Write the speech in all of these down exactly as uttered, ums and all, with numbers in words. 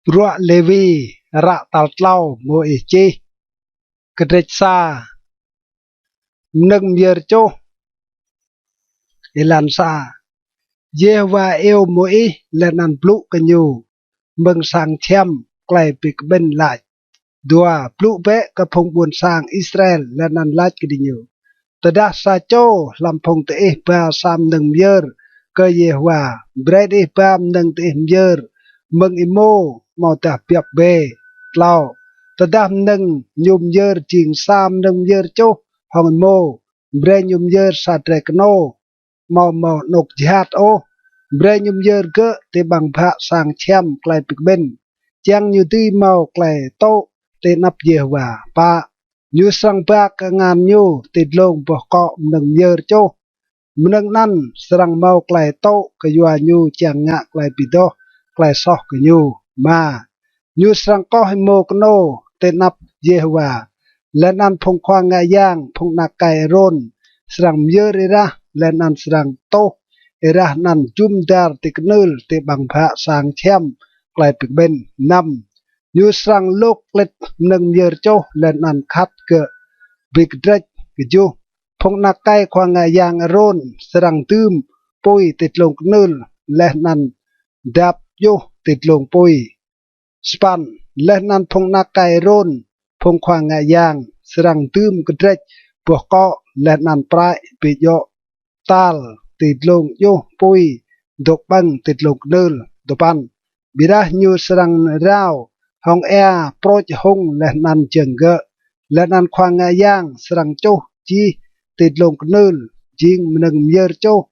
Bruă Lêwi, hră tal tlâo Môis čih. Kdrêč sa. Mnơ̆ng myơr čuh. Êlan sa. Yêhôwa iêu Môis leh anăn blŭ kơ ñu mơ̆ng sang čhiăm klei bi kƀĭn lač: Dua, blŭ bĕ kơ phung ƀuôn sang Israel leh anăn lač kơ diñu: Tơdah sa čô hlăm phung diih ba sa mnơ̆ng myơr kơ Yêhôwa, brei diih ba mnơ̆ng diih myơr mơ̆ng êmô amâodah biăp bê. Tlâo. Tơdah mnơ̆ng ñu myơr jing sa mnơ̆ng myơr čuh hŏng êmô, brei ñu myơr sa drei knô amâo mâo anôk jhat ôh. Brei ñu myơr gơ̆ ti ƀăng bhă sang čhiăm klei bi kƀĭn, čiăng ñu dưi mâo klei tŭ ti anăp Yêhôwa. Pă. Ñu srăng ba kngan ñu ti dlông boh kŏ mnơ̆ng myơr čuh. Mnơ̆ng anăn srăng mâo klei tŭ kyua ñu čiăng ngă klei bi doh klei soh kơ ñu. Êma. Ñu srăng koh êmô knô ti anăp Yêhôwa, leh anăn phung khua ngă yang, phung anak êkei Arôn, srăng myơr êrah leh anăn srăng tuh êrah anăn jŭm dar ti knưl ti ƀăng bhă sang čhiăm klei bi kƀĭn. Năm. Ñu srăng lôk klĭt mnơ̆ng myơr čuh leh anăn khăt gơ̆ bi kdrêč. Kjuh. Phung anak êkei khua ngă yang Arôn srăng dưm pui ti dlông knưl leh anăn dap djuh ti dlông pui. Sa păn. Leh anăn phung anak êkei Arôn, phung khua ngă yang, srăng dưm kdrêč boh kŏ leh anăn prăi bi djŏ tal ti dlông djuh pui dôk ƀơ̆ng ti dlông knưl. Dua păn. Ƀiădah ñu srăng rao hŏng êa prôč hŭng leh anăn jơ̆ng gơ̆, leh anăn khua ngă yang srăng čuh jih ti dlông knưl jing mnơ̆ng myơr čuh,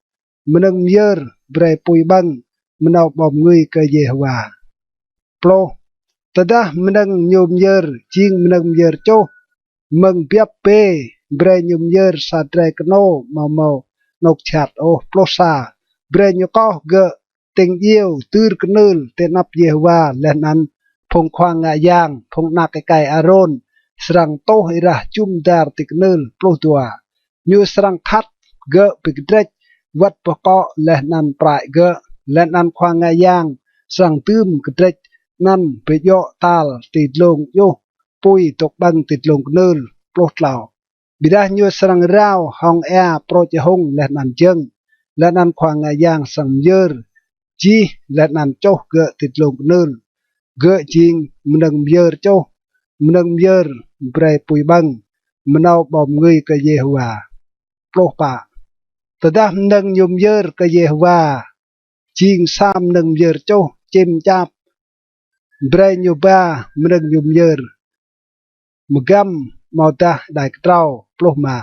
mnơ̆ng myơr brei pui ƀơ̆ng, mnâo ƀâo mngưi kơ Yêhôwa. Pluh. Tơdah mnơ̆ng ñu myơr jing mnơ̆ng myơr čuh mơ̆ng biăp bê, brei ñu myơr sa drei knô amâo mâo anôk jhat ôh. Pluh sa. Brei ñu koh gơ̆ tĭng djiêu dưr knưl ti anăp Yêhôwa leh anăn phung khua ngă yang, phung anak êkei Arôn, srăng tuh êrah jŭm dar ti knưl. Pluh dua. Ñu srăng khăt gơ̆ bi kdrêč wăt boh kŏ leh anăn prăi gơ̆, leh anăn khua ngă yang srăng dưm kdrêč anăn bi djŏ tal ti dlông djuh pui dôk ƀơ̆ng ti dlông knưl. Pluh tlâo. Ƀiădah ñu srăng rao hŏng êa prôč hŭng leh anăn jơ̆ng, leh anăn khua ngă yang srăng myơr jih leh anăn čuh gơ̆ ti dlông knưl. Gơ̆ jing mnơ̆ng myơr čuh, mnơ̆ng myơr brei pui ƀơ̆ng, mnâo ƀâo mngưi kơ Yêhôwa. Pluh pă. Tơdah mnơ̆ng ñu myơr kơ Yêhôwa jing sa mnơ̆ng myơr čuh čĭm čap, brei ñu ba mnơ̆ng ñu myơr mgăm amâodah êđai ktrâo. Pluh êma.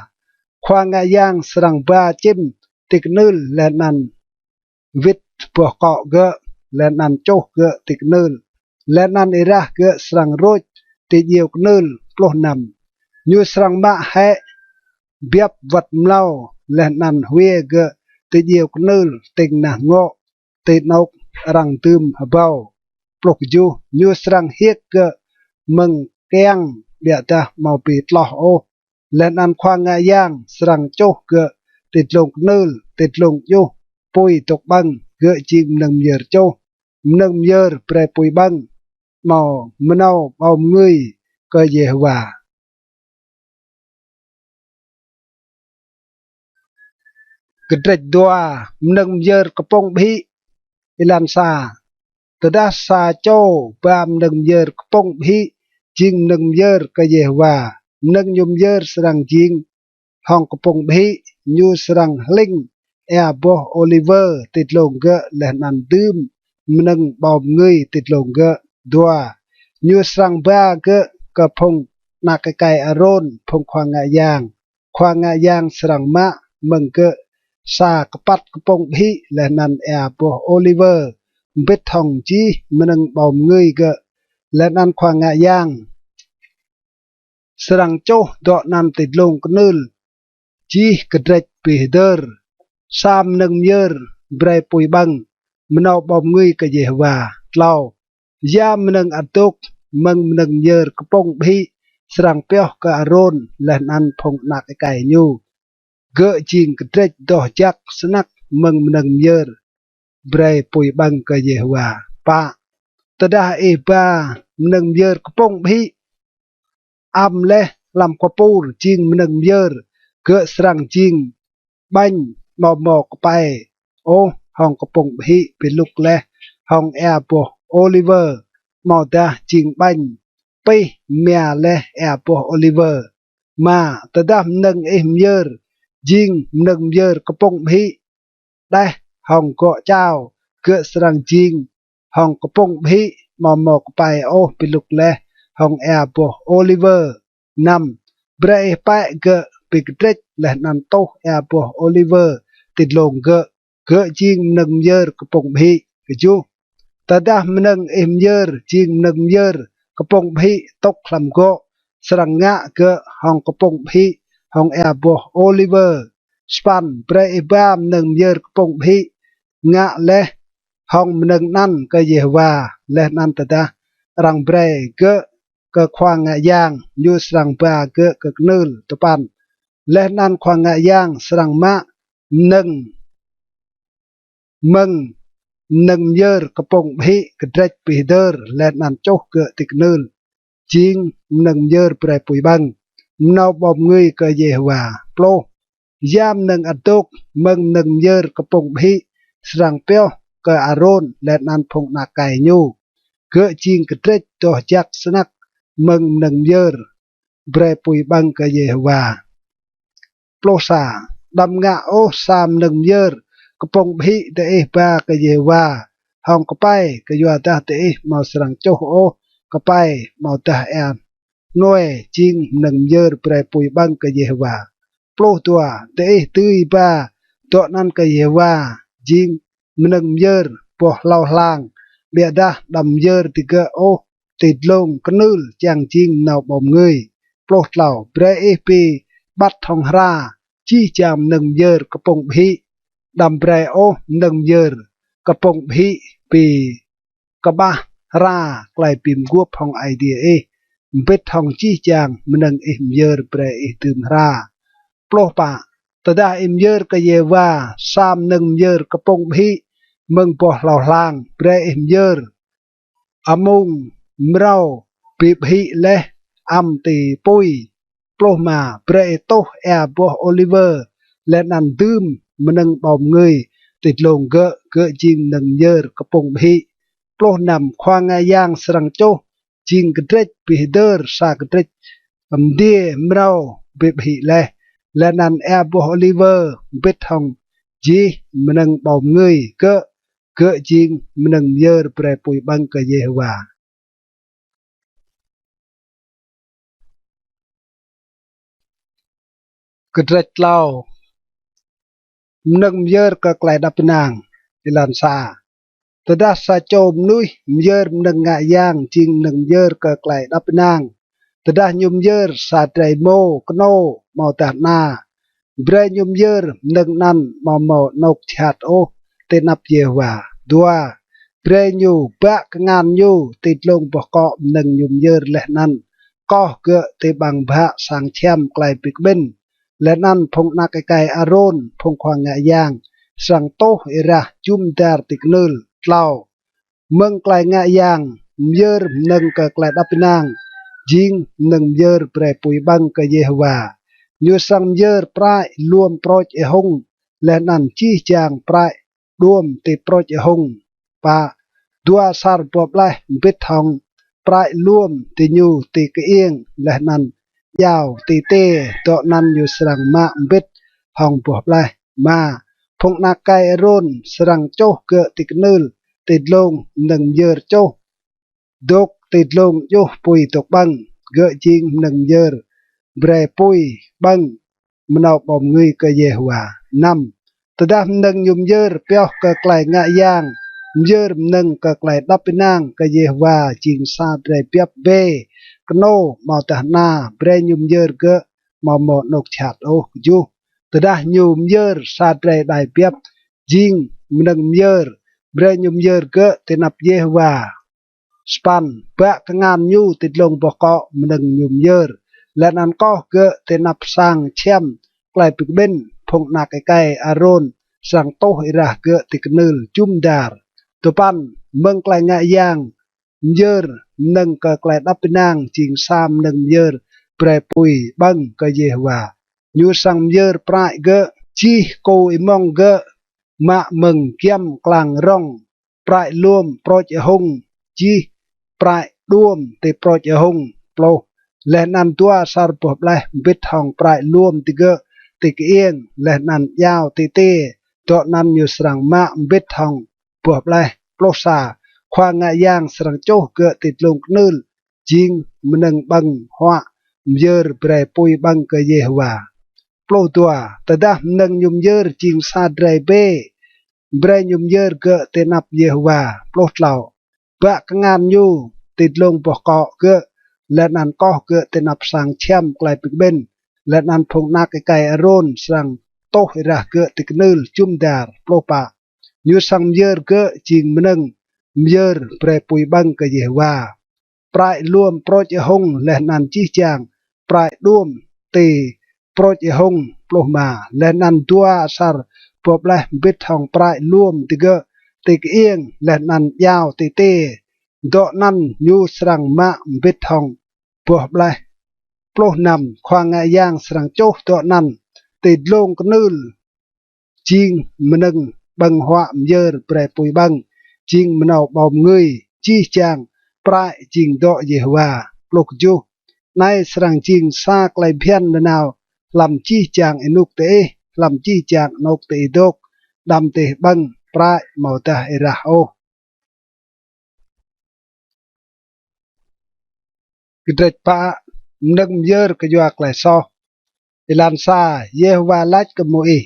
Khua ngă yang srăng ba čĭm ti knưl leh anăn wĭt boh kŏ gơ̆, leh anăn čuh gơ̆ ti knưl, leh anăn êrah gơ̆ srăng rôč ti djiêu knưl. Pluh năm. Ñu srăng mă hĕ biăp wăt mlâo, leh anăn hwiê gơ̆ ti djiêu knưl tĭng nah ngŏ ti anôk arăng dưm hbâo. Pluh kjuh. Ñu srăng hiêk gơ̆ mơ̆ng kiăng ƀiădah amâo bi tloh ôh, leh anăn khua ngă yang srăng čuh gơ̆ ti dlông knưl, ti dlông djuh pui dôk ƀơ̆ng. Gơ̆ jing mnơ̆ng myơr čuh, mnơ̆ng myơr brei pui ƀơ̆ng, amâo mnâo ƀâo mngưi kơ Yêhôwa. Kdrêč dua. Mnơ̆ng myơr kpŭng ƀhĭ. Êlan sa. Tơdah sa čô ba mnơ̆ng myơr kpŭng ƀhĭ jing mnơ̆ng myơr kơ Yêhôwa, mnơ̆ng ñu myơr srăng jing hŏng kpŭng ƀhĭ. Ñu srăng hlĭng êa boh ôliwơ ti dlông gơ̆ leh anăn dưm mnơ̆ng ƀâo mngưi ti dlông gơ̆. Dua. Ñu srăng ba gơ̆ kơ phung anak êkei Arôn, phung khua ngă yang. Khua ngă yang srăng mă mơ̆ng gơ̆ sa kpăt kpŭng ƀhĭ leh anăn êa boh ôliwơ mbĭt hŏng jih mnơ̆ng ƀâo mngưi gơ̆, leh anăn khua ngă yang srăng čuh dŏ anăn ti dlông knưl jih kdrêč bi hdơr. Sa mnơ̆ng myơr brei pui ƀơ̆ng, mnâo ƀâo mngưi kơ Yêhôwa. Tlâo. Ya mnơ̆ng ăt dôk mơ̆ng mnơ̆ng myơr kpŭng ƀhĭ srăng pioh kơ Arôn leh anăn phung anak êkei ñu. Gơ̆ jing kdrêč doh jăk snăk mơ̆ng mnơ̆ng myơr brei pui ƀơ̆ng kơ Yêhôwa. Pă. Tơdah ih ba mnơ̆ng myơr kpŭng ƀhĭ, ăm leh hlăm kpur jing mnơ̆ng myơr, gơ̆ srăng jing ƀañ amâo mâo kpei ôh hŏng kpŭng ƀhĭ bi lŭk leh hŏng êa boh ôliwơ, amâodah jing ƀañ pih mia leh êa boh ôliwơ. Êma, tơdah mnơ̆ng ih myơr jing mnơ̆ng myơr kpŭng ƀhĭ đeh hŏng gŏ čao, gơ̆ srăng jing hŏng kpŭng ƀhĭ amâo mâo kpei ôh bi lŭk leh hŏng êa boh ôliwơ. Năm, brei ih pĕ gơ̆ bi kdrêč leh anăn tuh êa boh ôliwơ ti dlông gơ̆, gơ̆ jing mnơ̆ng myơr kpŭng ƀhĭ. Kjuh, tơdah mnơ̆ng ih myơr jing mnơ̆ng myơr kpŭng ƀhĭ tŭk hlăm gŏ, srăng ngă gơ̆ hŏng kpŭng ƀhĭ hŏng êa boh ôliwơ. Sa păn, brei ih ba mnơ̆ng myơr kpŭng ƀhĭ ngă leh hŏng mnơ̆ng anăn kơ Yêhôwa, leh anăn tơdah arăng brei gơ̆ kơ khua ngă yang, ñu srăng ba gơ̆ kơ knưl. Dua păn, leh anăn khua ngă yang srăng mă mnơ̆ng mơ̆ng mnơ̆ng myơr kpŭng ƀhĭ kdrêč bi hdơr leh anăn čuh gơ̆ ti knưl, jing mnơ̆ng myơr brei pui ƀơ̆ng, mnâo ƀâo mngưi kơ Yêhôwa. Pluh, ya mnơ̆ng ăt dôk mơ̆ng mnơ̆ng myơr kpŭng ƀhĭ srăng pioh kơ Arôn leh anăn phung anak êkei ñu, gơ̆ jing kdrêč doh jăk snăk mơ̆ng mnơ̆ng myơr brei pui ƀơ̆ng kơ Yêhôwa. Pluh sa, đăm ngă ôh sa mnơ̆ng myơr kpŭng ƀhĭ diih ba kơ Yêhôwa hŏng kpei, kyuadah diih amâo srăng čuh ôh kpei amâodah êa hnuê jing mnơ̆ng myơr brei pui ƀơ̆ng kơ Yêhôwa. Pluh dua, diih dưi ba dŏ anăn kơ Yêhôwa jing mnơ̆ng myơr boh hlâo hlang, ƀiădah đăm myơr digơ̆ ôh ti dlông knưl čiăng jing mnâo ƀâo mngưi. Pluh tlâo, brei ih bi ƀăt hŏng hra jih jang mnơ̆ng myơr kpŭng ƀhĭ, đăm brei ôh mnơ̆ng myơr kpŭng ƀhĭ bi kƀah hra klei bi mguôp hŏng Aê Diê ih, mbĭt hŏng jih jang mnơ̆ng ih myơr brei ih dưm hra. Pluh pă, tơdah ih myơr kơ Yêhôwa sa mnơ̆ng myơr kpŭng ƀhĭ mơ̆ng boh hlâo hlang, brei ih myơr amung mrâo bi ƀhĭ leh, ăm ti pui. Pluh êma, brei ih tuh êa boh ôliwơ leh anăn dưm mnơ̆ng ƀâo mngưi ti dlông gơ̆, gơ̆ jing mnơ̆ng myơr kpŭng ƀhĭ. Pluh năm, khua ngă yang srăng čuh jing kdrêč bi hdơr sa kdrêč mdiê mrâo bi ƀhĭ leh, leh anăn êa boh ôliwơ mbĭt hŏng jih mnơ̆ng ƀâo mngưi gơ̆, gơ̆ jing mnơ̆ng myơr brei pui ƀơ̆ng kơ Yêhôwa. Kdrêč tlâo. Mnơ̆ng myơr kơ klei êđăp ênang. Êlan sa. Tơdah sa čô mnuih myơr mnơ̆ng ngă yang jing mnơ̆ng myơr kơ klei êđăp ênang, tơdah ñu myơr sa drei êmô, knô, amâodah ana, brei ñu myơr mnơ̆ng anăn amâo mâo anôk jhat ôh ti anăp Yêhôwa. Dua, brei ñu bă kngan ñu ti dlông boh kŏ mnơ̆ng ñu myơr leh anăn koh gơ̆ ti ƀăng bhă sang čhiăm klei bi kƀĭn, leh anăn phung anak êkei Arôn, phung khua ngă yang, srăng tuh êrah jŭm dar ti knưl. Tlâo, mơ̆ng klei ngă yang myơr mnơ̆ng kơ klei êđăp ênang jing mnơ̆ng myơr brei pui ƀơ̆ng kơ Yêhôwa. Ñu srăng myơr prăi luôm prôč êhŭng leh anăn jih jang prăi đuôm ti prôč êhŭng. Pă, dua asăr boh ƀleh mbĭt hŏng prăi luôm diñu ti kơiêng leh anăn jao ti tiê, dŏ anăn ñu srăng mă mbĭt hŏng boh ƀleh. Êma, phung anak êkei Arôn srăng čuh gơ̆ ti knưl ti dlông mnơ̆ng myơr čuh, dôk ti dlông djuh pui dôk ƀơ̆ng, gơ̆ jing mnơ̆ng myơr brei pui ƀơ̆ng mnâo ƀâo mngưi kơ Yêhôwa. Năm, tơdah mnơ̆ng ñu myơr pioh kơ klei ngă yang myơr mnơ̆ng kơ klei êđăp ênang kơ Yêhôwa jing sa drei biăp bê, knô, amâodah ana, brei ñu myơr gơ̆ amâo mâo anôk jhat ôh. Kjuh, tơdah ñu myơr sa drei êđai biăp jing mnơ̆ng myơr, brei ñu myơr gơ̆ ti anăp Yêhôwa. Sa păn, bă kngan ñu ti dlông boh kŏ mnơ̆ng ñu myơr, leh anăn koh gơ̆ ti anăp sang čhiăm klei bi kƀĭn, phung anak êkei Arôn srăng tuh êrah gơ̆ ti knưl jŭm dar. Dua păn, mơ̆ng klei ngă yang myơr mnơ̆ng kơ klei êđăp ênang jing sa mnơ̆ng myơr brei pui ƀơ̆ng kơ Yêhôwa. Ñu srăng myơr prăi gơ̆, jih kô êmŏng gơ̆, mă mơ̆ng giăm klang rŏng, prăi luôm prôč ahŭng, jih prăi đuôm ti prôč ahŭng. Pluh. Leh anăn dua asăr boh ƀleh mbĭt hŏng prăi luôm digơ̆ ti kơiêng, leh anăn djao ti tiê, dŏ anăn ñu srăng mă mbĭt hŏng boh ƀleh. Pluh sa. Khua Ngă Yang srăng čuh gơ̆ ti dlông knưl jing mnơ̆ng ƀơ̆ng huă myơr brei pui ƀơ̆ng kơ Yêhôwa. Pluh dua. Tơdah mnơ̆ng ñu myơr jing sa drei bê, brei ñu myơr gơ̆ ti anăp Yêhôwa. Pluh tlâo. Bă kngan ñu ti dlông boh kŏ gơ̆, leh anăn koh gơ̆ ti anăp sang čhiăm klei bi kƀĭn, leh anăn phung anak êkei Arôn srăng tuh êrah gơ̆ ti knưl jŭm dar. Pluh pă. Ñu srăng myơr gơ̆ jing mnơ̆ng myơr brei pui ƀơ̆ng kơ Yêhôwa. Prăi luôm prôč ahŭng leh anăn jih jang prăi đuôm ti prôč ahŭng. Pluh êma. Leh anăn dua asăr boh ƀleh mbĭt hŏng prăi luôm digơ̆ ti kơiêng, leh anăn djao ti tiê, dŏ anăn ñu srăng mă mbĭt hŏng boh ƀleh. Pluh năm. Khua Ngă Yang srăng čuh dŏ anăn ti dlông knưl jing mnơ̆ng ƀơ̆ng huă myơr brei pui ƀơ̆ng, jing mnâo ƀâo mngưi, jih jang prăi jing dŏ Yêhôwa. Pluh kjuh. Anei srăng jing sa klei bhiăn nanao hlăm jih jang ênuk diih, hlăm jih jang anôk diih dôk, đăm diih ƀơ̆ng prăi amâodah êrah ôh. Kdrêč pă. Mnơ̆ng myơr kyua klei soh. Êlan sa. Yêhôwa lač kơ Môis: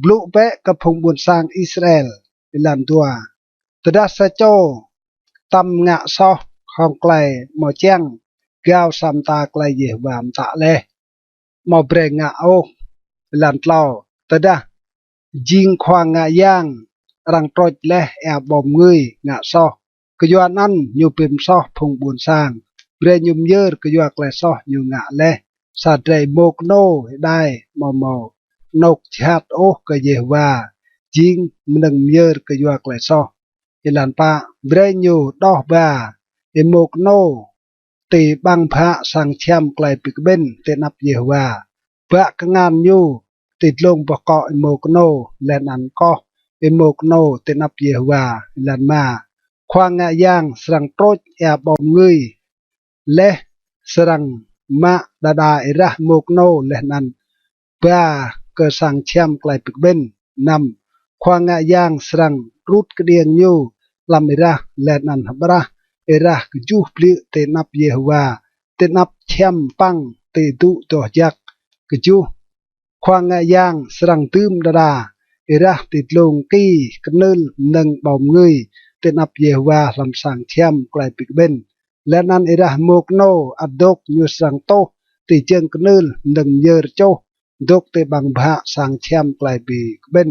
Blŭ bĕ kơ phung ƀuôn sang Israel. Êlan dua. Tơdah sa čô tăm ngă soh hŏng klei amâo čiăng, gao sa mta klei Yêhôwa mtă leh, amâo brei ngă ôh. Êlan tlâo. Tơdah jing Khua Ngă Yang, arăng trôč leh êa ƀâo mngưi ngă soh, kyua anăn ñu bi msoh phung ƀuôn sang, brei ñu myơr kyua klei soh ñu ngă leh sa drei êmô knô êđai amâo mâo anôk jhat ôh kơ Yêhôwa, jing mnơ̆ng myơr kyua klei soh. Êlan pă. Brei ñu đoh ba êmô knô ti ƀăng bhă sang čhiăm klei bi kƀĭn ti anăp Yêhôwa. Bă kngan ñu ti dlông boh kŏ êmô knô, leh anăn koh êmô knô ti anăp Yêhôwa. Êlan êma. Khua Ngă Yang srăng trôč êa ƀâo mngưi leh srăng mă đa đa êrah êmô knô leh anăn ba kơ sang čhiăm klei bi kƀĭn. Năm. Khua Ngă Yang srăng rŭt kđiêng ñu hlăm êrah leh anăn hƀrah êrah kjuh bliư̆ ti anăp Yêhôwa, ti anăp čhiăm păng ti adŭ doh jăk. Kjuh. Khua Ngă Yang srăng dưm đa đa êrah ti dlông ki knưl mnơ̆ng ƀâo mngưi ti anăp Yêhôwa hlăm sang čhiăm klei bi kƀĭn, leh anăn êrah êmô knô ăt dôk ñu srăng tuh ti jơ̆ng knưl mnơ̆ng myơr čuh dôk ti ƀăng bhă sang čhiăm klei bi kƀĭn.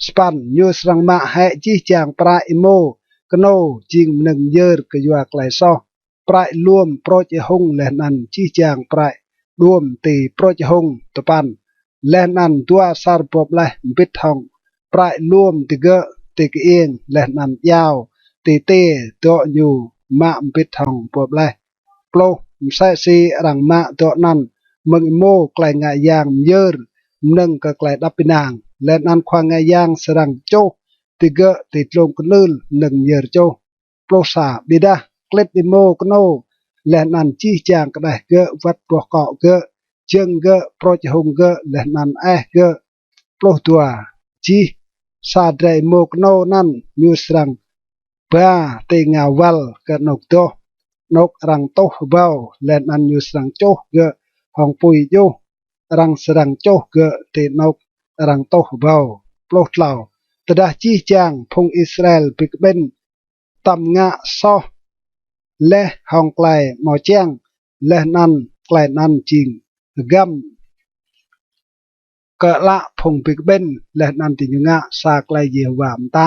Sa păn. Ñu srăng mă hĕ jih jang prăi êmô knô jing mnơ̆ng myơr kyua klei soh, prăi luôm prôč ahŭng leh anăn jih jang prăi đuôm ti prôč ahŭng. Dua păn. Leh anăn dua asăr boh ƀleh mbĭt hŏng prăi luôm digơ̆ ti kơiêng leh anăn djao ti tiê, dŏ ñu mă mbĭt hŏng boh ƀleh. Pluh. Msĕ si arăng mă dŏ anăn mơ̆ng êmô klei ngă yang myơr mnơ̆ng kơ klei êđăp ênang, leh anăn Khua Ngă Yang srăng čuh digơ̆ ti dlông knưl mnơ̆ng myơr čuh. Pluh sa. Ƀiădah klĭt êmô knô leh anăn jih jang kđeh gơ̆, wăt boh kŏ gơ̆, jơ̆ng gơ̆, prôč ahŭng gơ̆, leh anăn eh gơ̆. Pluh dua. Jih sa drei êmô knô anăn ñu srăng ba ti êngao wăl kơ anôk doh, anôk arăng tuh hbâo, leh anăn ñu srăng čuh gơ̆ hŏng pui djuh, arăng srăng čuh gơ̆ ti anôk arăng tuh hbâo. Pluh tlâo. Tơdah jih jang phung Israel bi kƀĭn tăm ngă soh leh hŏng klei amâo čiăng, leh anăn klei anăn jing hgăm kơ ală phung bi kƀĭn, leh anăn diñu ngă sa klei Yêhôwa mtă,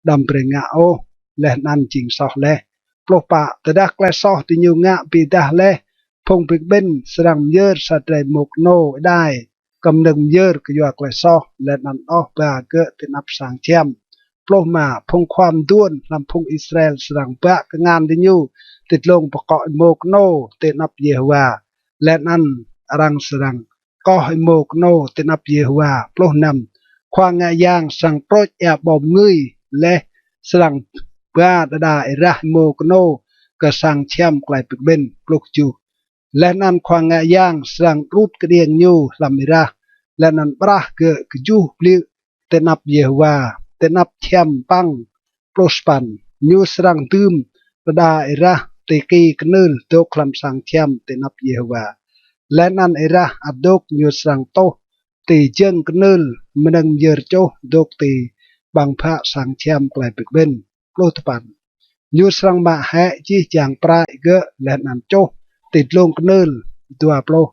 đăm brei ngă ôh, leh anăn jing soh leh. Pluh pă. Tơdah klei soh diñu ngă bi êdah leh, phung bi kƀĭn srăng myơr sa drei êmô knô êđai kơ mnơ̆ng myơr kyua klei soh, leh anăn đoh ba gơ̆ ti anăp sang čhiăm. Pluh êma. Phung khua mduôn hlăm phung Israel srăng ba kngan diñu ti dlông boh kŏ êmô knô ti anăp Yêhôwa, leh anăn arăng srăng koh êmô knô ti anăp Yêhôwa. Pluh năm. Khua ngă yang srăng trôč êa ƀâo mngưi leh srăng ba đa đa êrah êmô knô kơ sang čhiăm klei bi kƀĭn. Pluh kjuh. Leh anăn khua ngă yang srăng đrŭt kđiêng ñu hlăm êrah, leh anăn ƀrah gơ̆ kjuh bliư̆ ti anăp Yêhôwa, ti anăp čhiăm păng. Pluh sa păn. Ñu srăng dưm đa đa êrah ti ki knưl dôk hlăm sang čhiăm ti anăp Yêhôwa, leh anăn êrah ăt dôk ñu srăng tuh ti jơ̆ng knưl mnơ̆ng myơr čuh dôk ti ƀăng bhă sang čhiăm klei bi kƀĭn. Pluh dua păn. Ñu srăng mă hĕ jih jang prăi gơ̆ leh anăn čuh ti dlông knưl. Dua pluh.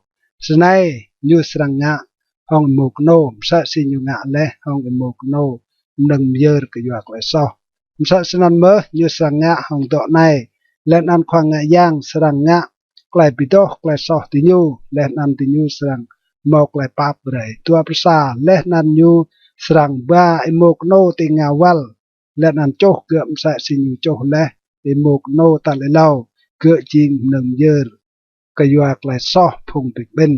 Snei ñu srăng ngă hŏng êmô knô, msĕ si ñu ngă leh hŏng êmô knô mnơ̆ng myơr kyua klei soh. Msĕ snăn mơh ñu srăng ngă hŏng dŏ anei, leh anăn khua ngă yang srăng ngă klei bi doh klei soh diñu, leh anăn diñu srăng mâo klei pap brei. Dua pluh sa. Leh anăn ñu srăng ba êmô knô ti êngao wăl, leh anăn čuh gơ̆ msĕ si ñu čuh leh êmô knô tal êlâo, gơ̆ jing mnơ̆ng myơr kyua klei soh phung bi kƀĭn.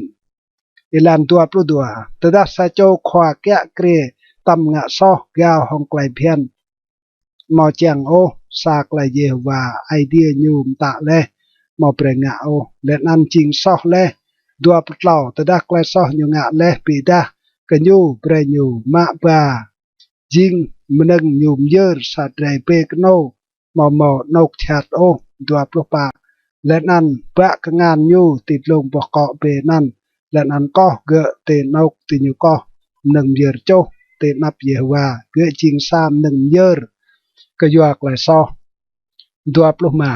Êlan dua pluh dua. Tơdah sa čô khua kiă kriê tăm ngă soh gao hŏng klei bhiăn amâo čiăng ôh sa klei Yêhôwa Aê Diê ñu mtă leh, amâo brei ngă ôh, leh anăn jing soh leh. Dua pluh tlâo. Tơdah klei soh ñu ngă leh bi êdah kơ ñu, brei ñu mă ba jing mnơ̆ng ñu myơr sa drei bê knô, amâo mâo anôk jhat ôh. Dua pluh pă. Leh anăn ba kngan ñu ti dlông boh kŏ bê anăn, leh anăn koh gơ̆ ti anôk diñu koh mnơ̆ng myơr čuh ti anăp Yêhôwa, gơ̆ jing sa mnơ̆ng myơr kyua klei soh. Dua pluh êma.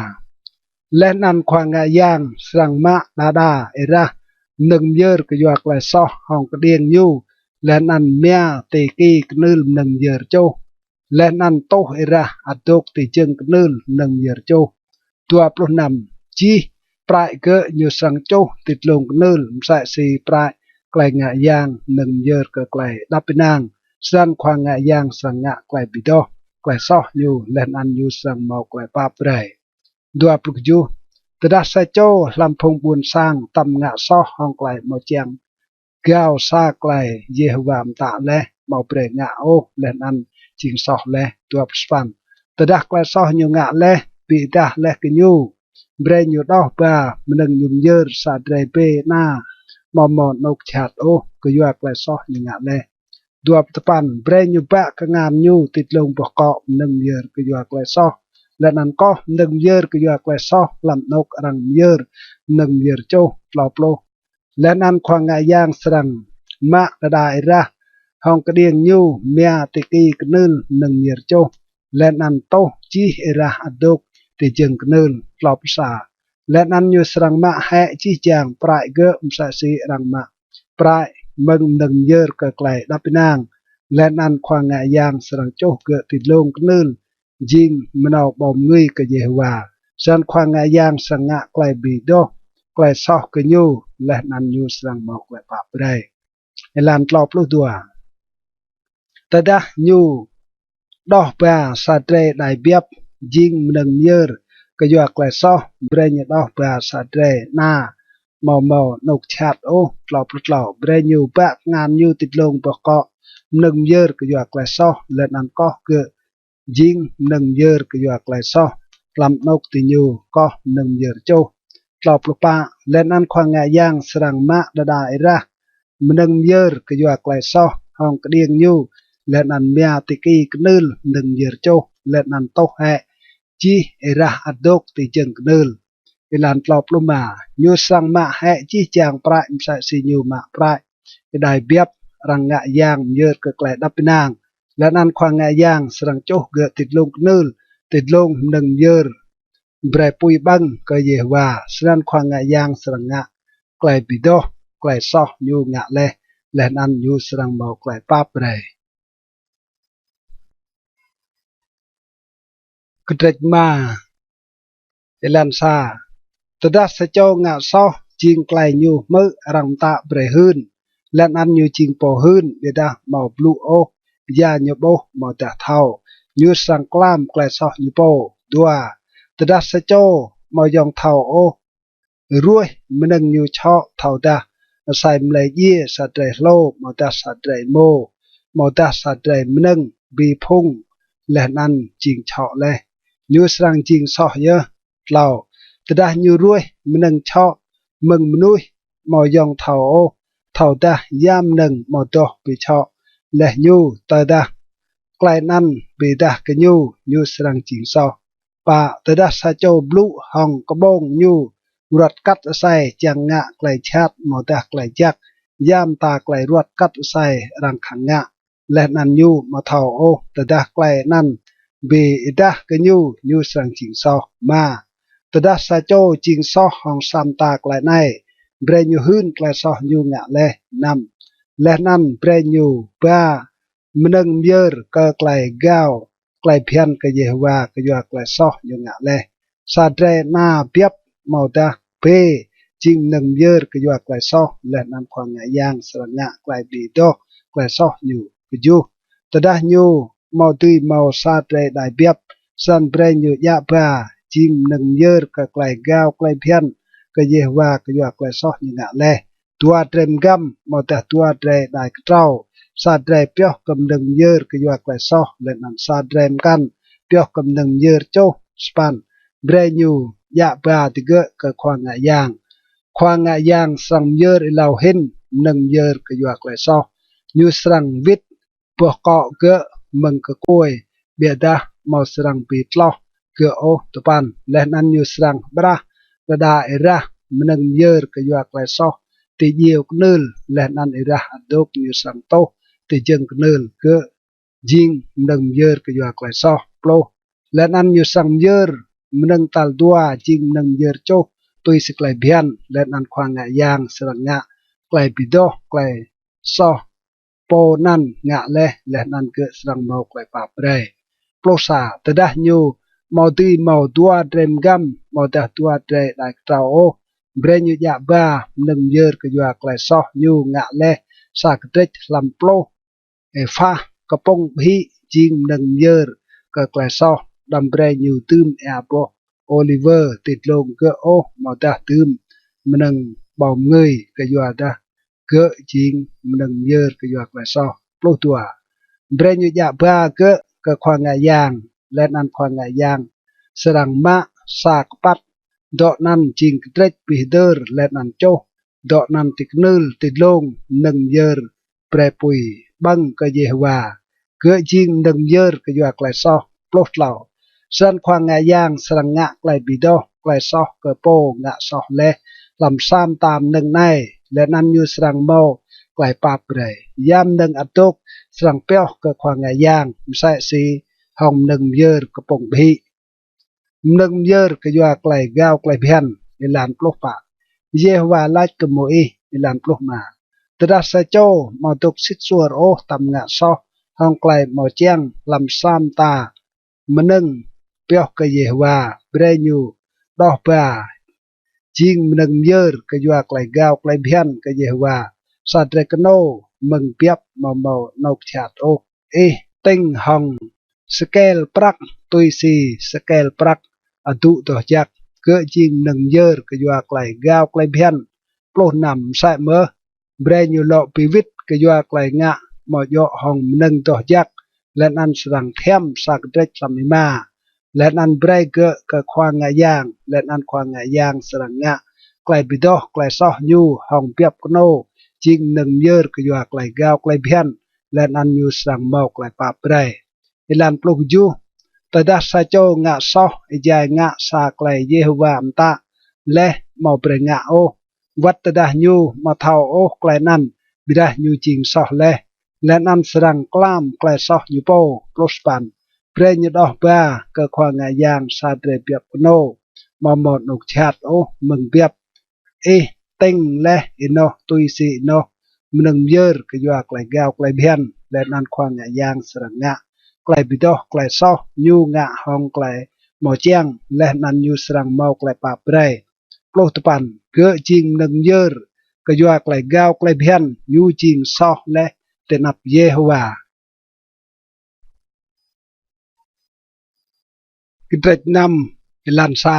Leh anăn khua ngă yang srăng mă đa đa êrah mnơ̆ng myơr kyua klei soh hŏng kđiêng ñu, leh anăn mia ti ki knưl mnơ̆ng myơr čuh, leh anăn tuh êrah ăt dôk ti jơ̆ng knưl mnơ̆ng myơr čuh. Dua pluh năm. Jih prăi gơ̆ ñu srăng čuh ti dlông knưl msĕ si prăi klei ngă yang mnơ̆ng myơr kơ klei êđăp ênang, snăn khua ngă yang srăng ngă klei bi doh klei soh ñu, leh anăn ñu srăng mâo klei pap brei. Dua pluh kjuh. Tơdah sa čô hlăm phung ƀuôn sang tăm ngă soh hŏng klei amâo čiăng gao sa klei Yêhôwa mtă leh, amâo brei ngă ôh, leh anăn jing soh leh. Dua pluh sa păn. Tơdah klei soh ñu ngă leh bi êdah leh kơ ñu, brei ñu đoh ba mnơ̆ng ñu myơr sa drei bê ana, amâo mâo anôk jhat ôh, kyua klei soh ñu ngă leh. Dua pluh dua păn. Brei ñu ba kngan ñu ti dlông boh kŏ mnơ̆ng myơr kyua klei soh, leh anăn koh mnơ̆ng myơr kyua klei soh hlăm anôk arăng myơr mnơ̆ng myơr čuh. Tlâo pluh. Leh anăn khua ngă yang srăng mă đa đa êrah hŏng kđiêng ñu mia ti ki knưl mnơ̆ng myơr čuh, leh anăn tuh jih êrah ăt dôk ti jơ̆ng knưl. Tlâo pluh sa. Leh anăn ñu srăng mă hĕ jih jang prăi gơ̆ msĕ si arăng mă prăi mơ̆ng mnơ̆ng myơr kơ klei êđăp ênang, leh anăn khua ngă yang srăng čuh gơ̆ ti dlông knưl jing mnâo ƀâo mngưi kơ Yêhôwa. Snăn khua ngă yang srăng ngă klei bi doh klei soh kơ ñu, leh anăn ñu srăng mâo klei pap brei. Êlan tlâo pluh dua. Tơdah ñu đoh ba sa drei êđai biăp jing mnơ̆ng myơr kyua klei soh, brei ñu đoh ba sa drei ana, amâo mâo anôk jhat ôh. Tlâo pluh tlâo. Brei ñu ba kngan ñu ti dlông boh kŏ mnơ̆ng myơr kyua klei soh, leh anăn koh gơ̆ jing mnơ̆ng myơr kyua klei soh hlăm anôk diñu koh mnơ̆ng myơr čuh. Tlâo pluh pă. Leh anăn khua ngă yang srăng mă đa đa êrah mnơ̆ng myơr kyua klei soh hŏng kđiêng ñu, leh anăn mia ti ki knưl mnơ̆ng myơr čuh, leh anăn tuh hĕ jih êrah ăt dôk ti jơ̆ng knưl. Êlan tlâo pluh êma. Ñu srăng mă hĕ jih jang prăi msĕ si ñu mă prăi êđai biăp arăng ngă yang myơr kơ klei êđăp ênang, leh anăn khua ngă yang srăng čuh gơ̆ ti dlông knưl, ti dlông mnơ̆ng myơr brei pui ƀơ̆ng kơ Yêhôwa. Snăn khua ngă yang srăng ngă klei bi doh klei soh ñu ngă leh, leh anăn ñu srăng mâo klei pap brei. Kdrêč êma. Êlan sa. Tơdah sa čô ngă soh jing klei ñu hmư̆ arăng mtă brei hưn, leh anăn ñu jing pô hưn, ƀiădah amâo blŭ ôh ya ñu ƀuh amâodah thâo, ñu srăng klam klei soh ñu pô. Dua, tơdah sa čô amâo yŏng thâo ôh ruêh mnơ̆ng ñu čhŏ thâodah asei mlei djiê sa drei hlô amâodah sa drei êmô amâodah sa drei mnơ̆ng bi phung leh anăn jing čhŏ leh, ñu srăng jing soh yơh. Tlâo, tơdah ñu ruêh mnơ̆ng čhŏ mơ̆ng mnuih amâo yŏng thâo ôh thâodah ya mnơ̆ng amâo doh bi čhŏ leh ñu, tơdah klei anăn bi êdah kơ ñu, ñu srăng jing soh. Pă, tơdah sa čô blŭ hŏng kƀông ñu ruăt kăt asei čiăng ngă klei jhat amâodah klei jăk, ya mta klei ruăt kăt asei arăng khăng ngă, leh anăn ñu amâo thâo ôh tơdah klei anăn bi êdah kơ ñu, ñu srăng jing soh. Êma, tơdah sa čô jing soh hŏng sa mta klei anei, brei ñu hưn klei soh ñu ngă leh. Năm, leh anăn brei ñu ba mnơ̆ng myơr kơ klei gao klei bhiăn kơ Yêhôwa kyua klei soh ñu ngă leh. Sa drei ana biăp amâodah bê jing mnơ̆ng myơr kyua klei soh, leh anăn khua ngă yang srăng ngă klei bi doh klei soh ñu. Kjuh, tơdah ñu amâo dưi mâo sa drei đai biăp, snăn brei ñu djă ba jing mnơ̆ng myơr kơ klei gao klei bhiăn kơ Yêhôwa kyua klei soh ñu ngă leh. Dua drei mgăm amâodah dua drei đai ktrâo, sa drei pioh kơ mnơ̆ng myơr kyua klei soh, leh anăn sa drei mkăn pioh kơ mnơ̆ng myơr čuh. Sa păn, brei ñu djă ba digơ̆ kơ khua ngă yang. Khua ngă yang srăng myơr êlâo hĭn mnơ̆ng myơr kyua klei soh. Ñu srăng wĭt boh kŏ gơ̆ mơ̆ng kkuê, ƀiădah amâo srăng bi tloh gơ̆ ôh. Dua păn, leh anăn ñu srăng hƀrah đa đa êrah mnơ̆ng myơr kyua klei soh ti djiêo knưl, leh anăn êrah adôk ñu srăng tuh ti jơ̆ng knưl, gơ̆ jing mnơ̆ng myơr kyua klei soh. Pluh, leh anăn ñu srăng myơr mnơ̆ng tal dua jing mnơ̆ng myơr čuh tui si klei bhiăn, leh anăn khua ngă yang srăng ngă klei bi doh klei soh pô anăn ngă leh, leh anăn gơ̆ srăng mâo klei pap brei. Pluh sa, tơdah ñu amâo dưi mâo dua drei mgăm amâodah dua drei đai ktrâo ôh, brei ñu djă ba mnơ̆ng myơr kyua klei soh ñu ngă leh sa kdrêč hlăm pluh êphah kpŭng ƀhĭ jing mnơ̆ng myơr kơ klei soh. Đăm brei ñu dưm êa boh ôliwơ ti dlông gơ̆ ôh amâodah dưm mnơ̆ng ƀâo mngưi, kyuadah gơ̆ jing mnơ̆ng myơr kyua klei soh. Pluh dua, brei ñu djă ba gơ̆ kơ khua ngă yang, leh anăn khua ngă yang srăng mă sa kpăt, dŏ anăn jing kdrêč bi hdơr leh anăn čuh, dŏ anăn ti knưl ti dlông mnơ̆ng myơr brei pui ƀơ̆ng kơ Yêhôwa. Gơ̆ jing mnơ̆ng myơr kyua klei soh. Pluh tlâo, snăn khua ngă yang srăng ngă klei bi doh klei soh kơ pô ngă soh leh hlăm sa mta mnơ̆ng anei, leh anăn ñu srăng mâo klei pap brei. Ya mnơ̆ng ăt dôk srăng pioh kơ khua ngă yang msĕ si hŏng mnơ̆ng myơr kpŭng ƀhĭ. Mnơ̆ng myơr kyua klei gao klei bhiăn. Êlan pluh pă, Yêhôwa lač kơ Môis. Êlan pluh êma, tơdah sa čô amâo dôk sĭt suôr ôh tăm ngă soh hŏng klei amâo čiăng hlăm sa mta mnơ̆ng pioh kơ Yêhôwa, brei ñu đoh ba jing mnơ̆ng myơr kyua klei gao klei bhiăn kơ Yêhôwa. Sa drei knô mơ̆ng biăp amâo mâo anôk jhat ôh. Ih tĭng hŏng sekel prăk tui si sekel prăk adŭ doh jăk, gơ̆ jing mnơ̆ng myơr kyua klei gao klei bhiăn. Pluh năm, msĕ mơh brei ñu lŏ bi wĭt kyua klei ngă amâo djŏ hŏng mnơ̆ng doh jăk, leh anăn srăng thiăm sa kdrêč hlăm êma, leh anăn brei gơ̆ kơ khua ngă yang, leh anăn khua ngă yang srăng ngă klei bi doh klei soh ñu hŏng biăp knô jing mnơ̆ng myơr kyua klei gao klei bhiăn, leh anăn ñu srăng mâo klei pap brei. Êlan pluh kjuh, tơdah sa čô ngă soh êjai ngă sa klei Yêhôwa mtă leh amâo brei ngă ôh, wăt tơdah ñu amâo thâo ôh klei anăn, ƀiădah ñu jing soh leh, leh anăn srăng klam klei soh ñu pô. Pluh sa păn, brei ñu đoh ba kơ khua ngă yang sa drei biăp knô amâo mâo anôk jhat ôh mơ̆ng biăp ih tĭng leh ênoh tui si ênoh mnơ̆ng myơr kyua klei gao klei bhiăn, leh anăn khua ngă yang srăng ngă klei bi doh klei soh ñu ngă hŏng klei amâo čiăng, leh anăn ñu srăng mâo klei pap brei. Pluh dua păn, gơ̆ jing mnơ̆ng myơr kyua klei gao klei bhiăn, ñu jing soh leh ti anăp Yêhôwa. Kdrêč năm, êlan sa.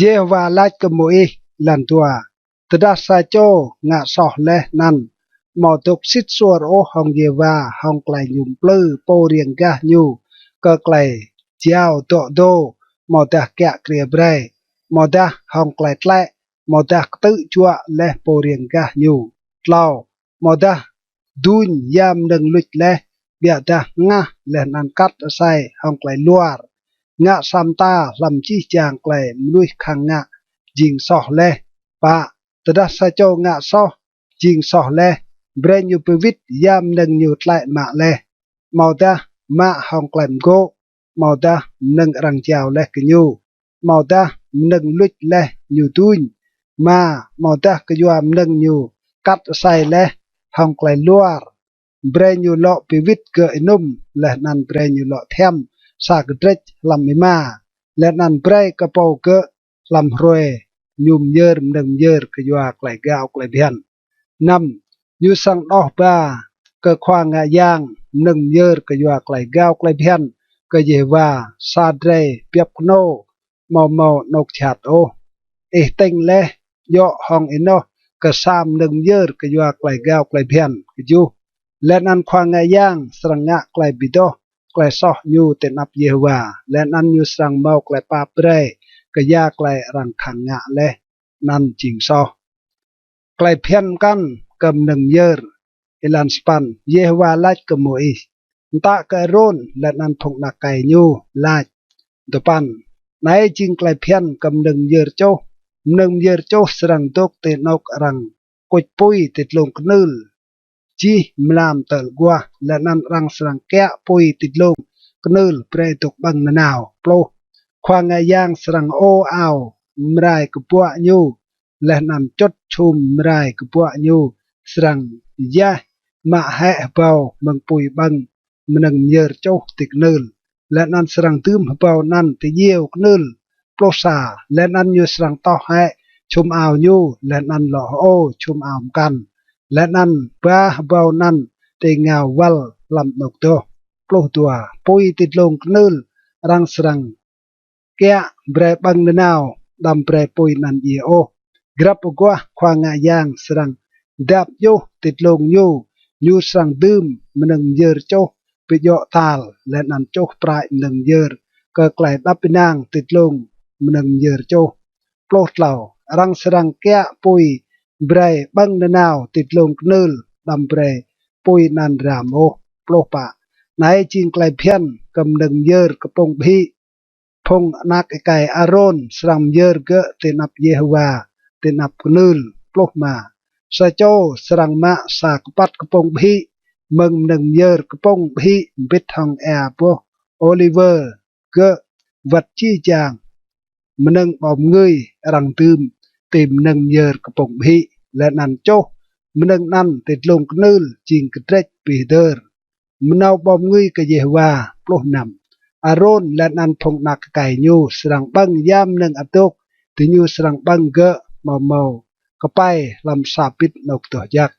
Yêhôwa lač kơ Môis, êlan dua: Tơdah sa čô ngă soh leh anăn amâo dôk sĭt suôr ôh hŏng Yêhôwa hŏng klei ñu mplư pô riêng gah ñu kơ klei jao dŏ dô, amâodah kiă kriê brei, amâodah hŏng klei tlĕ, amâodah ktư̆ juă leh pô riêng gah ñu, tlâo, amâodah duñ ya mnơ̆ng luč leh, ƀiădah hngah leh anăn kat asei hŏng klei luar, ngă sa mta hlăm jih jang klei mnuih khăng ngă jing soh leh. Pă, tơdah sa čô ngă soh jing soh leh, brei ñu bi wĭt ya mnơ̆ng ñu tlĕ mă leh, amâodah mă hŏng klei mgô̆, amâodah mnơ̆ng arăng jao leh kơ ñu, amâodah mnơ̆ng luč leh ñu duñ, êma, amâodah kyua mnơ̆ng ñu kat asei leh hŏng klei luar, brei ñu lŏ bi wĭt gơ̆ ênŭm, leh anăn brei ñu lŏ thiăm sa kdrêč hlăm êma, leh anăn brei kơ pô gơ̆ hlăm hruê ñu myơr mnơ̆ng myơr kyua klei gao klei bhiăn. Năm, ñu srăng đoh ba kơ khua ngă yang mnơ̆ng myơr kyua klei gao klei bhiăn kơ Yêhôwa sa drei biăp knô amâo mâo anôk jhat ôh. Ih tĭng leh djŏ hŏng ênoh kơ sa mnơ̆ng myơr kyua klei gao klei bhiăn. Kjuh, leh anăn khua ngă yang srăng ngă klei bi doh klei soh ñu ti anăp Yêhôwa, leh anăn ñu srăng mâo klei pap brei kơ ya klei arăng khăng ngă leh anăn jing soh. Klei bhiăn mkăn kơ mnơ̆ng myơr. Êlan sa păn. Yêhôwa lač kơ Môis: Mtă kơ Arôn leh anăn phung anak êkei ñu, lač: Dua păn. Anei jing klei bhiăn kơ mnơ̆ng myơr čuh. Mnơ̆ng myơr čuh srăng dôk ti anôk arăng kuč pui ti dlông knưl jih mlam tơl aguah, leh anăn arăng srăng kiă pui ti dlông knưl brei dôk ƀơ̆ng nanao. Pluh. Khua ngă yang srăng hơô ao mrai kbuă ñu, leh anăn čŭt čhum mrai kbuă ñu srăng yaih mă hĕ hbâo mơ̆ng pui ƀơ̆ng mnơ̆ng myơr čuh ti knưl, leh anăn srăng dưm hbâo anăn ti djiêu knưl. Pluh sa. Leh anăn ñu srăng toh hĕ čhum ao ñu, leh anăn lŏ hơô čhum ao mkăn, leh anăn ba hbâo anăn ti êngao wăl hlăm anôk doh. Pluh dua. Pui ti dlông knưl arăng srăng kiă brei ƀơ̆ng nanao, đăm brei pui anăn djiê ôh. Grăp aguah khua ngă yang srăng dăp djuh ti dlông ñu, ñu srăng dưm mnơ̆ng myơr čuh bi djŏ tal, leh anăn čuh prăi mnơ̆ng myơr kơ klei êđăp ênang ti dlông mnơ̆ng myơr čuh. Pluh tlâo. Arăng srăng kiă pui brei ƀơ̆ng nanao ti dlông knưl, đăm brei pui anăn ram ôh. Pluh pă. Anei jing klei bhiăn kơ mnơ̆ng myơr kpŭng ƀhĭ. Phung anak êkei Arôn srăng myơr gơ̆ ti anăp Yêhôwa ti anăp knưl. Pluh êma. Sa čô srăng mă sa kpăt kpŭng ƀhĭ mơ̆ng mnơ̆ng myơr kpŭng ƀhĭ mbĭt hŏng êa boh ôliwơ gơ̆, wăt jih jang mnơ̆ng ƀâo mngưi arăng dưm ti mnơ̆ng myơr kpŭng ƀhĭ, leh anăn čuh mnơ̆ng anăn ti dlông knưl jing kdrêč bi hdơr mnâo ƀâo mngưi kơ Yêhôwa. Pluh năm. Arôn leh anăn phung anak êkei ñu srăng ƀơ̆ng ya mnơ̆ng adôk diñu srăng ƀơ̆ng gơ̆ amâo mâo kpei hlăm sa bĭt anôk doh jăk,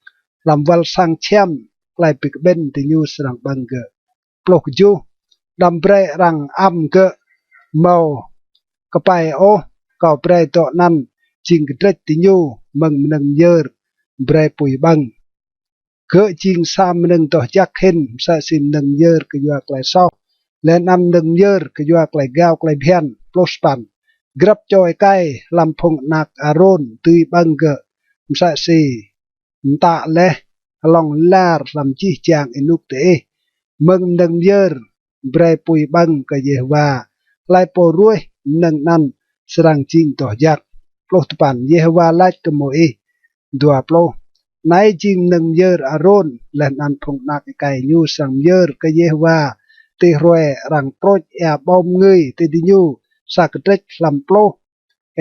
hlăm wăl sang čhiăm klei bi kƀĭn diñu srăng ƀơ̆ng gơ̆. Pluh kjuh. Đăm brei arăng ăm gơ̆ mâo kpei ôh, kâo brei dŏ anăn jing kdrêč diñu mơ̆ng mnơ̆ng myơr brei pui ƀơ̆ng. Gơ̆ jing sa mnơ̆ng doh jăk hĭn msĕ si mnơ̆ng myơr kyua klei soh, leh anăn mnơ̆ng myơr kyua klei gao klei bhiăn. Pluh sa păn. Grăp čô êkei hlăm phung anak Arôn dưi ƀơ̆ng gơ̆ msĕ si mtă leh hlŏng lar hlăm jih jang ênuk diih mơ̆ng mnơ̆ng myơr brei pui ƀơ̆ng kơ Yêhôwa. Hlei pô ruêh mnơ̆ng anăn srăng jing doh jăk. Pluh dua păn. Yêhôwa lač kơ Môis. Dua pluh. Anei jing mnơ̆ng myơr Arôn leh anăn phung anak êkei ñu srăng myơr kơ Yêhôwa ti hruê arăng trôč êa ƀâo mngưi ti diñu sa kdrêč hlăm pluh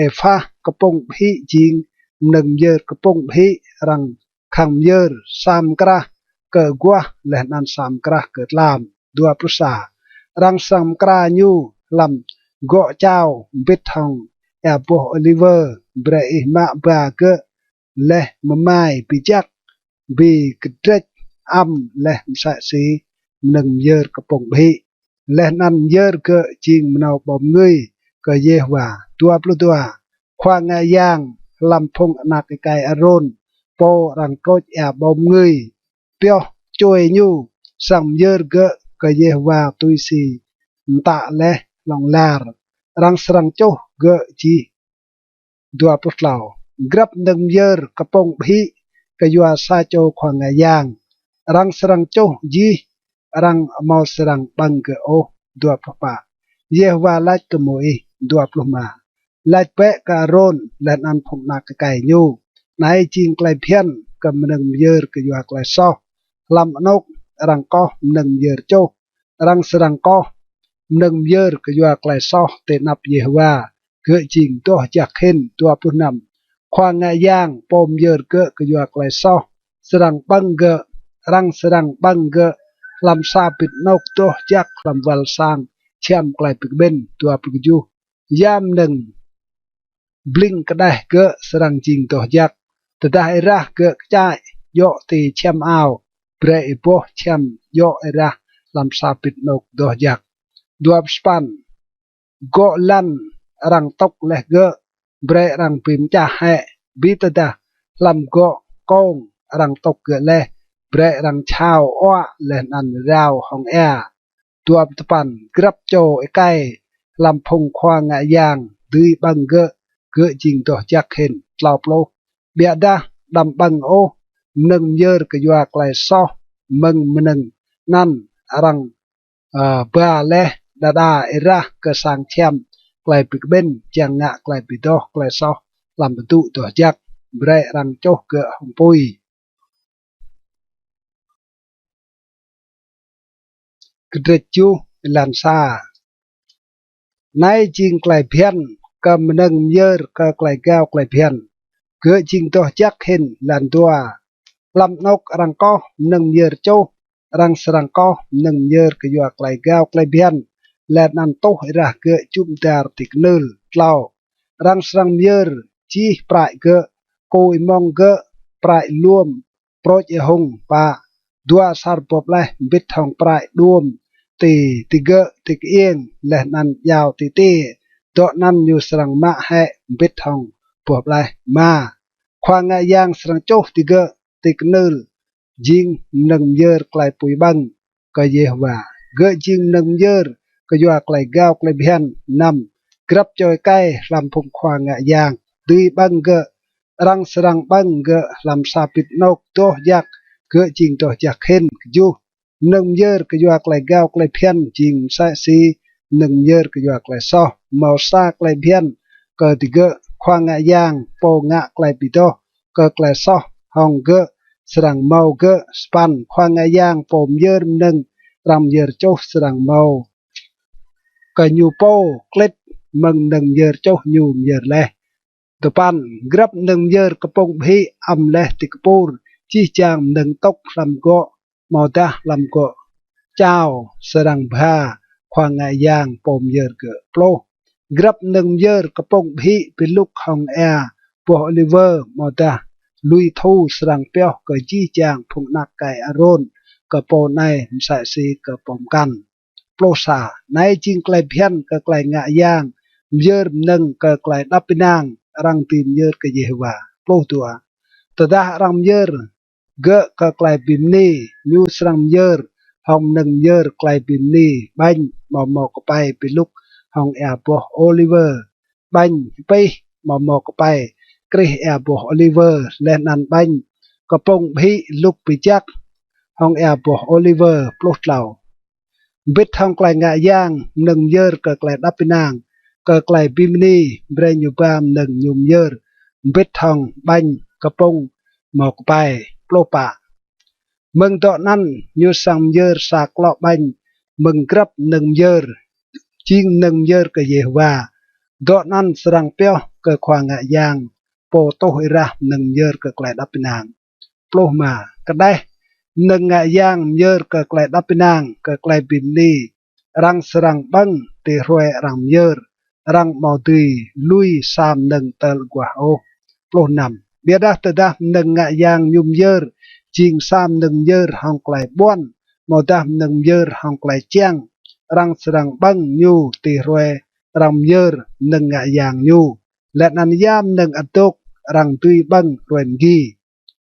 êphah kpŭng ƀhĭ jing mnơ̆ng myơr kpŭng ƀhĭ arăng khăng myơr sa mkrah kơ aguah leh anăn sa mkrah kơ tlam. Dua pluh sa. Arăng srăng mkra ñu hlăm gŏ čao mbĭt hŏng êa boh ôliwơ, brei ih mă ba gơ̆ leh mmai bi jăk, bi kdrêč ăm leh msĕ si mnơ̆ng myơr kpŭng ƀhĭ. leh anăn myơr gơ̆ jing mnâo ƀâo mngưi kơ Yêhôwa. Dua pluh dua. Khua ngă yang hlăm phung anak êkei Arôn, pô arăng trôč êa ƀâo mngưi, pioh čuê ñu, srăng myơr gơ̆ kơ Yêhôwa tui si mtă leh hlŏng lar. Arăng srăng čuh gơ̆ jih. Dua pluh tlâo. Grăp mnơ̆ng myơr kpŭng ƀhĭ kyua sa čô khua ngă yang, arăng srăng čuh jih, arăng amâo srăng ƀơ̆ng gơ̆ ôh. Dua pluh pă. Yêhôwa lač kơ Môis. Dua pluh êma. Lač bĕ kơ Arôn leh anăn phung anak êkei ñu: Anei jing klei bhiăn kơ mnơ̆ng myơr kyua klei soh. Hlăm anôk arăng koh mnơ̆ng myơr čuh, arăng srăng koh mnơ̆ng myơr kyua klei soh ti anăp Yêhôwa, gơ̆ jing doh jăk hĭn. Dua pluh năm. Khua ngă yang, pô myơr gơ̆ kyua klei soh, srăng ƀơ̆ng gơ̆, arăng srăng ƀơ̆ng gơ̆ hlăm sa bĭt anôk doh jăk hlăm wăl sang čhiăm klei bi kƀĭn. Dua pluh kjuh. Ya mnơ̆ng bling kđeh gơ̆ srăng jing doh jăk? Tơdah êrah gơ̆ kčăi djŏ ti čhiăm ao, brei êboh čhiăm djŏ êrah hlăm sa bĭt anôk doh jăk. Dua pluh sa păn. Gŏ lăn arăng tŭk leh gơ̆, brei arăng bi mčah hĕ. Bi tơdah hlăm gŏ kông arăng tŭk gơ̆ leh, brei arăng čhao uă leh anăn rao hŏng êa. Dua pluh dua păn. Grăp čô êkei hlăm phung khua ngă yang dưi ƀơ̆ng gơ̆, gơ̆ jing doh jăk hĭn. Tlâo pluh. Ƀiădah đăm ƀơ̆ng ôh mnơ̆ng myơr kyua klei soh mơ̆ng mnơ̆ng anăn arăng, ơ, ba leh đa đa êrah kơ sang čhiăm klei bi kƀĭn, čiăng ngă klei bi doh klei soh hlăm adŭ doh jăk. Brei arăng čuh gơ̆ hŏng pui. Kdrêč kjuh, êlan sa. Anei jing klei bhiăn kơ mnơ̆ng myơr kơ klei gao klei bhiăn, gơ̆ jing doh jăk hĭn. Êlan dua. Hlăm anôk arăng koh mnơ̆ng myơr čuh, arăng srăng koh mnơ̆ng myơr kyua klei gao klei bhiăn, leh anăn tuh êrah gơ̆ jŭm dar ti knưl. Tlâo. Arăng srăng myơr jih prăi gơ̆, kơ êmŏng gơ̆, prăi luôm prôč êhŭng. Pă. Dua asăr bŏ leh mbĭt hŏng prăi đuôm ti digơ̆ ti kơiêng leh anăn djao ti tiê, dŏ anăn ñu srăng mă hĕ mbĭt hŏng boh ƀleh. Êma. Khua ngă yang srăng čuh digơ̆ ti knưl jing mnơ̆ng myơr klei pui ƀơ̆ng kơ Yêhôwa, gơ̆ jing mnơ̆ng myơr kyua klei gao klei bhiăn. Năm. Grăp čô êkei hlăm phung khua ngă yang dưi ƀơ̆ng gơ̆, arăng srăng ƀơ̆ng gơ̆ hlăm sa bĭt anôk doh jăk, gơ̆ jing doh jăk hĭn. Kjuh. Mnơ̆ng myơr kyua klei gao klei bhiăn jing msĕ si mnơ̆ng myơr kyua klei soh, mâo sa klei bhiăn kơ digơ̆: khua ngă yang, pô ngă klei bi doh kơ klei soh hŏng gơ̆, srăng mâo gơ̆. Sa păn. Khua ngă yang, pô myơr mnơ̆ng arăng myơr čuh, srăng mâo kơ ñu pô klĭt mơ̆ng mnơ̆ng myơr čuh ñu myơr leh. Dua păn. Grăp mnơ̆ng myơr kpŭng ƀhĭ ăm leh ti kpur, jih jang mnơ̆ng tŭk hlăm gŏ amâodah hlăm gŏ čao, srăng bha khua ngă yang, pô myơr gơ̆. Pluh. Grăp mnơ̆ng myơr kpŭng ƀhĭ bi lŭk hŏng êa boh ôliwơ amâodah lui thu srăng pioh kơ jih jang phung anak êkei Arôn, kơ pô anei msĕ si kơ pô mkăn. Pluh sa. Anei jing klei bhiăn kơ klei ngă yang myơr mnơ̆ng kơ klei êđăp ênang, arăng dưi myơr kơ Yêhôwa. Pluh dua. Tơdah arăng myơr gơ̆ kơ klei bi mni, ñu srăng myơr hŏng mnơ̆ng myơr klei bi mni ƀañ amâo mâo kpei bi lŭk hŏng êa boh ôliwơ, ƀañ hpih amâo mâo kpei krih êa boh ôliwơ, leh anăn ƀañ kpŭng ƀhĭ lŭk bi jăk hŏng êa boh ôliwơ. Pluh tlâo. Mbĭt hŏng klei ngă yang mnơ̆ng myơr kơ klei êđăp ênang, kơ klei bi mni, brei ñu ba mnơ̆ng ñu myơr mbĭt hŏng ƀañ kpŭng mâo kpei. Pluh pă. Mơ̆ng dŏ anăn ñu srăng myơr sa klŏ ƀañ mơ̆ng grăp mnơ̆ng myơr, jing mnơ̆ng myơr kơ Yêhôwa. Dŏ anăn srăng pioh kơ khua ngă yang, pô tuh êrah mnơ̆ng myơr kơ klei êđăp ênang. Pluh êma. Kđeh mnơ̆ng ngă yang myơr kơ klei êđăp ênang, kơ klei bi mni, arăng srăng ƀơ̆ng ti hruê arăng myơr, arăng amâo dưi lui sa mnơ̆ng tơl aguah ôh. Pluh năm. Ƀiădah tơdah mnơ̆ng ngă yang ñu myơr jing sa mnơ̆ng myơr hŏng klei ƀuăn, amâodah mnơ̆ng myơr hŏng klei čiăng, arăng srăng ƀơ̆ng ñu ti hruê arăng myơr mnơ̆ng ngă yang ñu, leh anăn ya mnơ̆ng ăt dôk arăng dưi ƀơ̆ng hruê mgi.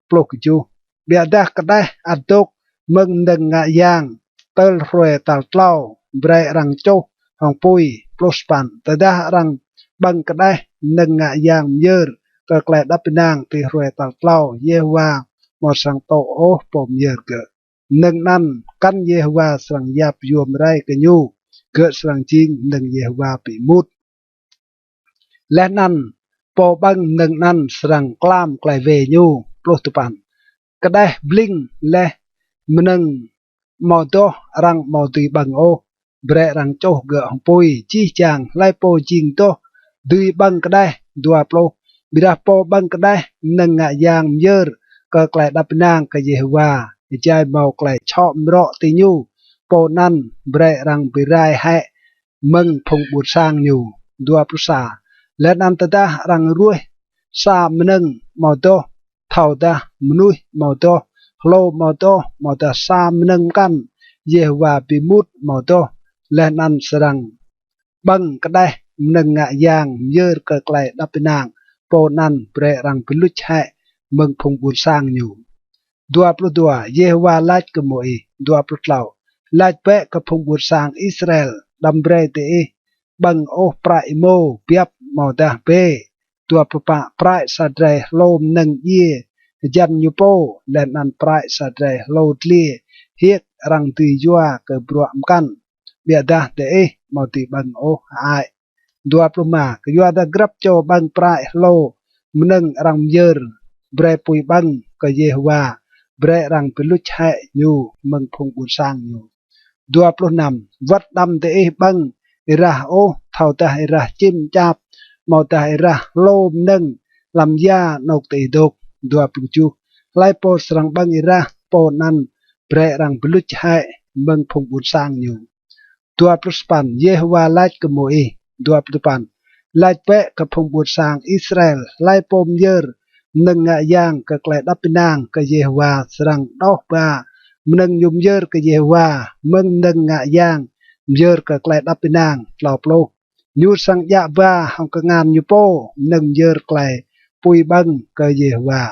Pluh kjuh. Ƀiădah kđeh ăt dôk mơ̆ng mnơ̆ng ngă yang tơl hruê tal tlâo, brei arăng čuh hŏng pui. Pluh sa păn. Tơdah arăng ƀơ̆ng kđeh mnơ̆ng ngă yang myơr kơ klei êđăp ênang ti hruê tal tlâo, Yêhôwa amâo srăng tŭ ôh pô myơr gơ̆. Mnơ̆ng anăn kăn Yêhôwa srăng yap yuôm rei kơ ñu, gơ̆ srăng jing mnơ̆ng Yêhôwa bi êmut. Leh anăn pô ƀơ̆ng mnơ̆ng anăn srăng klam klei wê ñu. Pluh dua păn. Kđeh bling leh mnơ̆ng amâo doh arăng amâo dưi ƀơ̆ng ôh, brei arăng čuh gơ̆ hŏng pui. Jih jang hlei pô jing doh dưi ƀơ̆ng kđeh. Dua pluh. Ƀiădah pô ƀơ̆ng kđeh mnơ̆ng ngă yang myơr kơ klei êđăp ênang kơ Yêhôwa, êjai mâo klei čhŏ mrŏ ti ñu, pô anăn brei arăng bi rai hĕ mơ̆ng phung ƀuôn sang ñu. Dua pluh sa. Leh anăn tơdah arăng ruêh sa mnơ̆ng amâo doh, thâodah mnuih amâo doh, hlô amâo doh, amâodah sa mnơ̆ng mkăn Yêhôwa bi êmut amâo doh, leh anăn srăng ƀơ̆ng kđeh mnơ̆ng ngă yang myơr kơ klei êđăp ênang, pô anăn brei arăng bi luč hĕ mơ̆ng phung ƀuôn sang ñu. Dua pluh dua. Yêhôwa lač kơ Môis. Dua pluh tlâo. Lač bĕ kơ phung ƀuôn sang Israel, đăm brei diih ƀơ̆ng ôh prăi êmô biăp amâodah bê. Dua pluh pă. Prăi sa drei hlô mnơ̆ng djiê hjăn ñu pô, leh anăn prăi sa drei hlô dliê hiêk arăng dưi yua kơ bruă mkăn, ƀiădah diih amâo dưi ƀơ̆ng ôh hơăi. Dua pluh êma. Kyuadah grăp čô ƀơ̆ng prăi hlô mnơ̆ng arăng myơr brei pui ƀơ̆ng kơ Yêhôwa, brei arăng bi luč hĕ ñu mơ̆ng phung ƀuôn sang ñu. Dua pluh năm. Wăt đăm diih ƀơ̆ng êrah ôh, thâodah êrah čĭm čap, amâodah êrah hlô mnơ̆ng hlăm ya anôk diih dôk. Dua pluh kjuh. Hlei pô srăng ƀơ̆ng êrah, pô anăn brei arăng bi luč hĕ mơ̆ng phung ƀuôn sang ñu. Dua pluh sa păn. Yêhôwa lač kơ Môis. Dua pluh dua păn. Lač bĕ kơ phung ƀuôn sang Israel, hlei pô myơr mnơ̆ng ngă yang kơ klei êđăp ênang kơ Yêhôwa srăng đoh ba mnơ̆ng ñu myơr kơ Yêhôwa mơ̆ng mnơ̆ng ngă yang myơr kơ klei êđăp ênang. Tlâo pluh. Ñu srăng djă ba hŏng kngan ñu pô mnơ̆ng myơr klei pui ƀơ̆ng kơ Yêhôwa.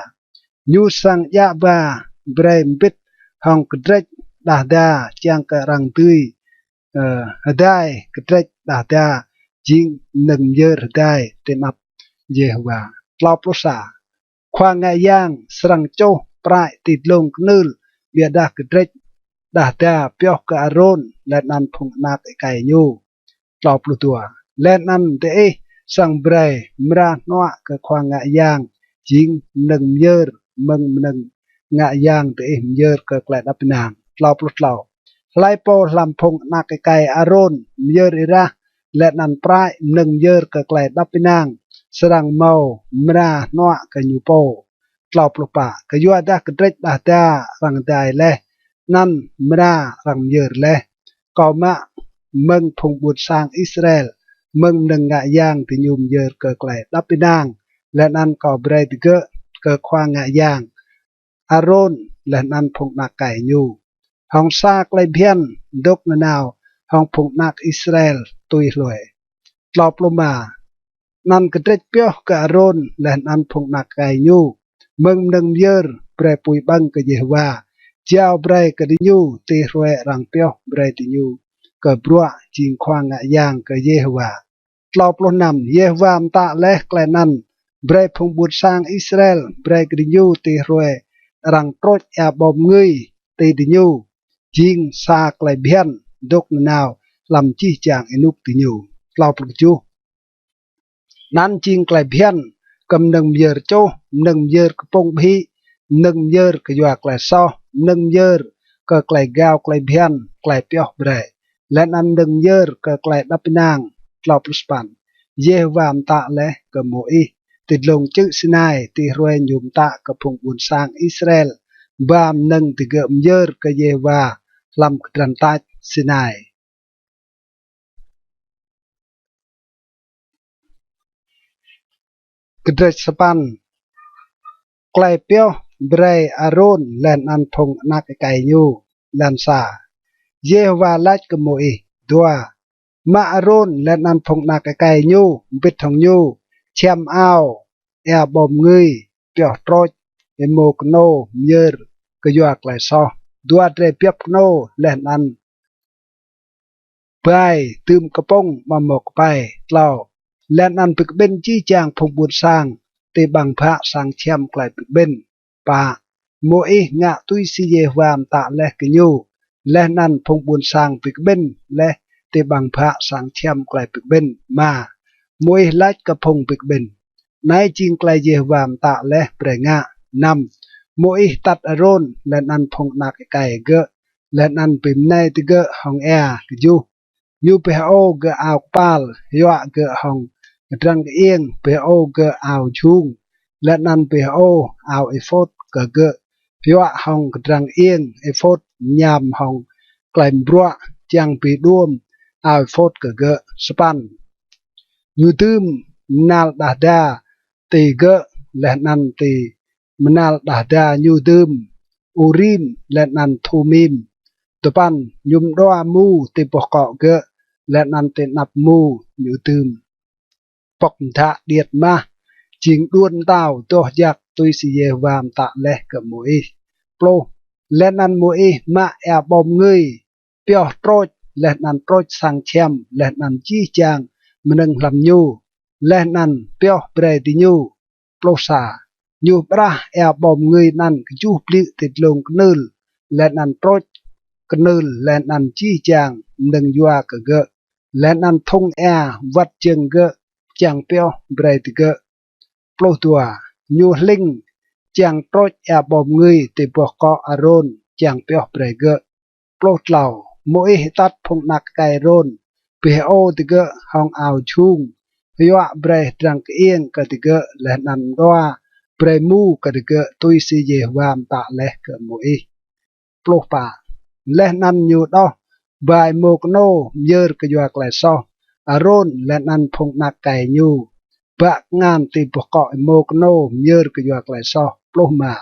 Ñu srăng djă ba brei mbĭt hŏng kdrêč đah da, čiăng kơ arăng dưi, ơ, hdai kdrêč đah da jing mnơ̆ng myơr hdai ti anăp Yêhôwa. Tlâo pluh sa. Khua ngă yang srăng čuh prăi ti dlông knưl, ƀiădah kdrêč đah da pioh kơ Arôn leh anăn phung anak êkei ñu. Tlâo pluh dua. Leh anăn diih srăng brei mra hnuă kơ khua ngă yang jing mnơ̆ng myơr mơ̆ng mnơ̆ng ngă yang diih myơr kơ klei êđăp ênang. Tlâo pluh tlâo. Hlei pô hlăm phung anak êkei Arôn myơr êrah leh anăn prăi mnơ̆ng myơr kơ klei êđăp ênang srăng mâo mra hnuă kơ ñu pô. Tlâo pluh pă. Kyuadah kdrêč đah da arăng hdai leh, anăn mra arăng myơr leh. Kâo mă mơ̆ng phung ƀuôn sang Israel mơ̆ng mnơ̆ng ngă yang diñu myơr kơ klei êđăp ênang, leh anăn kâo brei digơ̆ kơ khua ngă yang Arôn leh anăn phung anak êkei ñu hŏng sa klei bhiăn dôk nanao hŏng phung anak Israel tui hlue. Tlâo pluh êma. Anăn kdrêč pioh kơ Arôn leh anăn phung anak êkei ñu mơ̆ng mnơ̆ng myơr brei pui ƀơ̆ng kơ Yêhôwa, jao brei kơ diñu ti hruê arăng pioh brei diñu kơ bruă jing khua ngă yang kơ Yêhôwa. Tlâo pluh năm. Yêhôwa mtă leh klei anăn brei phung ƀuôn sang Israel brei kơ diñu ti hruê arăng trôč êa ƀâo mngưi ti diñu, jing sa klei bhiăn dôk nanao hlăm jih jang ênuk diñu. Tlâo pluh kjuh. Anăn jing klei bhiăn kơ mnơ̆ng myơr čuh, mnơ̆ng myơr kpŭng ƀhĭ, mnơ̆ng myơr kyua klei soh, mnơ̆ng myơr kơ klei gao klei bhiăn, klei pioh brei, leh anăn mnơ̆ng myơr kơ klei êđăp ênang. Tlâo pluh sa păn. Yêhôwa mtă leh kơ Môis ti dlông čư̆ Sinai ti hruê ñu mtă kơ phung ƀuôn sang Israel ba mnơ̆ng digơ̆ myơr kơ Yêhôwa hlăm kdrăn tač Sinai. Kdrêč sa păn. Klei pioh brei Arôn leh anăn phung anak êkei ñu. Êlan sa. Yêhôwa lač kơ Môis: Dua, mă Arôn leh anăn phung anak êkei ñu mbĭt hŏng ñu čhiăm ao êa ƀâo mngưi, pioh trôč êmô knô myơr kyua klei soh. Dua, drei biăp knô leh anăn bai dưm kpŭng amâo mâo kpei. Tlâo, leh anăn bi kƀĭn jih jang phung ƀuôn sang ti ƀăng bhă sang čhiăm klei bi kƀĭn. Pă, Môis ngă tui si Yêhôwa mtă leh kơ ñu, leh anăn phung ƀuôn sang bi kƀĭn leh ti ƀăng bhă sang čhiăm klei bi kƀĭn. Êma, Môis lač kơ phung bi kƀĭn: Anei jing klei Yêhôwa mtă leh brei ngă. Năm, Môis atăt Arôn leh anăn phung anak êkei gơ̆, leh anăn bi mnei digơ̆ hŏng êa. Kjuh, ñu bi hơô gơ̆ ao kpal, hyuă gơ̆ hŏng kdrăng kơiêng, bi hơô gơ̆ ao jhung, leh anăn bi hơô ao êphôt kơ gơ̆, hyuă hŏng kdrăng kơiêng, êphôt mñam hŏng klei mbruă, čiăng bi đuôm ao êphôt kơ gơ̆. Sa păn, ñu dưm mnal đah da ti gơ̆, leh anăn ti mnal đah da ñu dưm Urim leh anăn Thumim. Dua păn, ñu mđua êmô ti boh kŏ gơ̆, leh anăn ti anăp êmô ñu dưm pŏk mdhă điêt mah, jing đuôn mtao doh jăk tui si Yêhôwa mtă leh kơ Môis. Pluh, leh anăn Môis mă êa ƀâo mngưi, pioh trôč, leh anăn trôč sang čhiăm, leh anăn jih jang mnơ̆ng hlăm ñu, leh anăn pioh brei diñu. Pluh sa, ñu ƀrah êa ƀâo mngưi anăn kjuh bliư̆ ti dlông knưl, leh anăn trôč knưl, leh anăn jih jang mnơ̆ng yua kơ gơ̆, leh anăn thŭng êa wăt jơ̆ng gơ̆ čiăng pioh brei digơ̆. Pluh dua, ñu hlĭng čiăng trôč êa ƀâo mngưi ti boh kŏ Arôn čiăng pioh brei gơ̆. Pluh tlâo, Môis atăt phung anak êkei Arôn, bi hơô digơ̆ hŏng ao jhung, hyuă brei kdrăng kơiêng kơ digơ̆, leh anăn mđua brei êmô kơ digơ̆ tui si Yêhôwa mtă leh kơ Môis. Pluh pă, leh anăn ñu đoh ba êmô knô myơr kyua klei soh Arôn leh anăn phung anak êkei ñu, bă kngan ti boh kŏ êmô knô myơr kyua klei soh. Pluh êma,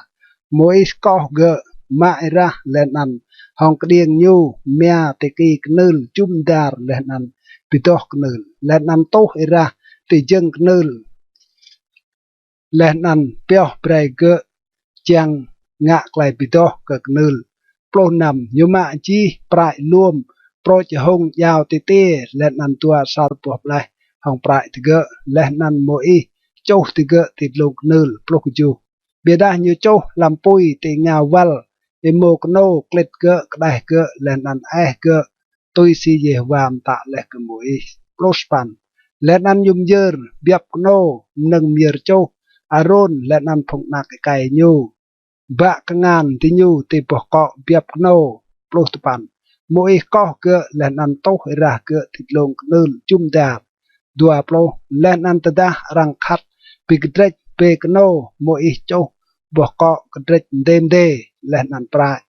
Môis koh gơ̆, mă êrah leh anăn hŏng kđiêng ñu mia ti ki knưl jŭm dar leh anăn bi doh knưl, leh anăn tuh êrah ti jơ̆ng knưl, leh anăn pioh brei gơ̆ čiăng ngă klei bi doh kơ knưl. Pluh năm, ñu mă jih prăi luôm prôč hung djao ti tiê, leh anăn dua asăr boh ƀleh hŏng prăi digơ̆, leh anăn Môis čuh digơ̆ ti dlông knưl. Pluh kjuh, ƀiădah ñu čuh hlăm pui ti êngao wăl êmô knô, klĭt gơ̆, kđeh gơ̆, leh anăn êh gơ̆, tui si Yêhôwa mtă leh kơ Môis. Pluh sa păn, leh anăn ñu myơr biăp knô mnơ̆ng myơr čuh Arôn leh anăn phung anak êkei ñu, bă kngan diñu ti boh kŏ biăp knô. Pluh dua păn, Môis koh gơ̆ leh anăn tuh êrah gơ̆ ti dlông knưl jŭm dar. Dua pluh, leh anăn tơdah arăng khăt bi kdrêč bê knô, Môis čuh boh kŏ kdrêč mdê mdê leh anăn prăi.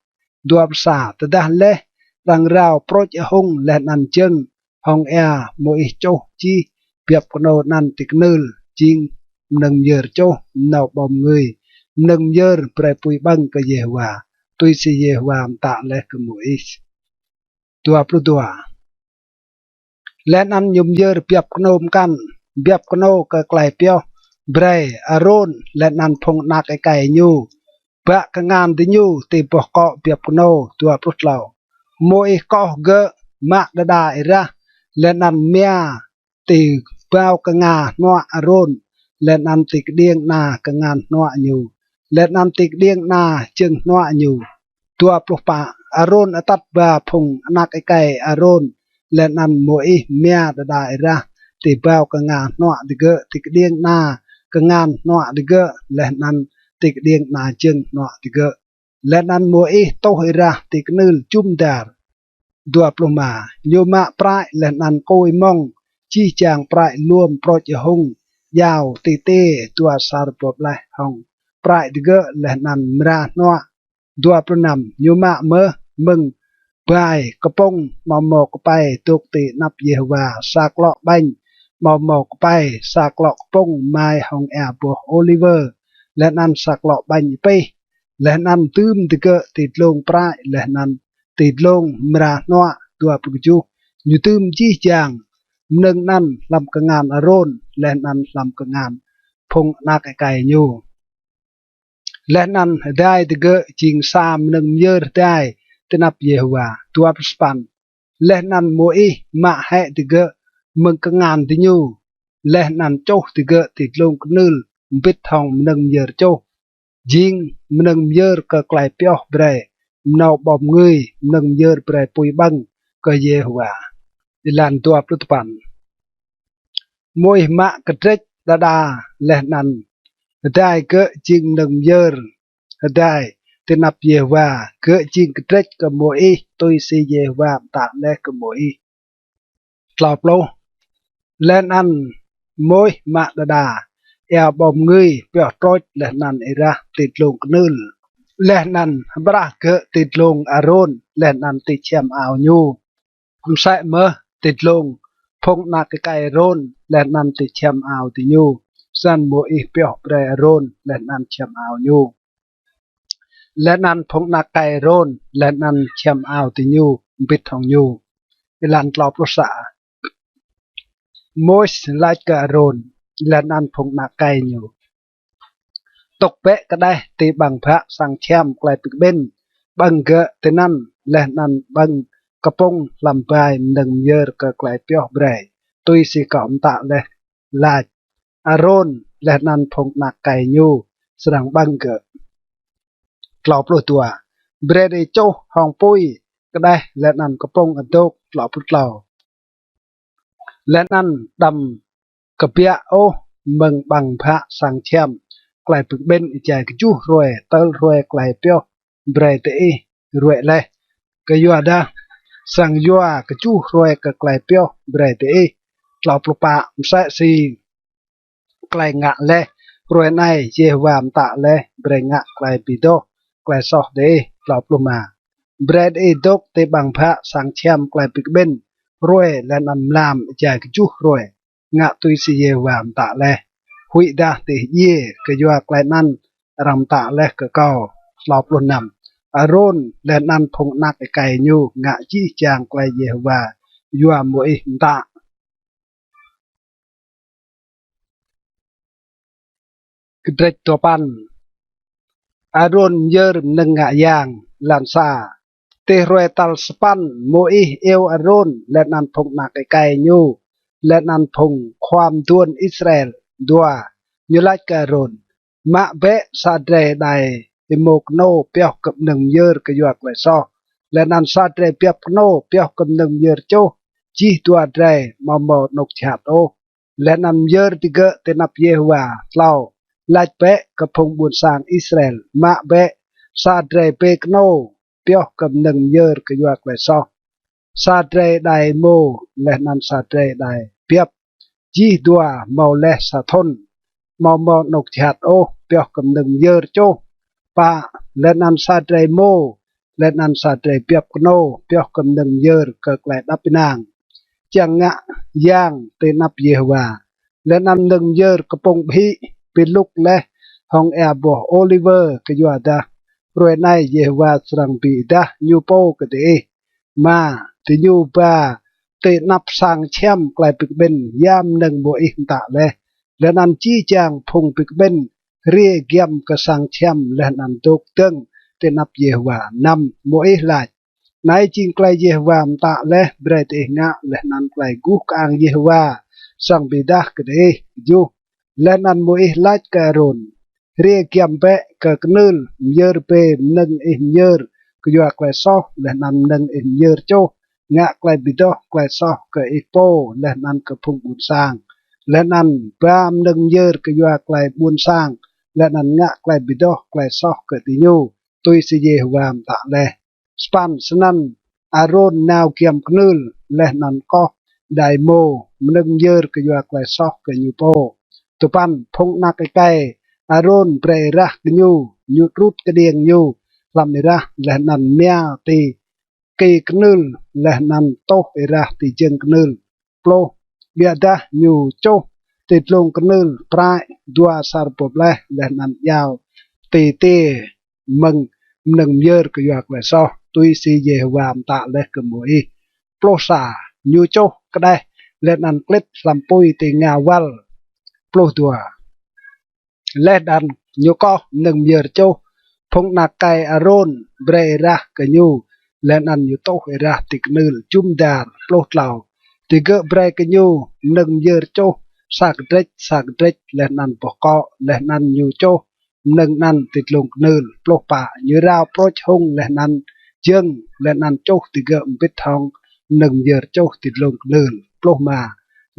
Dua pluh sa, tơdah leh arăng rao prôč hung leh anăn jơ̆ng hŏng êa, Môis čuh jih biăp knô anăn ti knưl, jing mnơ̆ng myơr čuh mnâo ƀâo mngưi, mnơ̆ng myơr brei pui ƀơ̆ng kơ Yêhôwa, tui si Yêhôwa mtă leh kơ Môis. Dua pluh dua, leh anăn ñu myơr biăp knô mkăn, biăp knô kơ klei pioh brei Arôn leh anăn phung anak êkei ñu, bă kngan diñu ti boh kŏ biăp knô. Dua pluh tlâo, Môis koh gơ̆, mă đơđa êrah leh anăn mia ti bao knga hnuă Arôn, leh anăn ti kđiêng ana kngan hnuă ñu, leh anăn ti kđiêng ana jơ̆ng hnuă ñu. Dua pluh pă, Arôn atăt ba phung anak êkei Arôn leh anăn Môis mia đơđa êrah ti bao knga hnuă digơ̆, ti kđiêng ana kngan hnuă digơ̆, leh anăn ti kđiêng ana jơ̆ng hnuă digơ̆, leh anăn Môis tuh êrah ti knưl jŭm dar. Dua pluh êma, ñu mă prăi leh anăn kôi mŏng, jih jang prăi luôm prôč hung djao ti tiê, dua asăr boh ƀleh hŏng prăi digơ̆, leh anăn mra hnuă. Dua pluh năm, ñu mă mơh mơ̆ng bai kpŭng amâo mâo kpei dôk ti anăp Yêhôwa, sa klŏ ƀañ amâo mâo kpei, sa klŏ kpŭng mai hŏng êa boh ôliwơ, leh anăn sa klŏ ƀañ êpih, leh anăn dưm digơ̆ ti dlông prăi leh anăn ti dlông mra hnuă. Dua pluh kjuh, Ñu dưm jih jang mnơ̆ng anăn hlăm kngan Arôn leh anăn hlăm kngan phung anak êkei ñu. Leh anăn hdai digơ̆ jing sa mnơ̆ng myơr hdai ti anăp Yêhôwa. Dua pluh sa păn. Leh anăn Môis mă hĕ digơ̆ mơ̆ng kngan diñu, leh anăn čuh digơ̆ ti dlông knưl mbĭt hŏng mnơ̆ng myơr čuh, jing mnơ̆ng myơr kơ klei pioh brei mnâo ƀâo mngưi, mnơ̆ng myơr brei pui ƀơ̆ng kơ Yêhôwa. Êlan dua pluh dua păn. Môis mă kdrêč đa đa leh anăn hdai gơ̆ jing mnơ̆ng myơr hdai ti anăp Yêhôwa, gơ̆ jing kdrêč kơ Môis tui si Yêhôwa mtă leh kơ Môis. Tlâo pluh. Leh anăn Môis mă đa đa êa ƀâo mngưi pioh trôč leh anăn êrah ti dlông knưl, leh anăn hƀrah gơ̆ ti dlông Arôn leh anăn ti čhiăm ao ñu. Msĕ mơh ti dlông phung anak êkei Arôn leh anăn ti čhiăm ao diñu. Snăn Môis pioh brei Arôn leh anăn čhiăm ao ñu, leh anăn phung anak êkei Arôn leh anăn čhiăm ao diñu mbĭt hŏng ñu. Êlan tlâo pluh sa. Môis lač kơ Arôn leh anăn phung anak êkei ñu: Tŭk bĕ kđeh ti ƀăng bhă sang čhiăm klei bi kƀĭn, ƀơ̆ng gơ̆ tinăn, leh anăn ƀơ̆ng kpŭng hlăm bai mnơ̆ng myơr kơ klei pioh brei, tui si kâo mtă leh, lač: Arôn leh anăn phung anak êkei ñu srăng ƀơ̆ng gơ̆. Tlâo pluh dua. Brei diih čuh hŏng pui kđeh leh anăn kpŭng adôk. Tlâo pluh tlâo. Leh anăn đăm kbiă ôh mơ̆ng ƀăng bhă sang čhiăm klei bi kƀĭn êjai kjuh hruê tơl hruê klei pioh brei diih ruê̆ leh, kyuadah srăng yua kjuh hruê kơ klei pioh brei diih. Tlâo pluh pă. Msĕ si klei ngă leh hruê anei, Yêhôwa mtă leh: Brei ngă klei bi doh klei soh diih. Tlâo pluh êma. Brei diih dôk ti ƀăng bhă sang čhiăm klei bi kƀĭn hruê leh anăn mlam êjai kjuh hruê, ngă tui si Yêhôwa mtă leh. Huĭdah diih djiê kyua klei anăn arăng mtă leh kơ kâo. Tlâo pluh năm. Arôn leh anăn phung anak êkei ñu ngă jih jang klei Yêhôwa yua Môis mtă. Kdrêč dua păn. Arôn myơr mnơ̆ng ngă yang. Êlan sa. Ti hruê tal sa păn Môis iêu Arôn leh anăn phung anak êkei ñu leh anăn phung khua mduôn Israel. Dua. Ñu lač kơ Arôn: Mă bĕ sa drei êđai êmô knô pioh kơ mnơ̆ng myơr kyua klei soh, leh anăn sa drei biăp knô pioh kơ mnơ̆ng myơr čuh, jih dua drei amâo mâo anôk jhat ôh, leh anăn myơr digơ̆ ti anăp Yêhôwa. Tlâo. Lač bĕ kơ phung ƀuôn sang Israel: Mă bĕ sa drei bê knô pioh kơ mnơ̆ng myơr kyua klei soh, sa drei êđai êmô, leh anăn sa drei êđai biăp, jih dua mâo leh sa thŭn, amâo mâo anôk jhat ôh, pioh kơ mnơ̆ng myơr čuh. Pă. Leh anăn sa drei êmô leh anăn sa drei biăp knô pioh kơ mnơ̆ng myơr kơ klei êđăp ênang, čiăng ngă yang ti anăp Yêhôwa, leh anăn mnơ̆ng myơr kpŭng ƀhĭ bi lŭk leh hŏng êa boh ôliwơ, kyuadah hruê anei Yêhôwa srăng bi êdah ñu pô kơ diih. Êma. Diñu ba ti anăp sang čhiăm klei bi kƀĭn ya mnơ̆ng Môis mtă leh, leh anăn jih jang phung bi kƀĭn hriê giăm kơ sang čhiăm leh anăn dôk dơ̆ng ti anăp Yêhôwa. Năm. Môis lač: Anei jing klei Yêhôwa mtă leh brei diih ngă, leh anăn klei guh kơang Yêhôwa srăng bi êdah kơ diih. Kjuh. Leh anăn Môis lač kơ Arôn: Hriê giăm bĕ kơ knưl, myơr bê mnơ̆ng ih myơr kyua klei soh leh anăn mnơ̆ng ih myơr čuh, ngă klei bi doh klei soh kơ ih pô leh anăn kơ phung ƀuôn sang, leh anăn ba mnơ̆ng myơr kyua klei ƀuôn sang leh anăn ngă klei bi doh klei soh kơ diñu, tui si Yêhôwa mtă leh. Sa păn. Snăn Arôn nao giăm knưl leh anăn koh êđai êmô mnơ̆ng myơr kyua klei soh kơ ñu pô. Dua păn. Phung anak êkei Arôn brei êrah kơ ñu, ñu trŭt kđiêng ñu hlăm êrah leh anăn mia ti ki knưl leh anăn tuh êrah ti jơ̆ng knưl. Pluh. Ƀiădah ñu čuh ti dlông knưl prăi dua asăr boh bleh leh anăn djao ti tiê mơ̆ng mnơ̆ng myơr kyua klei soh, tui si Yêhôwa mtă leh kơ Môis. Pluh sa. ñu čuh kđeh leh anăn klĭt hlăm pui ti êngao wăl. Pluh dua. Leh anăn ñu koh mnơ̆ng myơr čuh. Phung anak êkei Arôn brei êrah kơ ñu, leh anăn ñu tuh êrah ti knưl jŭm dar. Pluh tlâo. Digơ̆ brei kơ ñu mnơ̆ng myơr čuh sa kdrêč, sa kdrêč, leh anăn boh kŏ, leh anăn ñu čuh mnơ̆ng anăn ti dlông knưl. Pluh pă. Ñu rao prôč hŭng leh anăn jơ̆ng, leh anăn čuh digơ̆ mbĭt hŏng mnơ̆ng myơr čuh ti dlông knưl. Pluh êma.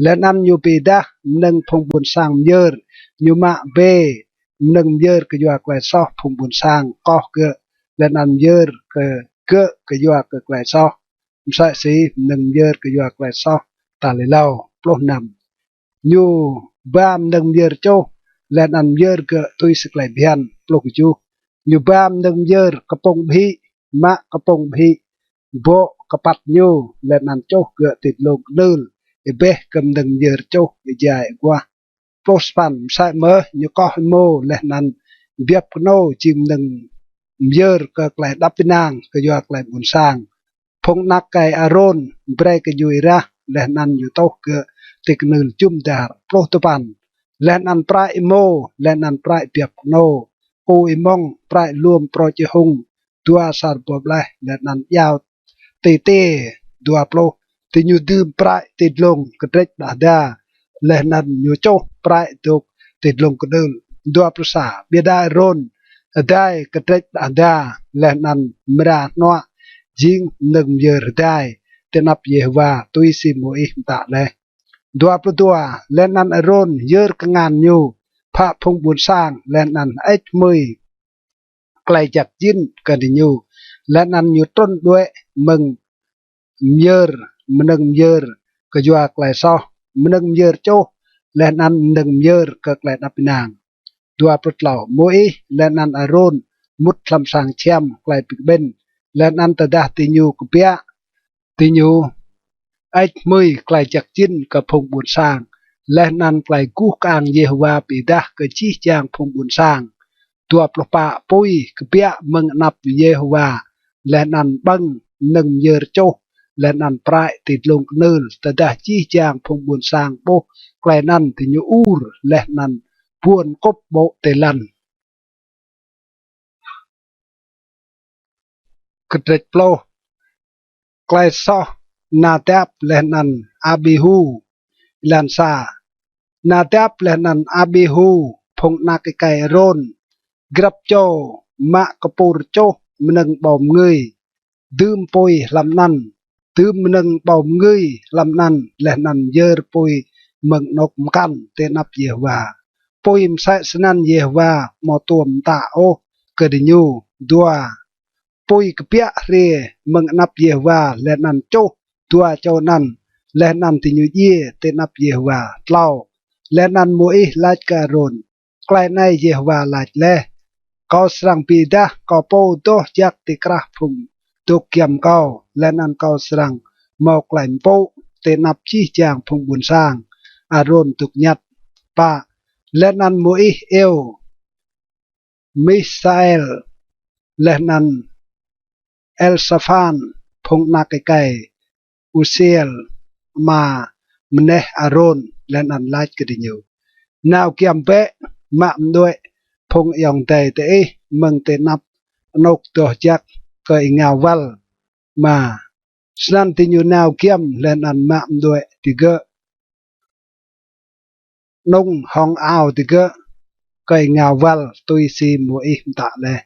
Leh anăn ñu bi êdah mnơ̆ng phung ƀuôn sang myơr, ñu mă bê mnơ̆ng myơr kyua klei soh phung ƀuôn sang, koh gơ̆, leh anăn myơr kơ gơ̆ kyua kơ klei soh, msĕ si mnơ̆ng myơr kyua klei soh tal êlâo. Pluh năm. Ñu ba mnơ̆ng myơr čuh, leh anăn myơr gơ̆ tui si klei bhiăn. Pluh kjuh. Ñu ba mnơ̆ng myơr kpŭng ƀhĭ, mă kpŭng ƀhĭ, bŏ kpăt ñu, leh anăn čuh gơ̆ ti dlông knưl, êbeh kơ mnơ̆ng myơr čuh êjai aguah. Pluh sa păn. Msĕ mơh ñu koh êmô leh anăn biăp knô jing mnơ̆ng myơr kơ klei êđăp ênang kyua klei ƀuôn sang. Phung anak êkei Arôn brei kơ ñu êrah, leh anăn ñu tuh gơ̆ ti knưl jŭm dar. Pluh dua păn. Leh anăn prăi êmô, leh anăn prăi biăp knô, ku êmŏng, prăi luôm prôč hŭng, dua asăr boh ƀleh, leh anăn djao ti tiê. Dua pluh. Diñu dưm prăi ti dlông kdrêč đah da, leh anăn ñu čuh prăi dôk ti dlông knưl. Dua pluh sa. Ƀiădah Arôn êdai kdrêč đah da, leh anăn mra hnuă jing mnơ̆ng myơr êdai ti anăp Yêhôwa, tui si Môis mtă leh. Dua pluh dua. Leh anăn Arôn yơr kngan ñu phă phung ƀuôn sang, leh anăn hơêč hmưi klei jăk jĭn kơ diñu, leh anăn ñu trŭn đuĕ mơ̆ng myơr, mnơ̆ng myơr kyua klei soh, mnơ̆ng myơr čuh, leh anăn mnơ̆ng myơr kơ klei êđăp ênang. Dua pluh tlâo. Môis leh anăn Arôn mŭt hlăm sang čhiăm klei bi kƀĭn, leh anăn tơdah diñu kbiă, diñu hơêč hmưi klei jăk jĭn kơ phung ƀuôn sang, leh anăn klei guh kơang Yêhôwa bi êdah kơ jih jang phung ƀuôn sang. Dua pluh pă. Pui kbiă mơ̆ng anăp Yêhôwa, leh anăn ƀơ̆ng mnơ̆ng myơr čuh, leh anăn prăi ti dlông knưl. Tơdah jih jang phung ƀuôn sang ƀuh klei anăn, diñu ur, leh anăn buôn kŭp ƀô̆ ti lăn. Kdrêč pluh. Klei soh Nadap leh anăn Abihu. Êlan sa. Nadap leh anăn Abihu, phung anak êkei Arôn, grăp čô, mă kpur čuh mnơ̆ng ƀâo mngưi, dưm pui hlăm anăn, dưm mnơ̆ng ƀâo mngưi hlăm anăn, leh anăn myơr pui mơ̆ng anôk mkăn ti anăp Yêhôwa. Pui msĕ snăn Yêhôwa amâo tuôm mtă ôh kơ diñu. Dua. Pui kbiă hriê mơ̆ng anăp Yêhôwa, leh anăn čuh dua čô anăn, leh anăn diñu djiê ti anăp Yêhôwa. Tlâo. Leh anăn Môis lač kơ Arôn: Klei anei Yêhôwa lač leh: Kâo srăng bi êdah kâo pô doh jăk ti krah phung dôk giăm kâo, leh anăn kâo srăng mâo klei mpŭ ti anăp jih jang phung ƀuôn sang. Arôn dôk ñăt. Pă. Leh anăn Môis iêu Misael leh anăn Êlsaphan, phung anak êkei Usiel, ama mneh Arôn, leh anăn lač kơ diñu: Nao giăm bĕ, mă mđuĕ phung ayŏng adei diih mơ̆ng ti anăp anôk doh jăk kơ êngao wăl. Êma. Snăn diñu nao giăm leh anăn mă mđuĕ digơ̆, anŭng hŏng ao digơ̆ kơ êngao wăl, tui si Môis mtă leh.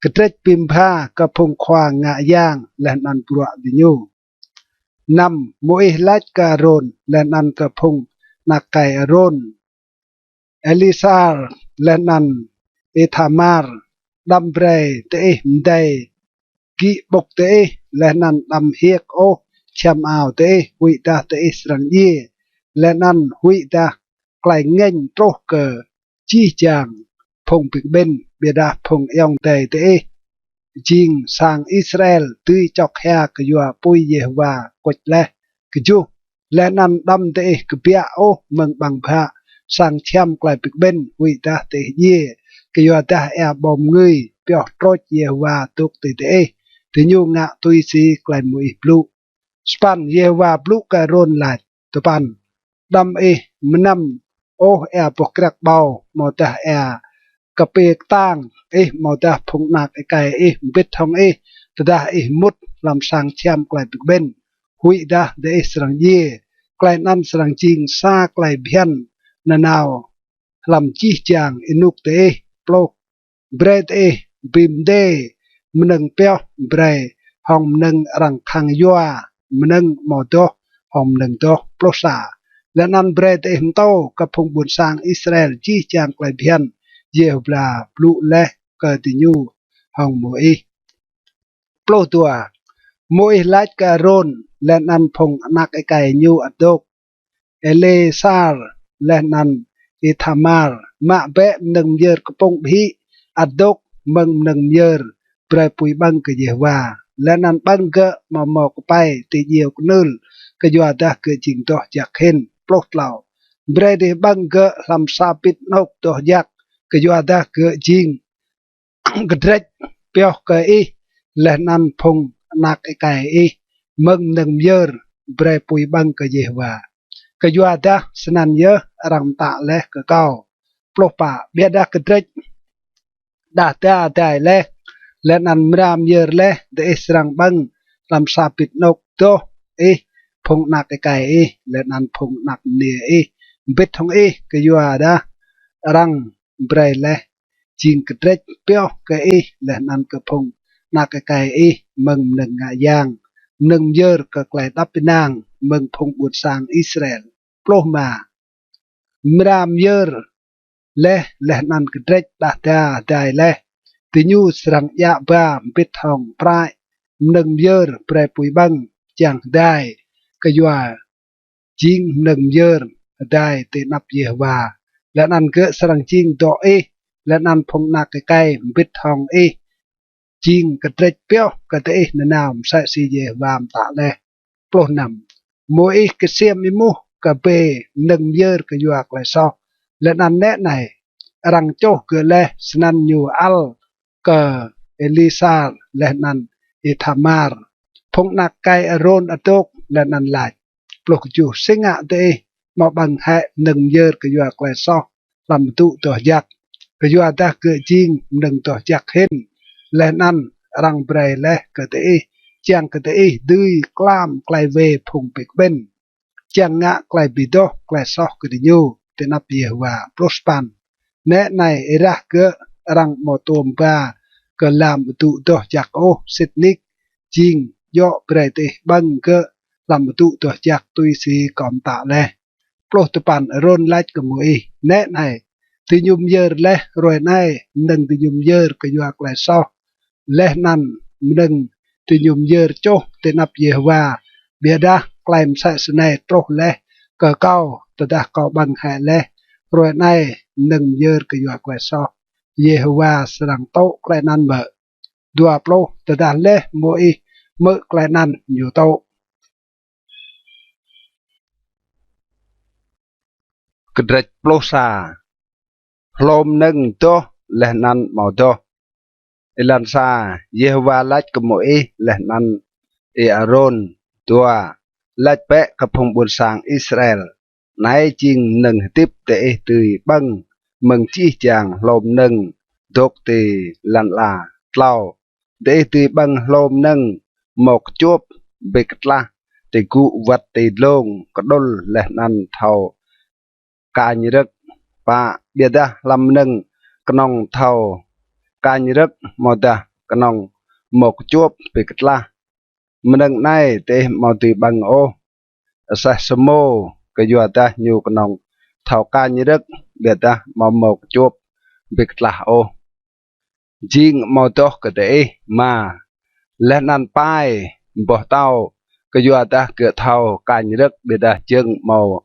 Kdrêč bi mbha kơ phung khua ngă yang leh anăn bruă diñu. Năm. Môis lač kơ Arôn leh anăn kơ phung anak êkei Arôn: Êlêazar leh anăn Ithamar, đăm brei diih mdei gĭ ƀŭk diih, leh anăn đăm hiêk ôh čhiăm ao diih, huĭdah diih srăng djiê, leh anăn huĭdah klei ngêñ truh kơ jih jang phung bi kƀĭn. Ƀiădah phung ayŏng adei diih jing sang Israel dưi čŏk hia kyua pui Yêhôwa kuč leh. Kjuh. Leh anăn đăm diih kbiă ôh mơ̆ng ƀăng bhă sang čhiăm klei bi kƀĭn, huĭdah diih djiê, kyuadah êa ƀâo mngưi pioh trôč Yêhôwa dôk ti diih. Diñu ngă tui si klei Môis blŭ. Sa păn, Yêhôwa blŭ kơ Arôn lač: Dua păn, đăm ih mnăm ôh êa boh kriăk ƀâo, amâodah êa kpiê ktang ih amâodah phung anak êkei ih mbĭt hŏng ih, tơdah ih mŭt hlăm sang čhiăm klei bi kƀĭn, huĭdah diih srăng djiê. Klei anăn srăng jing sa klei bhiăn nanao hlăm jih jang ênuk diih. Pluh, brei diih bi mdê mnơ̆ng pioh brei hŏng mnơ̆ng arăng khăng yua mnơ̆ng amâo doh hŏng mnơ̆ng doh. Pluh sa, leh anăn brei diih mtô kơ phung ƀuôn sang Israel jih jang klei bhiăn Yêhôwa blŭ leh kơ diñu hŏng Môis. Pluh dua, Môis lač kơ Arôn leh anăn phung anak êkei ñu ăt dôk, Êlêasar leh anăn Ithamar: Mă bĕ mnơ̆ng myơr kpŭng ƀhĭ ăt dôk mơ̆ng mnơ̆ng myơr brei pui ƀơ̆ng kơ Yêhôwa, leh anăn ƀơ̆ng gơ̆ amâo mâo kpei ti djiêu knưl, kyuadah gơ̆ jing doh jăk hĭn. Pluh tlâo, brei diih ƀơ̆ng gơ̆ hlăm sa bĭt anôk doh jăk, kyuadah gơ̆ jing kdrêč pioh kơ ih leh anăn phung anak êkei ih mơ̆ng mnơ̆ng myơr brei pui ƀơ̆ng kơ Yêhôwa, kyuadah snăn yơh arăng mtă leh kơ kâo. Pluh pă, ƀiădah kdrêč đah da êdai leh, leh anăn mra myơr leh, diih srăng ƀơ̆ng hlăm sa bĭt anôk doh, ih, phung anak êkei ih, leh anăn phung anak mniê ih mbĭt hŏng ih, kyuadah arăng brei leh jing kdrêč pioh kơ ih leh anăn kơ phung anak êkei ih mơ̆ng mnơ̆ng ngă yang, mnơ̆ng myơr kơ klei êđăp ênang mơ̆ng phung ƀuôn sang Israel. Pluh êma, mra myơr leh, leh anăn kdrêč đah da êdai leh, diñu srăng djă ba mbĭt hŏng prăi mnơ̆ng myơr brei pui ƀơ̆ng čiăng êdai, kyua jing mnơ̆ng myơr êdai ti anăp Yêhôwa, leh anăn gơ̆ srăng jing dŏ ih leh anăn phung anak êkei mbĭt hŏng ih, jing kdrêč pioh kơ diih nanao msĕ si Yêhôwa mtă leh. Pluh năm, Môis ksiêm êmuh kơ bê mnơ̆ng myơr kyua klei soh, leh anăn nĕ anei, arăng čuh gơ̆ leh. Snăn ñu ăl kơ Êlêasar leh anăn Ithamar, phung anak êkei Arôn adôk, leh anăn lač: Pluh kjuh, si ngă diih amâo ƀơ̆ng hĕ mnơ̆ng myơr kyua klei soh hlăm adŭ doh jăk? Kyuadah gơ̆ jing mnơ̆ng doh jăk hĭn, leh anăn arăng brei leh kơ diih čiăng kơ diih dưi klam klei wê phung bi kƀĭn, čiăng ngă klei bi doh klei soh kơ diñu ti anăp Yêhôwa. Pluh sa păn, nĕ anei, êrah gơ̆ arăng amâo tuôm ba kơ lam adŭ doh jăk ôh, sĭt nik jing djŏ brei diih ƀơ̆ng gơ̆ hlăm adŭ doh jăk tui si kâo mtă leh. Pluh dua păn, Arôn lač kơ Môis: Nĕ anei, diñu myơr leh hruê anei mnơ̆ng diñu myơr kyua klei soh, leh anăn mnơ̆ng diñu myơr čuh ti anăp Yêhôwa. Ƀiădah klei msĕ snei truh leh kơ kâo, tơdah kâo ƀơ̆ng hĕ leh hruê anei mnơ̆ng myơr kyua klei soh, Yêhôwa srăng tŭ klei anăn mơ̆? Dua pluh, tơdah leh Môis hmư̆ klei anăn, ñu tŭ. Kdrêč pluh sa, hlô mnơ̆ng doh leh anăn amâo doh. Êlan sa, Yêhôwa lač kơ Môis leh anăn Y-Arôn. Dua, lač bĕ kơ phung ƀuôn sang Israel: Anei jing mnơ̆ng hdĭp diih dưi ƀơ̆ng mơ̆ng jih jang hlô mnơ̆ng dôk ti lăn ala. Tlâo, diih dưi ƀơ̆ng hlô mnơ̆ng mâo kčuôp bi ktlah ti gŭ wăt ti dlông kđŭl leh anăn thâo kañ rơ̆k. Pă, ƀiădah hlăm mnơ̆ng knŏng thâo kañ rơ̆k amâodah knŏng mâo kčuôp bi ktlah, mnơ̆ng anei diih amâo dưi ƀơ̆ng ôh. Aseh samô, kyuadah ñu knŏng thâo kañ rơ̆k ƀiădah amâo mâo kčuôp bi ktlah ôh, jing amâo doh kơ diih. Êma, leh anăn pai, boh tâo, kyuadah gơ̆ thâo kañ rơ̆k ƀiădah jơ̆ng amâo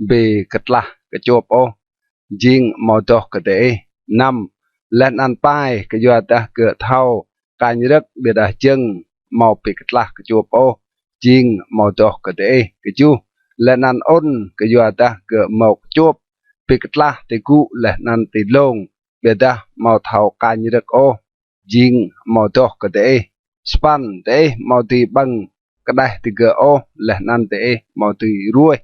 bi ktlah kčuôp ôh, jing amâo doh kơ diih. Năm, leh anăn pai, kyuadah gơ̆ thâo kañ rơ̆k ƀiădah jơ̆ng amâo bi ktlah kčuôp ôh, jing amâo doh kơ diih. Kjuh, leh anăn ŭn, kyuadah gơ̆ mâo kčuôp bi ktlah ti gŭ leh anăn ti dlông, ƀiădah amâo thâo kañ rơ̆k ôh, jing amâo doh kơ diih. Sa păn, diih amâo dưi ƀơ̆ng kđeh digơ̆ ôh, leh anăn diih amâo dưi ruêh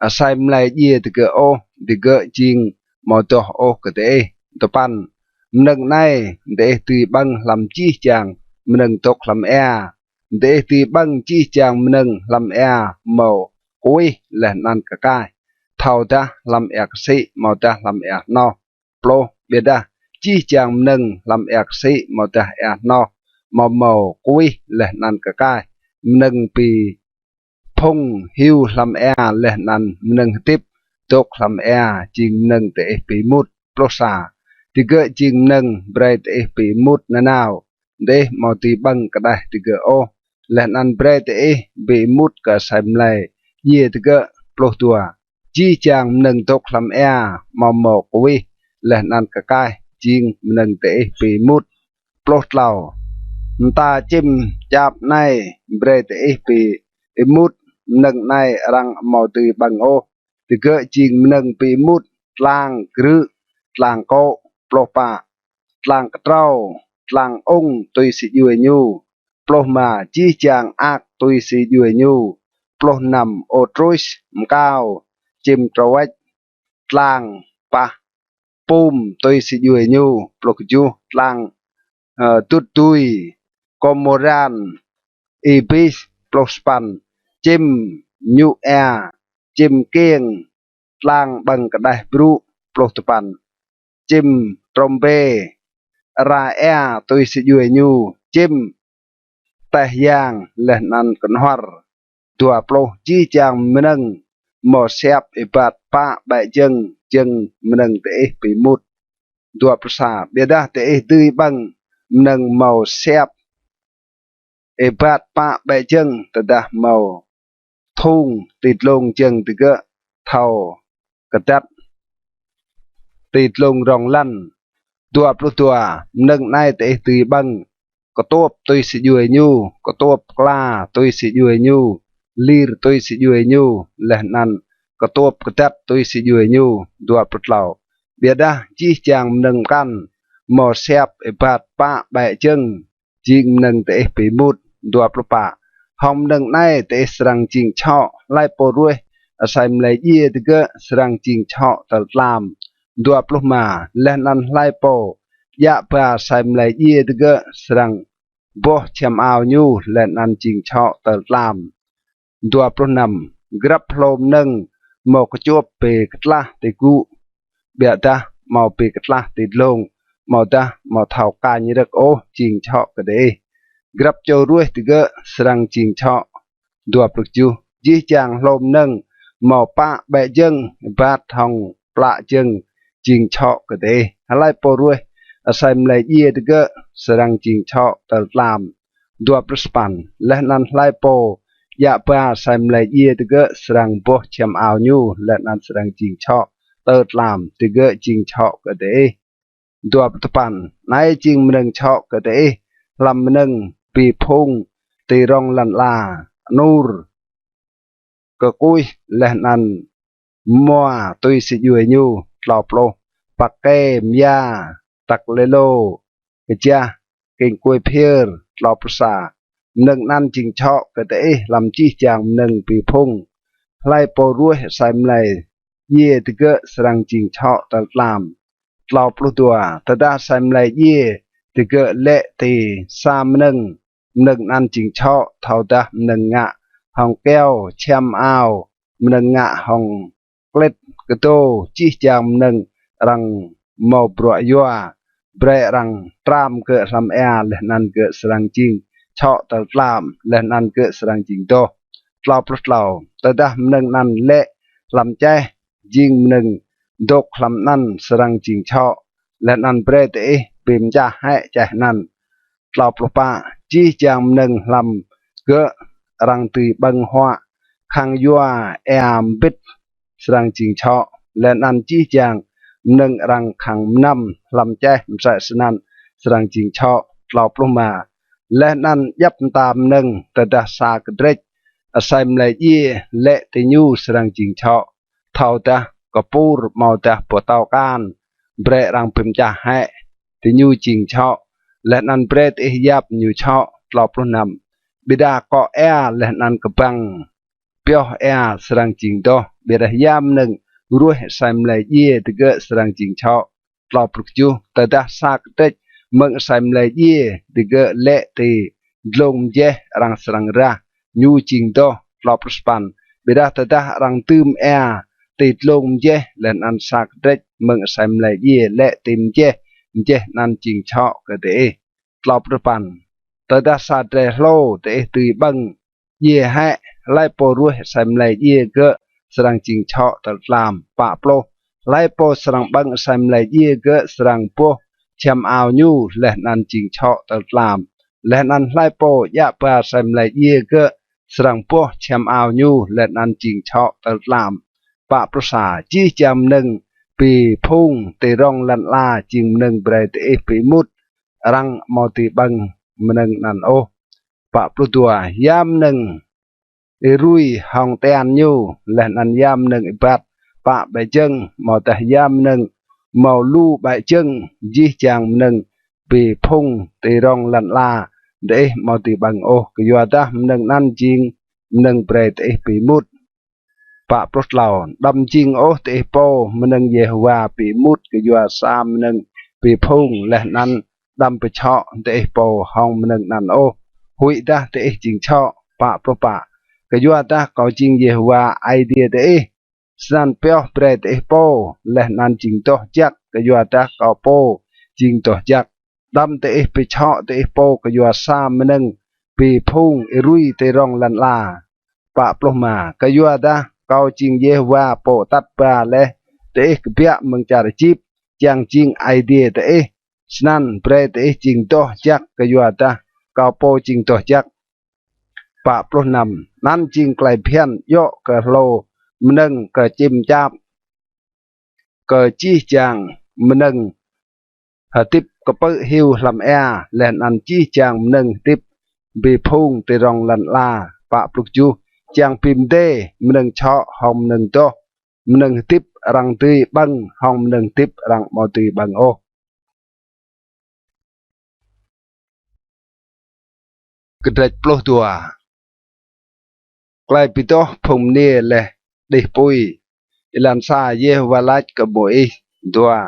asei mlei djiê digơ̆ ôh, digơ̆ jing amâo doh ôh kơ diih. Dua păn. Mnơ̆ng anei diih dưi ƀơ̆ng hlăm jih jang mnơ̆ng dôk hlăm êa. Diih dưi ƀơ̆ng jih jang mnơ̆ng hlăm êa mâo kwih leh anăn kkaih, thâodah hlăm êa ksĭ amâodah hlăm êa hnoh. Pluh. Ƀiădah jih jang mnơ̆ng hlăm êa ksĭ amâodah êa hnoh amâo mâo kwih leh anăn kkaih, mnơ̆ng bi phŭng hiu hlăm êa leh anăn mnơ̆ng hdĭp dôk hlăm êa jing mnơ̆ng diih bi êmut. Pluh sa. Digơ̆ jing mnơ̆ng brei diih bi êmut nanao, diih amâo dưi ƀơ̆ng kđeh digơ̆ ôh, leh anăn brei diih bi êmut kơ asei mlei djiê digơ̆. Pluh dua. Jih jang mnơ̆ng dôk hlăm êa amâo mâo kwih leh anăn kkaih jing mnơ̆ng diih bi êmut. Pluh tlâo. Mta čĭm čap anei brei diih bi êmut, mnơ̆ng anei arăng amâo dưi ƀơ̆ng ôh, digơ̆ jing mnơ̆ng bi êmut tlang krư̆, tlang kô̆. Pluh pă. Tlang ktrâo, tlang ung tui si djuê ñu. Pluh êma. Jih jang ak tui si djuê ñu. Pluh năm. Ôtrus, mkao, čĭm trôč, tlang pah pum tui si djuê ñu. Pluh kjuh. Tlang, ơ, dŭt dui, kômôran, ibis. Pluh sa păn. Čĭm ñu êa, čĭm kiêng, tlang ƀơ̆ng kđeh brŭ. Pluh dua păn. Čĭm trôm bê, ra êa tui si djuê ñu, čĭm teh yang leh anăn knhuăr. Dua pluh. Jih jang mnơ̆ng mâo siap êbat pă ƀĕ jơ̆ng, jơ̆ng mnơ̆ng diih bi êmut. Dua pluh sa. Ƀiădah diih dưi ƀơ̆ng mnơ̆ng mâo siap êbat pă ƀĕ jơ̆ng tơdah mâo thŭng ti dlông jơ̆ng digơ̆ thâo kdăt ti dlông rŏng lăn. Dua pluh dua. Mnơ̆ng anei diih dưi ƀơ̆ng ktuôp tui si djuê ñu, ktuôp kla tui si djuê ñu, lir tui si djuê ñu, leh anăn ktuôp kdăt tui si djuê ñu. Dua pluh tlâo. Ƀiădah jih jang mnơ̆ng mkăn mâo siap êbat pă ƀĕ jơ̆ng jing mnơ̆ng diih bi êmut. Dua pluh pă. Hŏng mnơ̆ng anei diih srăng jing čhŏ, hlei pô ruêh asei mlei djiê digơ̆ srăng jing čhŏ tơl tlam. Dua pluh êma. Leh anăn hlei pô djă ba asei mlei djiê digơ̆ srăng boh čhiăm ao ñu leh anăn jing čhŏ tơl tlam. Dua pluh năm. Grăp hlô mnơ̆ng mâo kčuôp bi ktlah ti gŭ, ƀiădah amâo bi ktlah ti dlông, amâodah amâo thâo kañ rơ̆k ôh jing čhŏ kơ diih. Grăp čô ruêh digơ̆ srăng jing čhŏ. Dua pluh kjuh. Jih jang hlô mnơ̆ng mâo pă ƀĕ jơ̆ng êbat hŏng plă jơ̆ng jing čhŏ kơ diih. Hlei pô ruêh asei mlei djiê digơ̆ srăng jing čhŏ tơl tlam. Dua pluh sa păn. Leh anăn hlei pô djă ba asei mlei djiê digơ̆ srăng boh čhiăm ao ñu leh anăn srăng jing čhŏ tơl tlam, digơ̆ jing čhŏ kơ diih. Dua pluh dua păn. Anei jing mnơ̆ng čhŏ kơ diih hlăm mnơ̆ng bi phung ti rŏng lăn ala: anur, kkuih leh anăn mua tui si djuê ñu. Tlâo pluh. Pake, mya, tak lê lô, kjah, kêng kuê phiơr. Tlâo pluh sa. Mnơ̆ng anăn jing čhŏ kơ diih hlăm jih jang mnơ̆ng bi phung. Hlei pô ruêh asei mlei djiê digơ̆ srăng jing čhŏ tơl tlam. Tlâo pluh dua. Tơdah asei mlei djiê digơ̆ lĕ ti sa mnơ̆ng, mnơ̆ng anăn jing čhŏ, thâodah mnơ̆ng ngă hŏng kyâo, čhiăm ao, mnơ̆ng ngă hŏng klĭt, kdô, jih jang mnơ̆ng arăng mâo bruă yua, brei arăng tram gơ̆ hlăm êa, leh anăn gơ̆ srăng jing čhŏ tơl tlam, leh anăn gơ̆ srăng jing doh. Tlâo pluh tlâo. Tơdah mnơ̆ng anăn lĕ hlăm čeh, jing mnơ̆ng dôk hlăm anăn srăng jing čhŏ, leh anăn brei diih bi mčah hĕ čeh anăn. Tlâo pluh pă. Jih jang mnơ̆ng hlăm gơ̆ arăng dưi ƀơ̆ng huă khăng yua êa mbĭt srăng jing čhŏ, leh anăn jih jang mnơ̆ng arăng khăng mnăm hlăm čeh msĕ snăn srăng jing čhŏ. Tlâo pluh êma. Leh anăn djăp mta mnơ̆ng tơdah sa kdrêč asei mlei djiê lĕ ti ñu srăng jing čhŏ, thâodah kpur amâodah boh tâo kan, brei arăng bi mčah hĕ, diñu jing čhŏ, leh anăn brei diih yap ñu čhŏ. Tlâo pluh năm. Ƀiădah kŏ êa leh anăn kbăng pioh êa srăng jing doh, ƀiădah ya mnơ̆ng ruêh asei mlei djiê digơ̆ srăng jing čhŏ. Tlâo pluh kjuh. Tơdah sa kdrêč mơ̆ng asei mlei djiê digơ̆ lĕ ti dlông mjeh, arăng srăng rah ñu jing doh. Tlâo pluh sa păn. Ƀiădah tơdah arăng dưm êa ti dlông mjeh, leh anăn sa kdrêč mơ̆ng asei mlei djiê lĕ ti mjeh, mjeh anăn jing čhŏ kơ diih. Tlâo pluh păn. Tơdah sa drei hlô diih dưi ƀơ̆ng djiê hĕ? Hlei pô ruêh asei mlei djiê gơ̆ srăng jing čhŏ tơl tlam. Pă pluh. Hlei pô srăng ƀơ̆ng asei mlei djiê gơ̆ srăng boh čhiăm ao ñu leh anăn jing čhŏ tơl tlam. Leh anăn hlei pô djă ba asei mlei djiê gơ̆ srăng boh čhiăm ao ñu leh anăn jing čhŏ tơl tlam. Pă pluh sa. Jih jang mnơ̆ng bi phung ti rŏng lăn ala jing mnơ̆ng brei diih bi êmut, arăng amâo dưi ƀơ̆ng mnơ̆ng anăn ôh. Pă pluh dua. Ya mnơ̆ng êrui hŏng tian ñu, leh anăn ya mnơ̆ng êbat pă ƀĕ jơ̆ng, amâodah ya mnơ̆ng mâo lu ƀĕ jơ̆ng, jih jang mnơ̆ng bi phung ti rŏng lăn ala diih amâo dưi ƀơ̆ng ôh, kyuadah mnơ̆ng anăn jing mnơ̆ng brei diih bi êmut. Pă pluh tlâo. Đăm jing ôh diih pô mnơ̆ng Yêhôwa bi êmut kyua sa mnơ̆ng bi phung, leh anăn đăm bi čhŏ diih pô hŏng mnơ̆ng anăn ôh, huĭdah diih jing čhŏ. Pă pluh pă. Kyuadah kâo jing Yêhôwa Aê Diê diih, snăn pioh brei diih pô, leh anăn jing doh jăk, kyuadah kâo pô jing doh jăk. Đăm diih bi čhŏ diih pô kyua sa mnơ̆ng bi phung êrui ti rŏng lăn ala. Pă pluh êma. Kyuadah kâo jing Yêhôwa pô atăt ba leh diih kbiă mơ̆ng čar Êjip, čiăng jing Aê Diê diih, snăn brei diih jing doh jăk kyuadah kâo pô jing doh jăk. Pă pluh năm. Anăn jing klei bhiăn djŏ kơ hlô mnơ̆ng, kơ čĭm čap, kơ jih jang mnơ̆ng hdĭp kpư̆ hiu hlăm êa, leh anăn jih jang mnơ̆ng hdĭp bi phung ti rŏng lăn ala. Pă pluh kjuh. Čiăng bi mdê mnơ̆ng čhŏ hŏng mnơ̆ng doh, mnơ̆ng hdĭp arăng dưi ƀơ̆ng hŏng mnơ̆ng hdĭp arăng amâo dưi ƀơ̆ng ôh. Kdrêč pluh dua. Klei bi doh phung mniê leh đih pui. Êlan sa. Yêhôwa lač kơ Môis. Dua.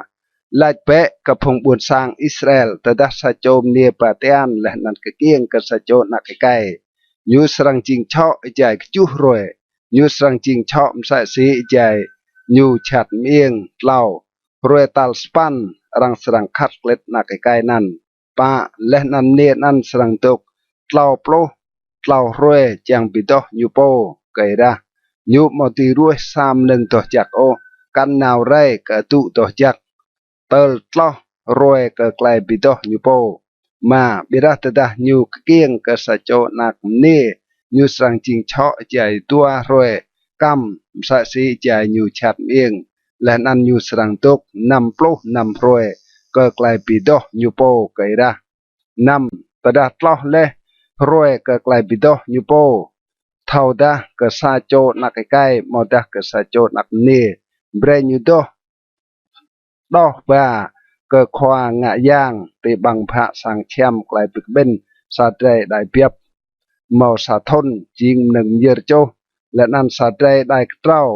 Lač bĕ kơ phung ƀuôn sang Israel, tơdah sa čô mniê ba tian leh anăn kkiêng kơ sa čô anak êkei, ñu srăng jing čhŏ êjai kjuh hruê. Ñu srăng jing čhŏ msĕ si êjai ñu jhat mơiêng. Tlâo. Hruê tal sa păn arăng srăng khăt klĭt anak êkei anăn. Pă. Leh anăn mniê anăn srăng dôk tlâo pluh tlâo hruê čiăng bi doh ñu pô kơ êrah. Ñu amâo dưi ruêh sa mnơ̆ng doh jăk ôh, kăn nao rei kơ adŭ doh jăk tơl tloh hruê kơ klei bi doh ñu pô. Êma. Ƀiădah tơdah ñu kkiêng kơ sa čô anak mniê, ñu srăng jing čhŏ êjai dua hruê kăm msĕ si êjai ñu jhat mơiêng, leh anăn ñu srăng dôk năm pluh năm hruê kơ klei bi doh ñu pô kơ êrah. Năm. Tơdah tloh leh hruê kơ klei bi doh ñu pô, thâodah kơ sa čô anak êkei amâodah kơ sa čô anak mniê, brei ñu doh, đoh ba kơ khua ngă yang ti ƀăng bhă sang čhiăm klei bi kƀĭn sa drei êđai biăp mâo sa thŭn jing mnơ̆ng myơr čuh, leh anăn sa drei êđai ktrâo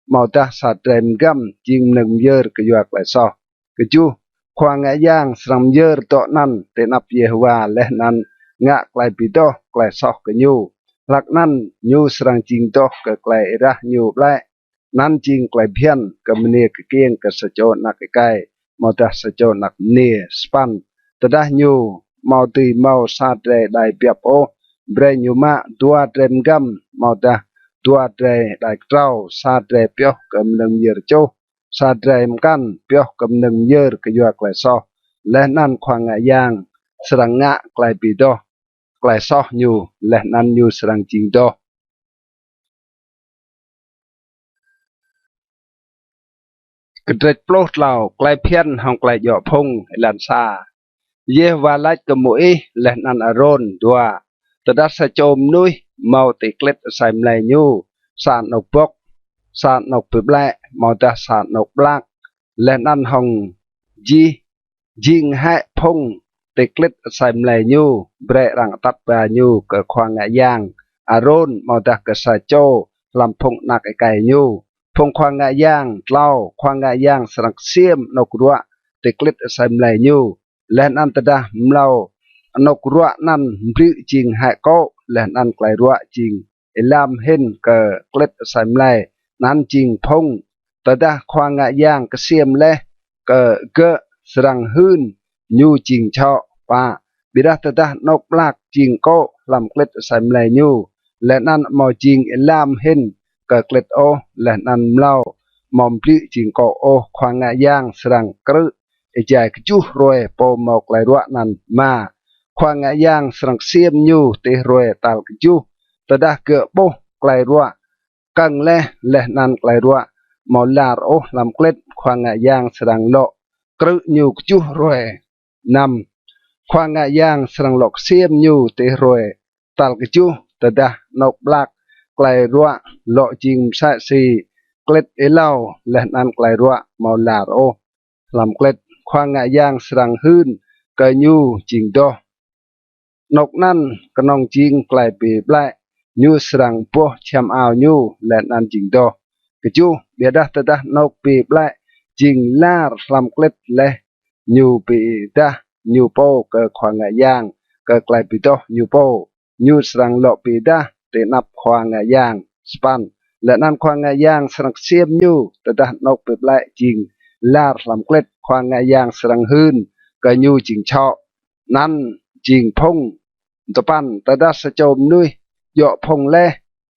amâodah sa drei mgăm jing mnơ̆ng myơr kyua klei soh. Kjuh. Khua ngă yang srăng myơr dŏ anăn ti anăp Yêhôwa leh anăn ngă klei bi doh klei soh kơ ñu. Hlăk anăn ñu srăng jing doh kơ klei êrah ñu ƀlĕ. Anăn jing klei bhiăn kơ mniê kkiêng kơ sa čô anak êkei amâodah sa čô anak mniê. Sa păn. Tơdah ñu amâo dưi mâo sa drei êđai biăp ôh, brei ñu mă dua drei mgăm amâodah dua drei êđai ktrâo, sa drei pioh kơ mnơ̆ng myơr čuh, sa drei mkăn pioh kơ mnơ̆ng myơr kyua klei soh, leh anăn khua ngă yang srăng ngă klei bi doh klei soh ñu, leh anăn ñu srăng jing doh. Kdrêč pluh tlâo. Klei bhiăn hŏng klei djŏ phung. Êlan sa. Yêhôwa lač kơ Môis leh anăn Arôn. Dua. Tơdah sa čô mnuih mâo ti klĭt asei mlei ñu sa anôk bŏk, sa anôk bi ƀlĕ, amâodah sa anôk ƀlak, leh anăn hŏng jih jing hĕ phung ti klĭt asei mlei ñu, brei arăng atăt ba ñu kơ khua ngă yang Arôn amâodah kơ sa čô hlăm phung anak êkei ñu. Phung khua ngă yang. Tlâo. Khua ngă yang srăng ksiêm anôk ruă ti klĭt asei mlei ñu, leh anăn tơdah mlâo anôk ruă anăn mbliư̆ jing hĕ kô̆, leh anăn klei ruă jing êlam hĭn kơ klĭt asei mlei, anăn jing phung. Tơdah khua ngă yang ksiêm leh kơ gơ̆, srăng hưn ñu jing čhŏ. Pă. Ƀiădah tơdah anôk ƀlak jing kô̆ hlăm klĭt asei mlei ñu, leh anăn amâo jing êlam hĭn kơ klĭt ôh, leh anăn mlâo amâo mbliư̆ jing kô̆ ôh, khua ngă yang srăng krư̆ êjai kjuh hruê pô mâo klei ruă anăn. Êma. Khua ngă yang srăng ksiêm ñu ti hruê tal kjuh. Tơdah gơ̆ ƀuh klei ruă kơ̆ng leh, leh anăn klei ruă amâo lar ôh hlăm klĭt, khua ngă yang srăng lŏ krư̆ ñu kjuh hruê. Năm. Khua ngă yang srăng lŏ ksiêm ñu ti hruê tal kjuh. Tơdah anôk ƀlak klei ruă lŏ jing msĕ si klĭt êlâo, leh anăn klei ruă amâo lar ôh hlăm klĭt, khua ngă yang srăng hưn kơ ñu jing doh. Anôk anăn knŏng jing klei bi ƀlĕ, ñu srăng boh čhiăm ao ñu, leh anăn jing doh. Kjuh. Ƀiădah tơdah anôk bi ƀlĕ jing lar hlăm klĭt leh ñu bi êdah ñu pô kơ khua ngă yang, kơ klei bi doh ñu pô, ñu srăng lŏ bi êdah ti anăp khua ngă yang. Sa păn. Leh anăn khua ngă yang srăng ksiêm ñu tơdah anôk bi ƀlĕ jing lar hlăm klĭt, khua ngă yang srăng hưn kơ ñu jing čhŏ, anăn jing phung. Dua păn. Tơdah sa čô mnuih djŏ phung leh,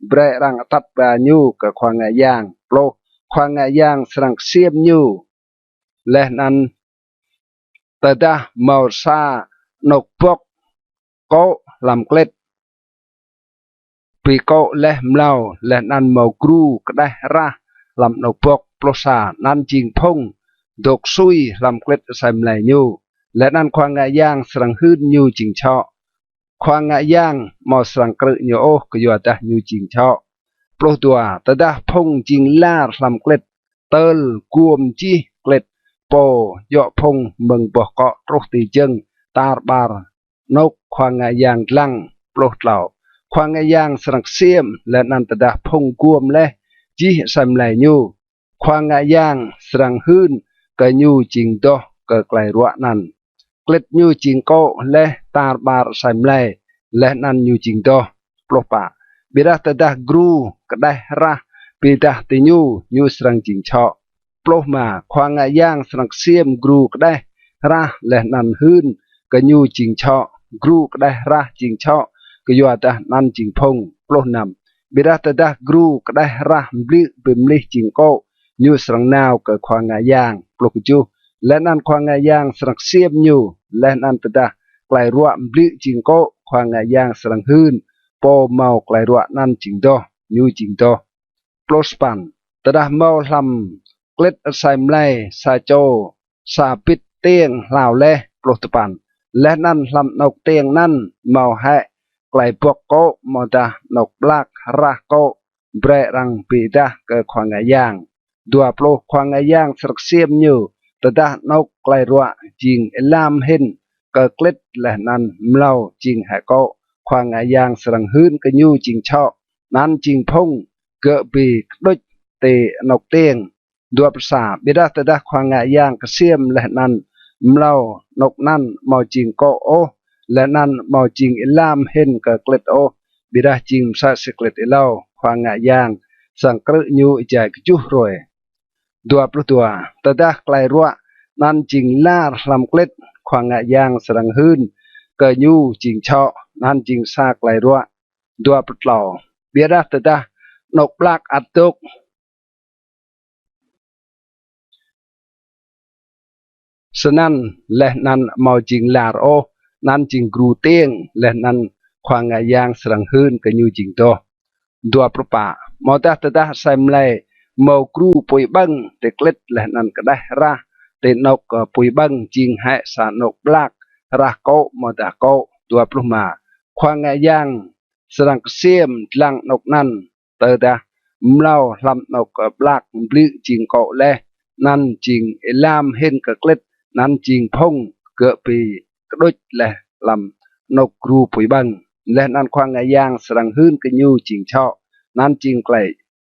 brei arăng atăt ba ñu kơ khua ngă yang. Pluh. Khua ngă yang srăng ksiêm ñu, leh anăn tơdah mâo sa anôk bŏk kô̆ hlăm klĭt, bi kô̆ leh mlâo, leh anăn mâo gru kđeh rah hlăm anôk bŏk. Pluh sa. Anăn jing phung dôk sui hlăm klĭt asei mlei ñu, leh anăn khua ngă yang srăng hưn ñu jing čhŏ. Khua ngă yang amâo srăng krư̆ ñu ôh kyuadah ñu jing čhŏ. Pluh dua. Tơdah phung jing lar hlăm klĭt tơl guôm jih klĭt, pô djŏ phung mơ̆ng boh kŏ truh ti jơ̆ng tar ƀar anôk khua ngă yang dlăng. Pluh tlâo. Khua ngă yang srăng ksiêm, leh anăn tơdah phung guôm leh jih asei mlei ñu, khua ngă yang srăng hưn kơ ñu jing doh kơ klei ruă anăn. Klĭt ñu jing kô̆ leh tar ƀar asei mlei, leh anăn ñu jing doh. Pluh pă. Ƀiădah tơdah gru kđeh rah bi êdah ti ñu, ñu srăng jing čhŏ. Pluh êma. Khua ngă yang srăng ksiêm gru kđeh rah leh anăn hưn kơ ñu jing čhŏ. Gru kđeh rah jing čhŏ kyuadah anăn jing phung. Pluh năm. Ƀiădah tơdah gru kđeh rah mbliư̆ bi mlih jing kô̆, ñu srăng nao kơ khua ngă yang. Pluh kjuh. Leh anăn khua ngă yang srăng ksiêm ñu, leh anăn tơdah klei ruă mbliư̆ jing kô̆, khua ngă yang srăng hưn pô mâo klei ruă anăn jing doh, ñu jing doh. Pluh sa păn. Tơdah mâo hlăm klĭt asei mlei sa čô sa bĭt tiêng hlao leh. Pluh dua păn. Leh anăn hlăm anôk tiêng anăn mâo hĕ klei bŏk kô̆ amâodah anôk ƀlak rah kô̆, brei arăng bi êdah kơ khua ngă yang. Dua pluh. Khua ngă yang srăng ksiêm ñu tơdah anôk klei ruă jing êlam hĭn kơ klĭt leh anăn mlâo jing hĕ kô̆, khua ngă yang srăng hưn kơ ñu jing čhŏ, anăn jing phung. Gơ̆ bi kđuč ti anôk tiêng. Dua pluh sa. Ƀiădah tơdah khua ngă yang ksiêm leh anăn mlâo anôk anăn amâo jing kô̆ ôh, leh anăn amâo jing êlam hĭn kơ klĭt ôh, ƀiădah jing msĕ si klĭt êlâo, khua ngă yang srăng krư̆ ñu êjai kjuh hruê. Dua pluh dua. Tơdah klei ruă anăn jing lar hlăm klĭt, khua ngă yang srăng hưn kơ ñu jing čhŏ, anăn jing sa klei ruă. Dua pluh tlâo. Ƀiădah tơdah anôk ƀlak ăt dôk snăn leh anăn amâo jing lar ôh, anăn jing gru tiêng, leh anăn khua ngă yang srăng hưn kơ ñu jing doh. Dua pluh pă. Amâodah tơdah asei mlei mâo gru pui ƀơ̆ng ti klĭt leh anăn kđeh rah ti anôk, ơ, pui ƀơ̆ng jing hĕ sa anôk ƀlak rah kô̆ amâodah kô̆. Dua pluh êma. Khua ngă yang srăng ksiêm dlăng anôk anăn. Tơdah mlâo hlăm anôk, ơ, ƀlak mbliư̆ jing kô̆ leh, anăn jing êlam hĭn kơ klĭt, anăn jing phung. Gơ̆ bi kđuč leh hlăm anôk gru pui ƀơ̆ng. Leh anăn khua ngă yang srăng hưn kơ ñu jing čhŏ, anăn jing klei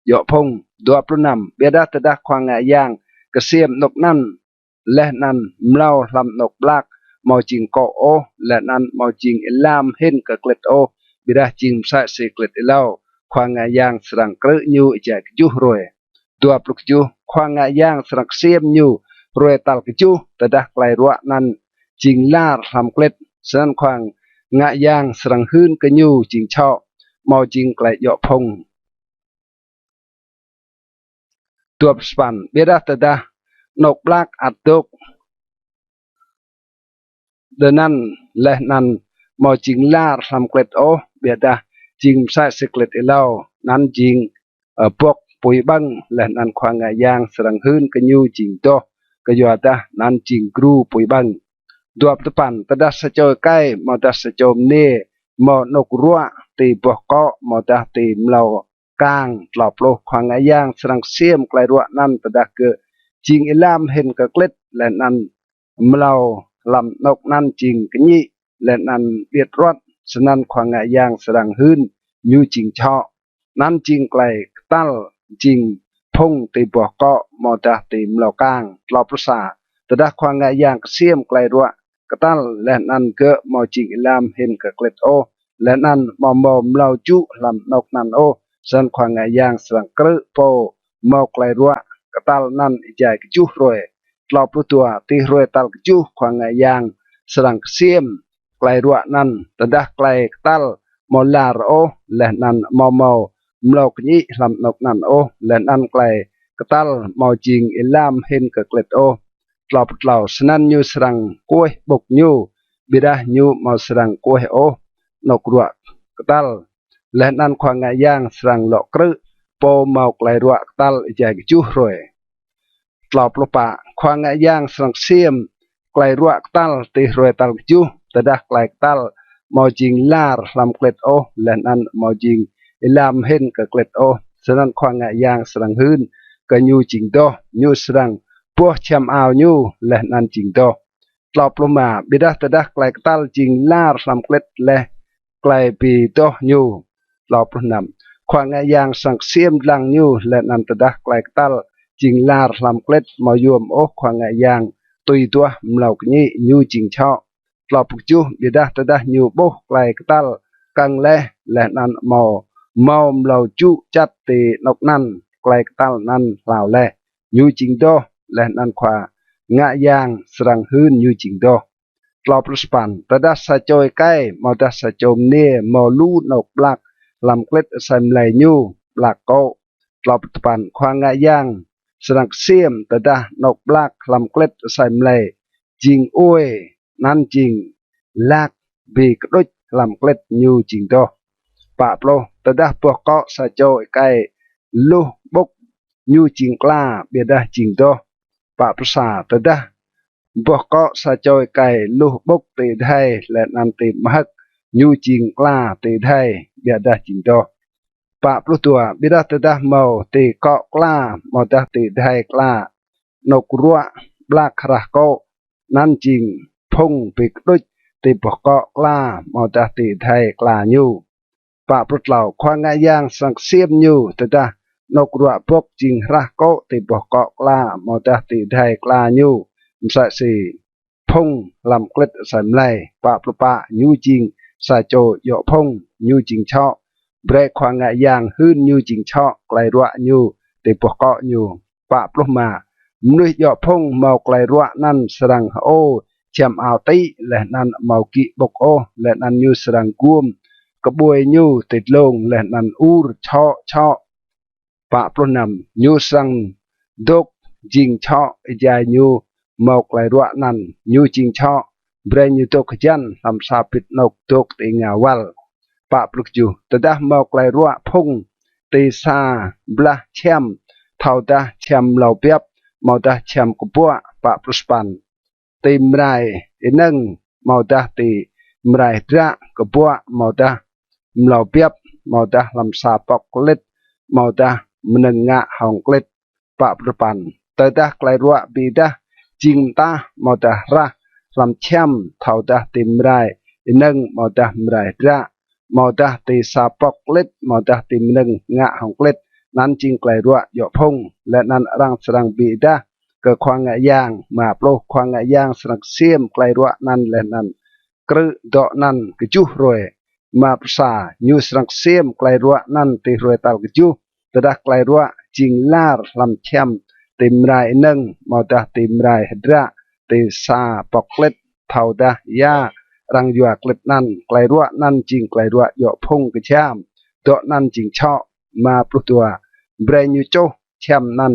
djŏ phŭng. Dua pluh năm. Ƀiădah tơdah khua ngă yang ksiêm anôk anăn, leh anăn mlâo hlăm anôk ƀlak amâo jing kŏ ôh, leh anăn amâo jing êlam hĭn kơ klĭt ôh, ƀiădah jing msĕ si klĭt êlâo, khua ngă yang srăng krư̆ ñu êjai kjuh hruê. Dua pluh kjuh. Khua ngă yang srăng ksiêm ñu hruê tal kjuh, tơdah klei ruă anăn jing lar hlăm klĭt, snăn khua ngă yang srăng hưn kơ ñu jing čhŏ, amâo jing klei djŏ phŭng. Dua pluh sa păn. Ƀiădah tơdah anôk ƀlak ăt dôk dơnăn leh anăn amâo jing lar hlăm klĭt ôh, ƀiădah jing msĕ si klĭt êlâo, anăn jing, ơ, bŏk pui ƀơ̆ng, leh anăn khua ngă yang srăng hưn kơ ñu jing doh, kyuadah anăn jing gru pui ƀơ̆ng. Dua pluh dua păn. Tơdah sa čô êkei amâodah sa čô mniê mâo anôk ruă ti boh kŏ amâodah ti mlâo kang. Tlâo pluh. Khua ngă yang srăng ksiêm klei ruă anăn tơdah gơ̆ jing êlam hĭn kơ klĭt, leh anăn mlâo hlăm anôk anăn jing kñĭ leh anăn điêt ruăt, snăn khua ngă yang srăng hưn ñu jing čhŏ, anăn jing klei ktal jing phŭng ti boh kŏ amâodah ti mlâo kang. Tlâo pluh sa. Tơdah khua ngă yang ksiêm klei ruă ktal leh anăn gơ̆ amâo jing êlam hĭn kơ klĭt ôh, leh anăn amâo mâo mlâo jŭ hlăm anôk anăn ôh, snăn khua ngă yang srăng krư̆ pô mâo klei ruă ktal anăn êjai kjuh hruê. Tlâo pluh dua. Ti hruê tal kjuh khua ngă yang srăng ksiêm klei ruă anăn. Tơdah klei ktal amâo lar ôh, leh anăn amâo mâo mlâo kñĭ hlăm anôk anăn ôh, leh anăn klei ktal amâo jing êlam hĭn kơ klĭt ôh. Tlâo pluh tlâo. Snăn ñu srăng kuêh ƀŭk ñu, ƀiădah ñu amâo srăng kuêh ôh anôk ruă ktal, leh anăn khua ngă yang srăng lŏ krư̆ pô mâo klei ruă ktal êjai kjuh hruê. Tlâo pluh pă. Khua ngă yang srăng ksiêm klei ruă ktal ti hruê tal kjuh, tơdah klei ktal amâo jing lar hlăm klĭt ôh, leh anăn amâo jing êlam hĭn kơ klĭt ôh, snăn khua ngă yang srăng hưn kơ ñu jing doh, ñu srăng boh čhiăm ao ñu leh anăn jing doh. Tlâo pluh êma. Ƀiădah tơdah klei ktal jing lar hlăm klĭt leh klei bi doh ñu. Tlâo pluh năm. Khua ngă yang srăng ksiêm dlăng ñu, leh anăn tơdah klei ktal jing lar hlăm klĭt amâo yuôm ôh khua ngă yang tui duah mlâo kñĭ, ñu jing čhŏ. Tlâo pluh kjuh. Ƀiădah tơdah ñu ƀuh klei ktal kơ̆ng leh, leh anăn amâo mâo mlâo jŭ čăt ti anôk anăn, klei ktal anăn hlao leh, ñu jing doh, leh anăn khua ngă yang srăng hưn ñu jing doh. Tlâo pluh sa păn. Tơdah sa čô êkei amâodah sa čô mniê mâo lu anôk ƀlak hlăm klĭt asei mlei ñu, ƀlak kŏ. Tlâo pluh dua păn. Khua ngă yang srăng ksiêm tơdah anôk ƀlak hlăm klĭt asei mlei jing uê, anăn jing lak bi kđuč hlăm klĭt, ñu jing doh. Pă pluh. Tơdah boh kŏ sa čô êkei luh ƀŭk, ñu jing kla, ƀiădah jing doh. Pă pluh sa. Tơdah boh kŏ sa čô êkei luh ƀŭk ti adhei leh anăn ti mhơ̆k, ñu jing kla ti adhei, ƀiădah jing doh. Pă pluh dua. Ƀiădah tơdah mâo ti kŏ kla amâodah ti adhei kla anôk ruă ƀlak hrah kŏ, anăn jing phŭng bi kđuč ti boh kŏ kla amâodah ti adhei kla ñu. Pă pluh tlâo. Khua ngă yang srăng ksiêm ñu tơdah anôk ruă bŏk jing hrah kŏ ti boh kŏ kla amâodah ti adhei kla ñu, msĕ si phŭng hlăm klĭt asei mlei. Pă pluh pă. Ñu jing sa čô djŏ phŭng, ñu jing čhŏ. Brei khua ngă yang hưn ñu jing čhŏ klei ruă ñu ti boh kŏ ñu. Pă pluh êma. Mnuih djŏ phŭng mâo klei ruă anăn srăng hơô čhiăm ao tĭ leh anăn amâo gĭ ƀŭk ôh, leh anăn ñu srăng guôm kƀuê ñu ti dlông leh anăn ur, čhŏ, čhŏ. Pă pluh năm. Ñu srăng dôk jing čhŏ êjai ñu mâo klei ruă anăn, ñu jing čhŏ. Brei ñu dôk hjăn hlăm sa bĭt anôk dôk ti êngao wăl. Pă pluh kjuh. Tơdah mâo klei ruă phŭng ti sa blah čhiăm, thâodah čhiăm mlâo biăp amâodah čhiăm kbuă. Pă pluh sa păn. Ti mrai ênơ̆ng amâodah ti mrai hdră, kbuă amâodah mlâo biăp, amâodah hlăm sa pŏk klĭt amâodah mnơ̆ng ngă hŏng klĭt. Pă pluh dua păn. Tơdah klei ruă bi êdah jing mtah amâodah hrah hlăm čhiăm, thâodah ti mrai ênơ̆ng, amâodah mrai hdră, amâodah ti sa pŏk klĭt, amâodah ti mnơ̆ng ngă hŏng klĭt, anăn jing klei ruă djŏ phŭng, leh anăn arăng srăng bi êdah kơ khua ngă yang. Mâo pluh, khua ngă yang srăng ksiêm klei ruă anăn leh anăn krư̆ dŏ anăn kjuh hruê. Mâo pluh sa, ñu srăng ksiêm klei ruă anăn ti hruê tal kjuh, tơdah klei ruă jing lar hlăm čhiăm ti mrai ênơ̆ng, amâodah ti mrai hdră, ti sa pŏk klĭt, thâodah ya arăng yua klĭt anăn. Klei ruă anăn jing klei ruă djŏ phŭng kjham, dŏ anăn jing čhŏ. Mâo pluh dua, brei ñu čuh čhiăm anăn,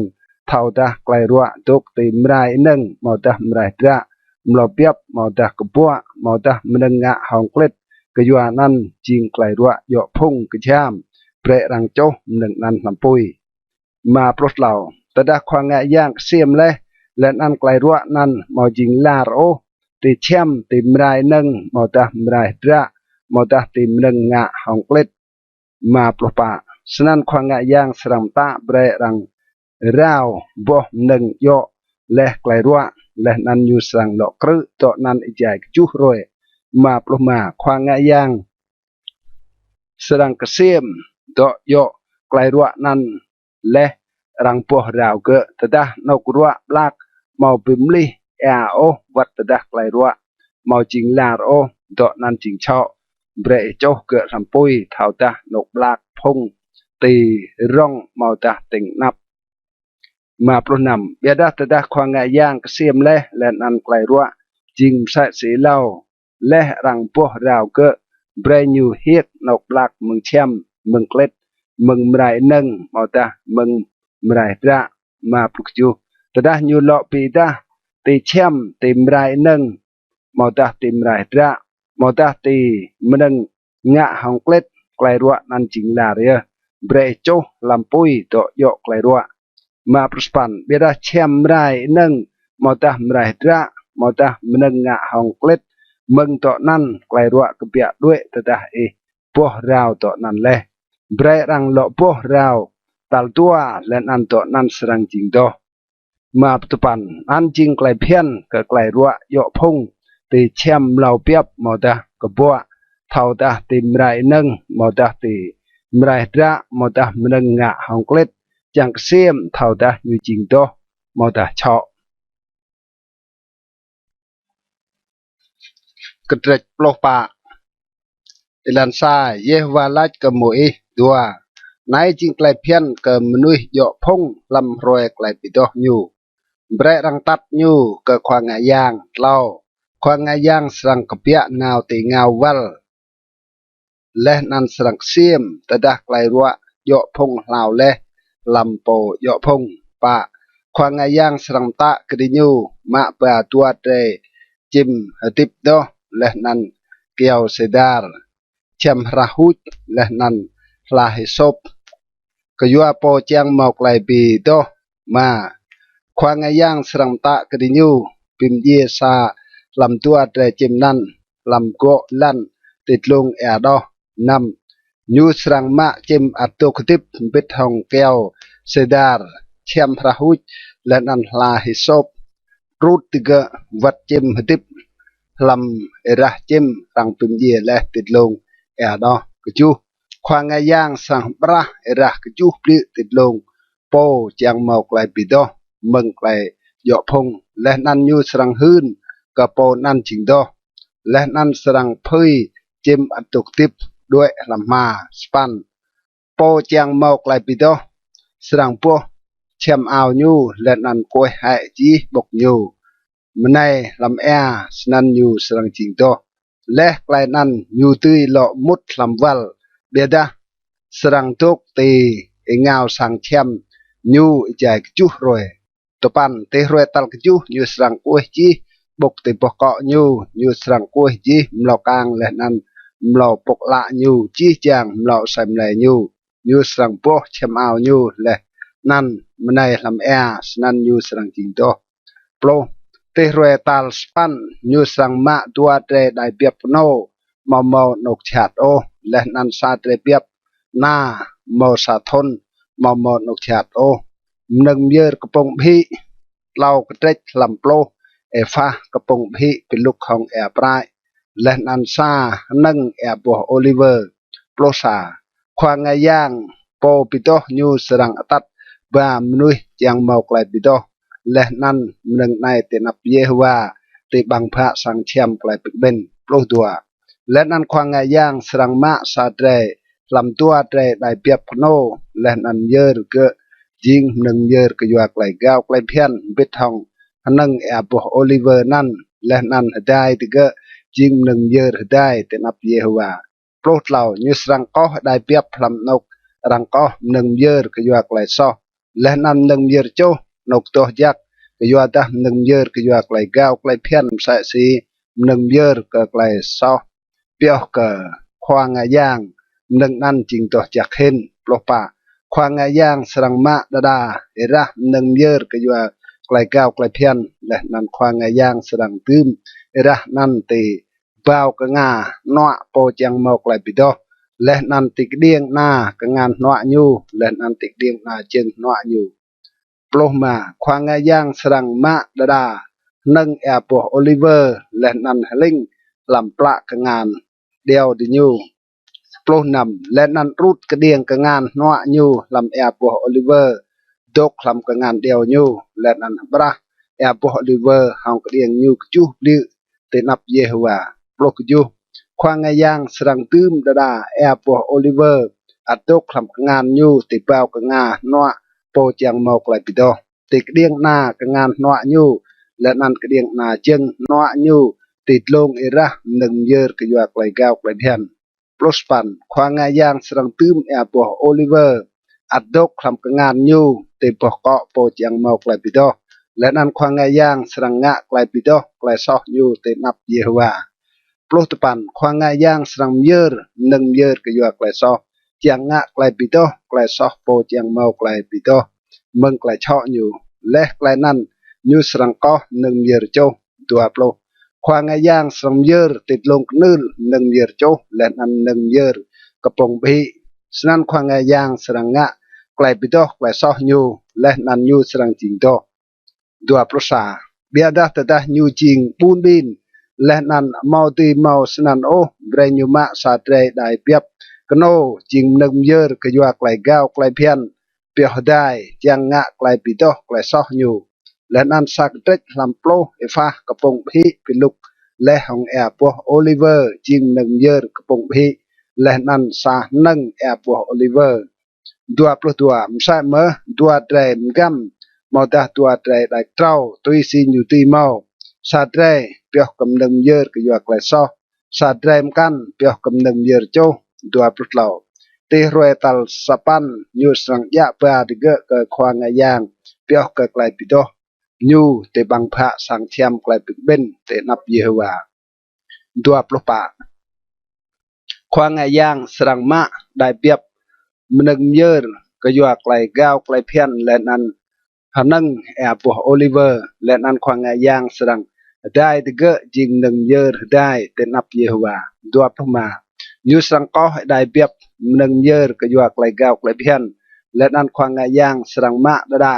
thâodah klei ruă dôk ti mrai ênơ̆ng, amâodah mrai hdră, mlâo biăp, amâodah kbuă, amâodah mnơ̆ng ngă hŏng klĭt, kyua anăn jing klei ruă djŏ phŭng kjham, brei arăng čuh mnơ̆ng anăn hlăm pui. Mâo pluh tlâo, tơdah khua ngă yang ksiêm leh, leh anăn klei ruă anăn amâo jing lar ôh ti čhiăm ti mrai ênơ̆ng, amâodah mrai hdră, amâodah ti mnơ̆ng ngă hŏng klĭt. Mâo pluh pă, snăn khua ngă yang srăng mtă brei arăng rao boh mnơ̆ng djŏ leh klei ruă, leh anăn ñu srăng lŏ krư̆ dŏ anăn êjai kjuh hruê. Mâo pluh êma, khua ngă yang srăng ksiêm dŏ djŏ klei ruă anăn leh arăng boh rao gơ̆. Tơdah anôk ruă ƀlak amâo bi mlih êa ôh, wăt tơdah klei ruă amâo jing lar ôh, dŏ anăn jing čhŏ, brei čuh gơ̆ hlăm pui, thâodah anôk ƀlak phŭng ti rŏng amâodah tĭng anăp. Mâo pluh năm, ƀiădah tơdah khua ngă yang ksiêm leh, leh anăn klei ruă jing msĕ si êlâo, leh arăng boh rao gơ̆, brei ñu hiêk anôk ƀlak mơ̆ng čhiăm, mơ̆ng klĭt, mơ̆ng mrai ênơ̆ng, amâodah mơ̆ng mrai hdră. Mâo pluh kjuh, tơdah ñu lŏ bi êdah ti čhiăm ti mrai ênơ̆ng, amâodah ti mrai hdră, amâodah ti mnơ̆ng ngă hŏng klĭt, klei ruă anăn jing lar yơh, brei čuh hlăm pui dŏ djŏ klei ruă. Mâo pluh sa păn, ƀiădah čhiăm mrai ênơ̆ng, amâodah mrai hdră, amâodah mnơ̆ng ngă hŏng klĭt, mơ̆ng dŏ anăn klei ruă kbiă đuĕ tơdah ih boh rao dŏ anăn leh. Brei arăng lŏ boh rao tal dua, leh anăn dŏ anăn srăng jing doh. Mâo pluh dua păn, anăn jing klei bhiăn kơ klei ruă djŏ phŭng ti čhiăm mlâo biăp amâodah kbuă, thâodah ti mrai ênơ̆ng amâodah ti mrai hdră amâodah mnơ̆ng ngă hŏng klĭt, čiăng ksiêm thâodah ñu jing doh amâodah čhŏ. Kdrêč pluh pă. Êlan sa, Yêhôwa lač kơ Môis. Dua, anei jing klei bhiăn kơ mnuih djŏ phŭng hlăm hruê klei bi doh ñu. Brei arăng atăt ñu kơ khua ngă yang. Tlâo, khua ngă yang srăng kbiă nao ti êngao wăl leh anăn srăng ksiêm tơdah klei ruă djŏ phŭng hlao leh hlăm pô djŏ phŭng. Pă, khua ngă yang srăng mtă kơ diñu mă ba dua drei čĭm hdĭp doh leh anăn kyâo sêdar, čhiăm hrah huč leh anăn hla hisôp, kyua pô čiăng mâo klei bi doh. Êma, khua ngă yang srăng mtă kơ diñu bi mdjiê sa hlăm dua drei čĭm anăn hlăm gŏ lăn ti dlông êa doh. Năm, ñu srăng mă čĭm ăt dôk hdĭp mbĭt hŏng kyâo sêdar, čhiăm hrah huč leh anăn hla hisôp, trŭt digơ̆ wăt čĭm hdĭp hlăm êrah čĭm arăng bi mdjiê leh ti dlông êa doh. Kjuh, khua ngă yang srăng hƀrah êrah kjuh bliư̆ ti dlông pô čiăng mâo klei bi doh mơ̆ng klei djŏ phŭng, leh anăn ñu srăng hưn kơ pô anăn jing doh, leh anăn srăng phưi čĭm ăt dôk hdĭp đuĕ hlăm hma. Sa păn, pô čiăng mâo klei bi doh srăng boh čhiăm ao ñu leh anăn kuêh hĕ jih ƀŭk ñu mnei hlăm êa, snăn ñu srăng jing doh. Leh klei anăn ñu dưi lŏ mŭt hlăm wăl. Ƀiădah srăng dôk ti êngao sang čhiăm ñu êjai kjuh hruê. Dua păn, ti hruê tal kjuh ñu srăng kuêh jih ƀŭk ti boh kŏ ñu. Ñu srăng kuêh jih mlâo kang leh anăn mlâo pŏk ală ñu, jih jang mlâo asei mlei ñu. Ñu srăng boh čhiăm ao ñu leh anăn mnei hlăm êa, snăn ñu srăng jing doh. Pluh, ti hruê tal sa păn ñu srăng mă dua drei êđai biăp knô amâo mâo anôk jhat ôh, leh anăn sa drei biăp ana mâo sa thŭn amâo mâo anôk jhat ôh. Mnơ̆ng myơr kpŭng ƀhĭ. Tlâo, kdrêč hlăm pluh. êphah kpŭng ƀhĭ bi lŭk hŏng êa prăi, leh anăn sa hnơ̆ng êa boh ôliwơ. Pluh sa. Khua Ngă Yang, Pô bi doh ñu srăng atăt ba mnuih čiăng mâo klei bi doh, leh anăn mnơ̆ng anei ti anăp Yêhôwa ti ƀăng bhă sang čhiăm klei bi kƀĭn. Pluh dua. Leh anăn Khua Ngă Yang srăng mă sa drei hlăm dua drei êđai biăp knô, leh anăn myơr gơ̆ jing mnơ̆ng myơr kyua klei gao klei bhiăn mbĭt hŏng hnơ̆ng êa boh ôliwơ anăn, leh anăn hdai digơ̆ jing mnơ̆ng myơr hdai ti anăp Yêhôwa. Pluh tlâo. Ñu srăng koh êđai biăp hlăm anôk arăng koh mnơ̆ng myơr kyua klei soh, leh anăn mnơ̆ng myơr čuh anôk doh jăk, kyuadah mnơ̆ng myơr kyua klei gao klei bhiăn msĕ si mnơ̆ng myơr kơ klei soh pioh kơ Khua Ngă Yang, mnơ̆ng anăn jing doh jăk hĭn. Pluh pă. Khua Ngă Yang srăng mă đa đa êrah mnơ̆ng myơr kyua klei gao klei bhiăn, leh anăn Khua Ngă Yang srăng dưm êrah anăn ti bao knga hnuă pô čiăng mâo klei bi doh, leh anăn ti kđiêng ana kngan hnuă ñu, leh anăn ti kđiêng ana jơ̆ng hnuă ñu. Pluh êma. Khua Ngă Yang srăng mă đa đa hnơ̆ng êa boh ôliwơ, leh anăn hling hlăm plă kngan điâo diñu. Pluh năm. Leh anăn rŭt kđiêng kngan hnuă ñu hlăm êa boh ôliwơ, dôk hlăm kngan điâo ñu, leh anăn hƀrah êa boh ôliwơ hŏng kđiêng ñu kjuh bliư̆ ti anăp Yêhôwa. Pluh kjuh. Khua Ngă Yang srăng dưm đa đa êa boh ôliwơ ăt dôk hlăm kngan ñu ti bao knga hnuă pô čiăng mâo klei bi doh, ti kđiêng ana kngan hnuă ñu, leh anăn kđiêng ana jơ̆ng hnuă ñu, ti dlông êrah mnơ̆ng myơr kyua klei gao klei bhiăn. Pluh sa păn. Khua Ngă Yang srăng dưm êa boh ôliwơ ăt dôk hlăm kngan ñu ti boh kŏ pô čiăng mâo klei bi doh, leh anăn Khua Ngă Yang srăng ngă klei bi doh klei soh ñu ti anăp Yêhôwa. Pluh dua păn. Khua Ngă Yang srăng myơr mnơ̆ng myơr kyua klei soh, čiăng ngă klei bi doh klei soh pô čiăng mâo klei bi doh mơ̆ng klei čhŏ ñu. Leh klei anăn ñu srăng koh mnơ̆ng myơr čuh. Dua pluh. Khua Ngă Yang srăng myơr ti dlông knưl mnơ̆ng myơr čuh leh anăn mnơ̆ng myơr kpŭng ƀhĭ. Snăn Khua Ngă Yang srăng ngă klei bi doh klei soh ñu, leh anăn ñu srăng jing doh. Dua pluh sa. Ƀiădah tơdah ñu jing ƀun ƀin, leh anăn amâo dưi mâo snăn ôh, brei ñu mă sa drei êđai biăp knô, jing mnơ̆ng myơr kyua klei gao klei bhiăn pioh hdai, čiăng ngă klei bi doh klei soh ñu, leh anăn sa kdrêč hlăm pluh êphah kpŭng ƀhĭ bi lŭk leh hŏng êa boh ôliwơ, jing mnơ̆ng myơr kpŭng ƀhĭ, leh anăn sa hnơ̆ng êa boh ôliwơ. Dua pluh dua. Msĕ mơh dua drei mgăm, amâodah dua drei êđai ktrâo, tui si ñu dưi mâo, sa drei pioh kơ mnơ̆ng myơr kyua klei soh, sa drei mkăn pioh kơ mnơ̆ng myơr čuh. Dua pluh tlâo. Ti hruê tal sa păn ñu srăng djă ba digơ̆ kơ Khua Ngă Yang pioh kơ klei bi doh ñu ti ƀăng bhă sang čhiăm klei bi kƀĭn ti anăp Yêhôwa. Dua pluh pă. Khua Ngă Yang srăng mă êđai biăp mnơ̆ng myơr kyua klei gao klei bhiăn leh anăn hnơ̆ng êa boh ôliwơ, leh anăn Khua Ngă Yang srăng hdai digơ̆ jing mnơ̆ng myơr hdai ti anăp Yêhôwa. Dua pluh êma. Ñu srăng koh êđai biăp mnơ̆ng myơr kyua klei gao klei bhiăn, leh anăn Khua Ngă Yang srăng mă đa đa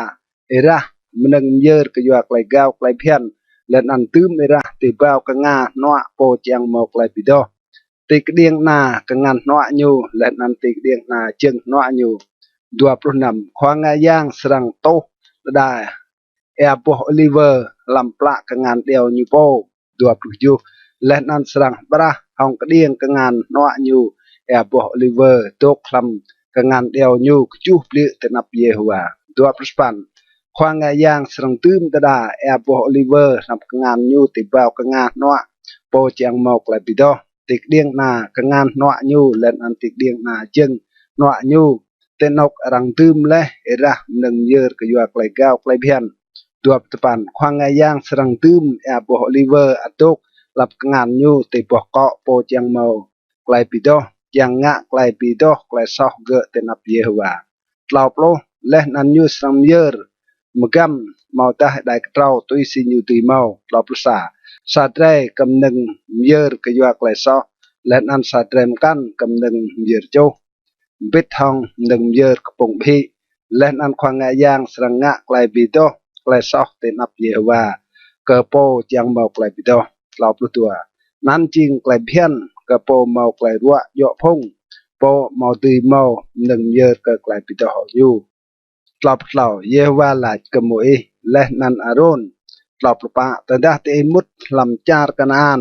êrah mnơ̆ng myơr kyua klei gao klei bhiăn, leh anăn dưm êrah ti bao knga hnuă pô čiăng mâo klei bi doh, ti kđiêng ana kngan hnuă ñu, leh anăn ti kđiêng ana jơ̆ng hnuă ñu. Dua pluh năm. Khua Ngă Yang srăng tuh đa đa êa boh ôliwơ hlăm plă kngan điâo ñu pô. Dua pluh kjuh. Leh anăn srăng hƀrah hŏng kđiêng kngan hnuă ñu êa boh ôliwơ dôk hlăm kngan điâo ñu kjuh bliư̆ ti anăp Yêhôwa. Dua pluh sa păn. Khua Ngă Yang srăng dưm đa đa êa boh ôliwơ hlăm kngan ñu ti bao knga hnuă pô čiăng mâo klei bi doh, ti kđiêng ana kngan hnuă ñu, leh anăn ti kđiêng ana jơ̆ng hnuă ñu, ti anôk arăng dưm leh êrah mnơ̆ng myơr kyua klei gao klei bhiăn. Dua pluh dua păn. Khua Ngă Yang srăng dưm êa boh ôliwơ ăt dôk hlăm kngan ñu ti boh kŏ pô čiăng mâo klei bi doh, čiăng ngă klei bi doh klei soh gơ̆ ti anăp Yêhôwa. Tlâo pluh. Leh anăn ñu srăng myơr mgăm amâodah êđai ktrâo tui si ñu dưi mâo. Tlâo pluh sa. Sa drei kơ mnơ̆ng myơr kyua klei soh, leh anăn sa drei mkăn kơ mnơ̆ng myơr čuh, mbĭt hŏng mnơ̆ng myơr kpŭng ƀhĭ, leh anăn Khua Ngă Yang srăng ngă klei bi doh klei soh ti anăp Yêhôwa. kơ pô čiăng mâo klei bi doh. Tlâo pluh dua. Anăn jing klei bhiăn kơ pô mâo klei ruă djŏ phŭng, pô amâo dưi mâo mnơ̆ng myơr kơ klei bi doh ñu. Tlâo pluh tlâo. Yêhôwa lač kơ Môis leh anăn Arôn. Tlâo pluh pă. Tơdah diih mŭt hlăm čar Kanaan,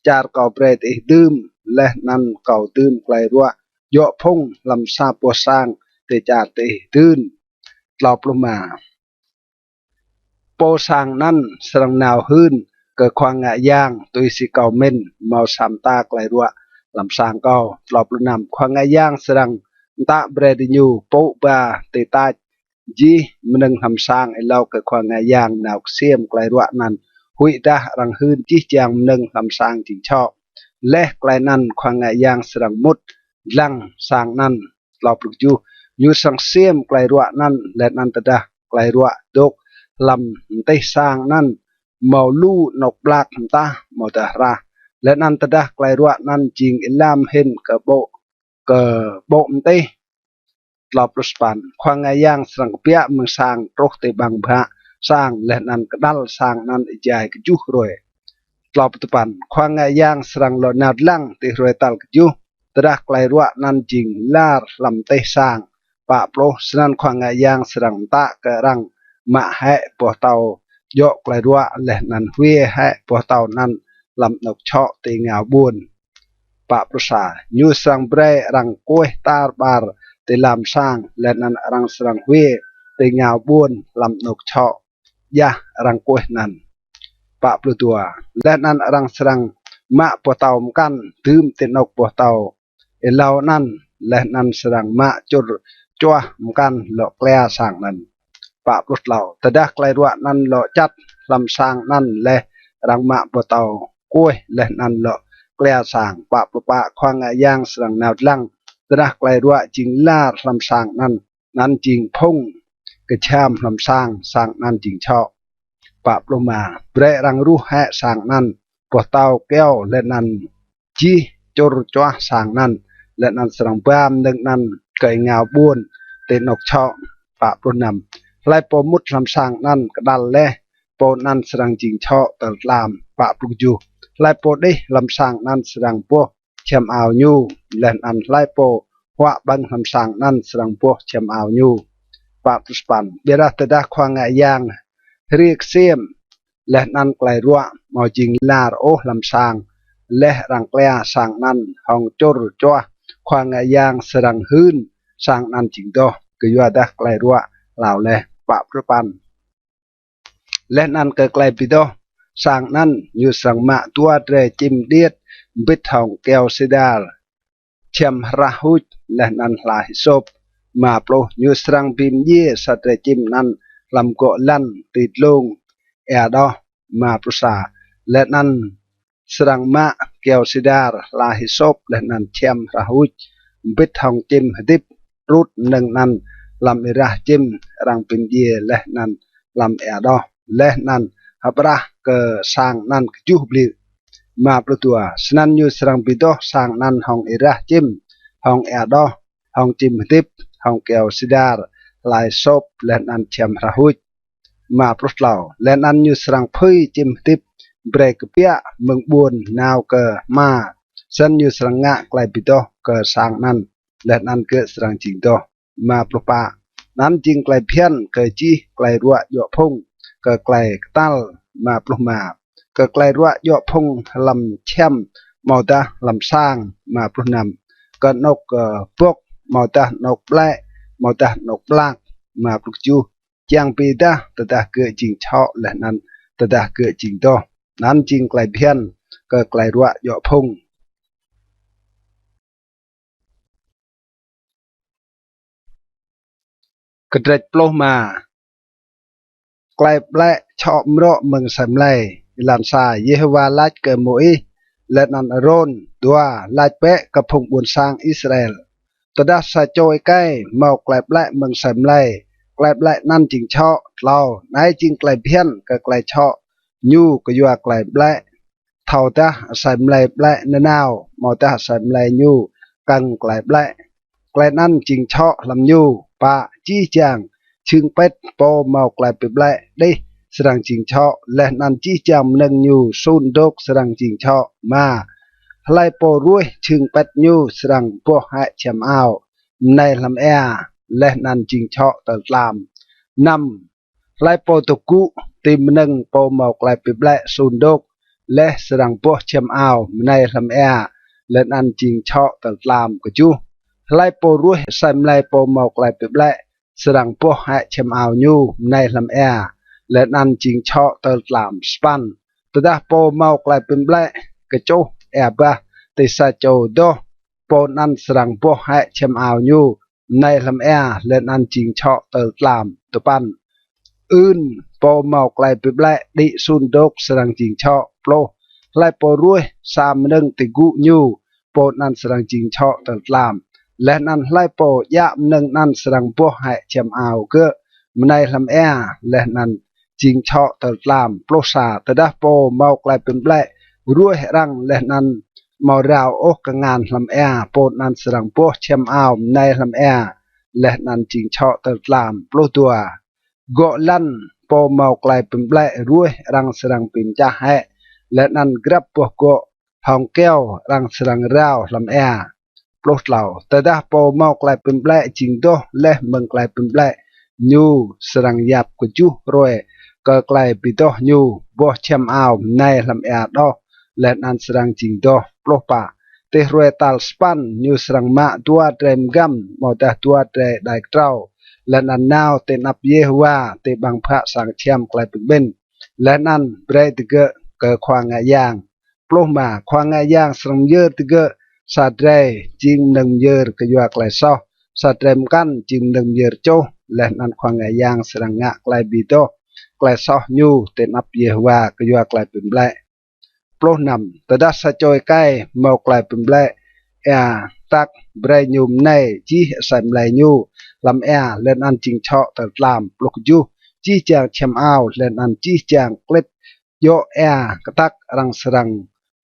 čar kâo brei diih dưm, leh anăn kâo dưm klei ruă djŏ phŭng hlăm sa boh sang ti čar diih dưn. Tlâo pluh êma. Pô sang anăn srăng nao hưn kơ khua ngă yang tui si kâo mĭn mâo sa mta klei ruă hlăm sang kâo. Tlâo pluh năm. Khua ngă yang srăng mtă brei diñu pŭ ba ti tač jih mnơ̆ng hlăm sang êlâo kơ khua ngă yang nao ksiêm klei ruă anăn, huĭdah arăng hưn jih jang mnơ̆ng hlăm sang jing čhŏ. Leh klei anăn khua ngă yang srăng mŭt dlăng sang anăn. Tlâo pluh kjuh. Ñu srăng ksiêm klei ruă anăn, leh anăn tơdah klei ruă dôk hlăm mtih sang anăn mâo lu anôk ƀlak mtah amâodah hrah, leh anăn tơdah klei ruă anăn jing êlam hĭn kơ ƀô̆, kơ ƀô̆ mtih. Tlâo pluh sa păn. Khua ngă yang srăng kbiă mơ̆ng sang truh ti ƀăng bhă sang, leh anăn kđăl sang anăn êjai kjuh hruê. Tlâo pluh dua păn. Khua ngă yang srăng lŏ nao dlăng ti hruê tal kjuh, tơdah klei ruă anăn jing lar hlăm mtih sang. Pă pluh. Snăn khua ngă yang srăng mtă kơ arăng mă hĕ boh tâo djŏ klei ruă, leh anăn hwiê hĕ boh tâo anăn hlăm anôk čhŏ ti êngao ƀuôn. Pă pluh sa. Ñu srăng brei arăng kuêh tar ƀar ti lam sang, leh anăn arăng srăng hwiê ti êngao ƀuôn hlăm anôk čhŏ djah arăng kuêh anăn. Pă pluh dua. Leh anăn arăng srăng mă boh tâo mkăn dưm ti anôk boh tâo êlâo anăn, leh anăn srăng mă čŭr čuah mkăn lŏ klia sang anăn. Pă pluh tlâo. Tơdah klei ruă anăn lŏ čăt hlăm sang anăn leh, arăng mă boh tâo kuêh leh anăn lŏ klia sang. Pă pluh pă. Khua ngă yang srăng nao dlăng, tơdah klei ruă jing lar hlăm sang anăn, anăn jing phŭng kjham hlăm sang, sang anăn jing čhŏ. Pă pluh êma. Brei arăng ruh hĕ sang anăn, boh tâo kyâo leh anăn jih čŭr čuah sang anăn, leh anăn srăng ba mnơ̆ng anăn kơ êngao ƀuôn ti anôk čhŏ. Pă pluh năm. Hlei pô mŭt hlăm sang anăn kđăl leh, pô anăn srăng jing čhŏ tơl tlam. Pă pluh kjuh. Hlei pô đih hlăm sang anăn srăng boh čhiăm ao ñu, leh anăn hlei pô huă ƀơ̆ng hlăm sang anăn srăng boh čhiăm ao ñu. Pă pluh sa păn. Ƀiădah tơdah khua ngă yang hriê ksiêm, leh anăn klei ruă amâo jing lar ôh hlăm sang, leh arăng klia sang anăn hŏng čŭr čuah, khua ngă yang srăng hưn sang anăn jing doh, kyuadah klei ruă hlao leh. Pă pluh păn. Leh anăn kơ klei bi doh sang anăn ñu srăng mă dua drei čĭm điêt mbĭt hŏng kyâo sidar čhiăm hrah huč, leh anăn hla hisôp. Êma pluh. Ñu srăng bi mdjiê sa drei čĭm anăn hlăm gŏ lăn ti dlông êa đoh. Êma pluh sa. Leh anăn srăng mă kyâo sidar, hla hisôp, leh anăn čhiăm hrah huč mbĭt hŏng čĭm hdĭp, trŭt mnơ̆ng anăn hlăm êrah čĭm arăng bi mdjiê leh anăn hlăm êa đoh, leh anăn hƀrah kơ sang anăn kjuh bliư̆. Êma pluh dua. Snăn ñu srăng bi doh sang anăn hŏng êrah čĭm, hŏng êa đoh, hŏng čĭm hdĭp, hŏng kyâo sidar, hla hisôp, leh anăn čhiăm hrah huč. Êma pluh tlâo. Leh anăn ñu srăng phưi čĭm hdĭp brei kbiă mơ̆ng ƀuôn nao kơ hma, snăn ñu srăng ngă klei bi doh kơ sang anăn, leh anăn gơ̆ srăng jing doh. Êma pluh pă. Anăn jing klei bhiăn kơ jih klei ruă djŏ phŭng kơ klei ktal. Êma pluh êma. Kơ klei ruă djŏ phŭng hlăm čhiăm amâodah hlăm sang. Êma pluh năm. Kơ anôk, ơ, bŏk amâodah anôk ƀlĕ amâodah anôk ƀlak. Êma pluh kjuh. Čiăng bi êdah tơdah gơ̆ jing čhŏ leh anăn tơdah gơ̆ jing doh. Anăn jing klei bhiăn kơ klei ruă djŏ phŭng. Kdrêč pluh êma. Klei ƀlĕ čhŏ mrŏ mơ̆ng asei mlei. Êlan sa. Yêhôwa lač kơ Môis leh anăn Arôn. Dua. Lač bĕ kơ phung ƀuôn sang Israel: Tơdah sa čô êkei mâo klei ƀlĕ mơ̆ng asei mlei, klei ƀlĕ anăn jing čhŏ. Tlâo. Anei jing klei bhiăn kơ klei čhŏ ñu kyua klei ƀlĕ thâodah asei mlei ƀlĕ nanao, amâodah asei mlei ñu kơ̆ng klei ƀlĕ, klei anăn jing čhŏ hlăm ñu. Pă. Jih jang jhưng pĭt pô mâo klei bi ƀlĕ đih srăng jing čhŏ, leh anăn jih jang mnơ̆ng ñu sun dôk srăng jing čhŏ. Êma, hlei pô ruêh jhưng pĭt ñu srăng boh hĕ čhiăm ao mnei hlăm êa, leh anăn jing čhŏ tơl tlam. Năm, hlei pô dôk gŭ ti mnơ̆ng pô mâo klei bi ƀlĕ sun dôk, leh srăng boh čhiăm ao mnei hlăm êa, leh anăn jing čhŏ tơl tlam. Kjuh, hlei pô ruêh asei mlei pô mâo klei bi ƀlĕ srăng boh hĕ čhiăm ao ñu mnei hlăm êa, leh anăn jing čhŏ tơl tlam. Sa păn, tơdah pô mâo klei bi ƀlĕ kčuh êa bah ti sa čô doh, pô anăn srăng boh hĕ čhiăm ao ñu mnei hlăm êa, leh anăn jing čhŏ tơl tlam. Dua păn, ưn pô mâo klei bi ƀlĕ đĭ sun dôk srăng jing čhŏ. Pluh, hlei pô ruêh sa mnơ̆ng ti gŭ ñu, pô anăn srăng jing čhŏ tơl tlam. Leh anăn hlei pô djă mnơ̆ng anăn srăng boh hĕ čhiăm ao gơ̆ mnei hlăm êa, leh anăn jing čhŏ tơl tlam. Pluh sa, tơdah pô mâo klei bi ƀlĕ ruêh arăng leh anăn amâo rao ôh kngan hlăm êa, pô anăn srăng boh čhiăm ao mnei hlăm êa, leh anăn jing čhŏ tơl tlam. Pluh dua, gŏ lăn pô mâo klei bi ƀlĕ ruêh arăng srăng bi mčah hĕ, leh anăn grăp boh gŏ hŏng kyâo arăng srăng rao hlăm êa. Pluh tlâo, tơdah pô mâo klei bi ƀlĕ jing doh leh mơ̆ng klei bi ƀlĕ ñu, srăng yap kjuh hruê kơ klei bi doh ñu, boh čhiăm ao mnei hlăm êa đoh, leh anăn srăng jing doh. Pluh pă, ti hruê tal sa păn ñu srăng mă dua drei mgăm, amâodah dua drei êđai ktrâo, leh anăn nao ti anăp Yêhôwa ti ƀăng bhă sang čhiăm klei bi kƀĭn, leh anăn brei digơ̆ kơ khua ngă yang. Pluh êma, khua ngă yang srăng myơr digơ̆, sa drei jing mnơ̆ng myơr kyua klei soh, sa drei mkăn jing mnơ̆ng myơr čuh, leh anăn khua ngă yang srăng ngă klei bi doh klei soh ñu ti anăp Yêhôwa kyua klei bi ƀlĕ. Pluh năm, tơdah sa čô êkei mâo klei bi ƀlĕ êa ktak, brei ñu mnei jih asei mlei ñu hlăm êa, leh anăn jing čhŏ tơl tlam. Pluh kjuh, jih jang čhiăm ao leh anăn jih jang klĭt djŏ êa ktak arăng srăng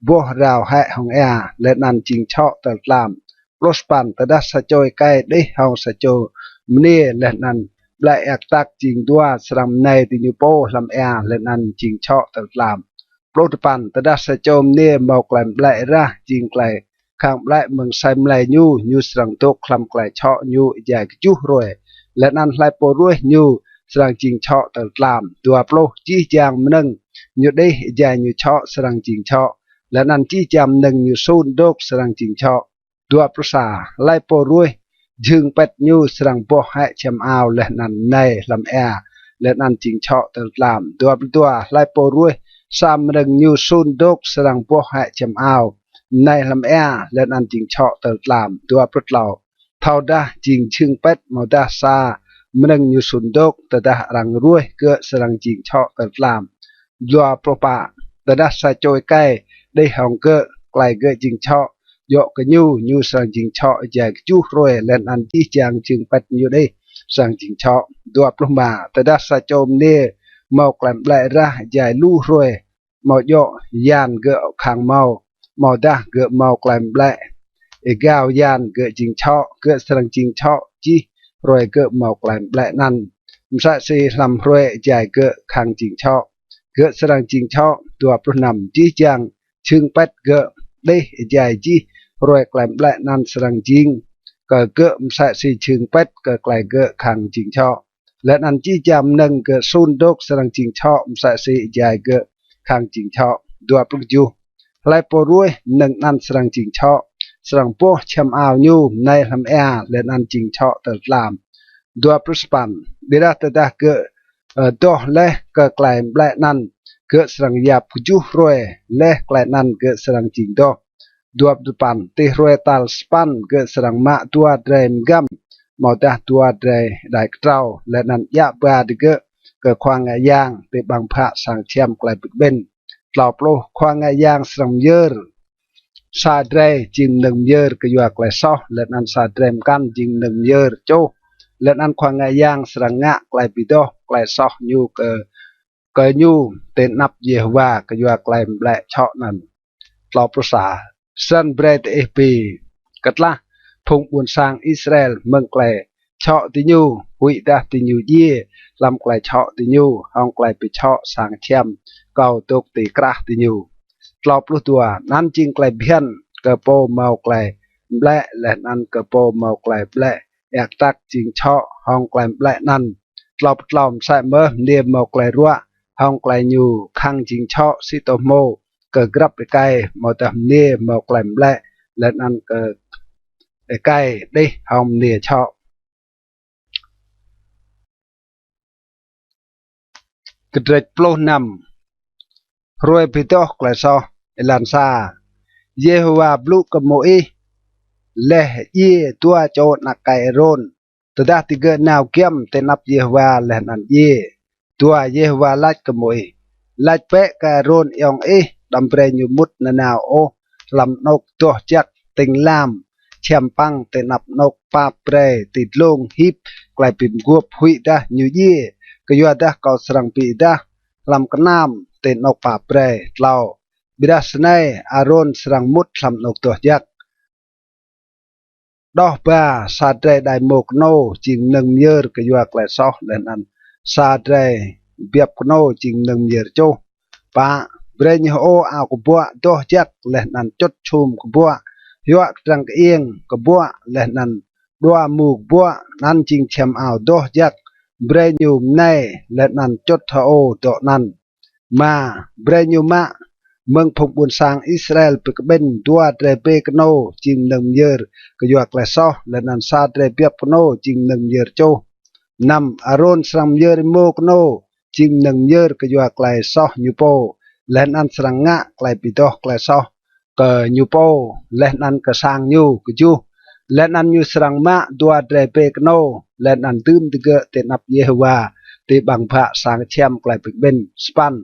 boh rao hĕ hŏng êa, leh anăn jing čhŏ tơl tlam. Pluh sa păn, tơdah sa čô êkei đih hŏng sa čô mniê leh anăn ƀlĕ êa ktak jing dua, srăng mnei diñu pô hlăm êa, leh anăn jing čhŏ tơl tlam. Pluh dua păn, tơdah sa čô mniê mâo klei ƀlĕ rah jing klei khăng ƀlĕ mơ̆ng asei mlei ñu, ñu srăng dôk hlăm klei čhŏ ñu êjai kjuh hruê, leh anăn hlei pô ruêh ñu srăng jing čhŏ tơl tlam. Dua pluh, jih jang mnơ̆ng ñu đih êjai ñu čhŏ srăng jing čhŏ, leh anăn jih jang mnơ̆ng ñu sun dôk srăng jing čhŏ. Dua pluh sa, hlei pô ruêh jhưng pĭt ñu srăng boh hĕ čhiăm ao leh anăn mnei hlăm êa, leh anăn jing čhŏ tơl tlam. Dua pluh dua, hlei pô ruêh sa mnơ̆ng ñu sun dôk srăng boh hĕ čhiăm ao mnei hlăm êa, leh anăn jing čhŏ tơl tlam. Dua pluh tlâo, thâodah jing jhưng pĭt amâodah sa mnơ̆ng ñu sun dôk, tơdah arăng ruêh gơ̆ srăng jing čhŏ tơl tlam. Dua pluh pă, tơdah sa čô êkei đih hŏng gơ̆, klei gơ̆ jing čhŏ djŏ kơ ñu, ñu srăng jing čhŏ êjai kjuh hruê, leh anăn jih jang jhưng pĭt ñu đih srăng jing čhŏ. Dua pluh êma, tơdah sa čô mniê mâo klei ƀlĕ rah êjai lu hruê, amâo djŏ yan gơ̆ khăng mâo, amâodah gơ̆ mâo klei ƀlĕ êgao yan gơ̆ jing čhŏ, gơ̆ srăng jing čhŏ jih hruê gơ̆ mâo klei ƀlĕ anăn, msĕ si hlăm hruê êjai gơ̆ khăng jing čhŏ, gơ̆ srăng jing čhŏ. Dua pluh năm, jih jang jhưng pĭt gơ̆ đih êjai jih hruê klei ƀlĕ anăn srăng jing kơ gơ̆ msĕ si jhưng pĭt kơ klei gơ̆ khăng jing čhŏ, leh anăn jih jang mnơ̆ng gơ̆ sun dôk srăng jing čhŏ msĕ si êjai gơ̆ khăng jing čhŏ. Dua pluh kjuh, hlei pô ruêh mnơ̆ng anăn srăng jing čhŏ, srăng boh čhiăm ao ñu mnei hlăm êa, leh anăn jing čhŏ tơl tlam. Dua pluh sa păn, ƀiădah tơdah gơ̆, ơ, doh leh kơ klei ƀlĕ anăn, gơ̆ srăng yap kjuh hruê, leh klei anăn gơ̆ srăng jing doh. Dua pluh dua păn, ti hruê tal sa păn gơ̆ srăng mă dua drei mgăm, amâodah dua drei êđai ktrâo, leh anăn djă ba digơ̆ kơ khua ngă yang ti ƀăng bhă sang čhiăm klei bi kƀĭn. Tlâo pluh, khua ngă yang srăng myơr sa drei jing mnơ̆ng myơr kyua klei soh, leh anăn sa drei mkăn jing mnơ̆ng myơr čuh, leh anăn khua ngă yang srăng ngă klei bi doh klei soh ñu kơ, kơ ñu ti anăp Yêhôwa kyua klei ƀlĕ čhŏ anăn. Tlâo pluh sa, snăn brei diih bi ktlah phung ƀuôn sang Israel mơ̆ng klei čhŏ diñu, huĭdah diñu djiê hlăm klei čhŏ diñu hŏng klei bi čhŏ sang čhiăm kâo dôk ti krah diñu. Tlâo pluh dua. Anăn jing klei bhiăn kơ pô mâo klei mlĕ, leh anăn kơ pô mâo klei mlĕ êa ktrăk jing čhŏ hŏng klei mlĕ anăn. Tlâo pluh tlâo. Msĕ mơh mniê mâo klei ruă hŏng klei ñu khăng jing čhŏ, si tô hmô kơ grăp êkei, amâodah mniê mâo klei mlĕ leh anăn kơ êkei đih hŏng mniê čhŏ. Kdrêč pluh năm. Hruê bi doh klei soh. Êlan sa. Yêhôwa blŭ kơ Môis leh djiê dua čô anak êkei Arôn. Tơdah digơ̆ nao giăm ti anăp Yêhôwa leh anăn djiê, dua Yêhôwa lač kơ Môis: Lač bĕ kơ Arôn ayŏng ih, đăm brei ñu mŭt nanao ôh hlăm anôk doh jăk tĭng lam čhiăm păng ti anăp anôk pap brei ti dlông hip klei bi mguôp, huĭdah ñu djiê, kyuadah kâo srăng bi êdah hlăm knam ti anôk pap brei. Tlâo. Ƀiădah snei Arôn srăng mŭt hlăm anôk doh jăk, đoh ba sa drei êđai êmô knô jing mnơ̆ng myơr kyua klei soh, leh anăn sa drei biăp knô jing mnơ̆ng myơr čuh. Pă. Brei ñu hơô ao kbuă doh jăk leh anăn čŭt čhum kbuă, hyuă kdrăng kơiêng kbuă leh anăn đua mu kbuă, anăn jing čhiăm ao doh jăk. Brei ñu mnei leh anăn čŭt hơô dŏ anăn. Êma. Brei ñu mă mơ̆ng phung ƀuôn sang Israel bi kƀĭn dua drei bê knô jing mnơ̆ng myơr kyua klei soh, leh anăn sa drei biăp knô jing mnơ̆ng myơr čuh. Năm. Arôn srăng myơr êmô knô jing mnơ̆ng myơr kyua klei soh ñu pô, leh anăn srăng ngă klei bi doh klei soh kơ ñu pô leh anăn kơ sang ñu. Kjuh. Leh anăn ñu srăng mă dua drei bê knô leh anăn dưm digơ̆ ti anăp Yêhôwa ti ƀăng bhă sang čhiăm klei bi kƀĭn. Sa păn.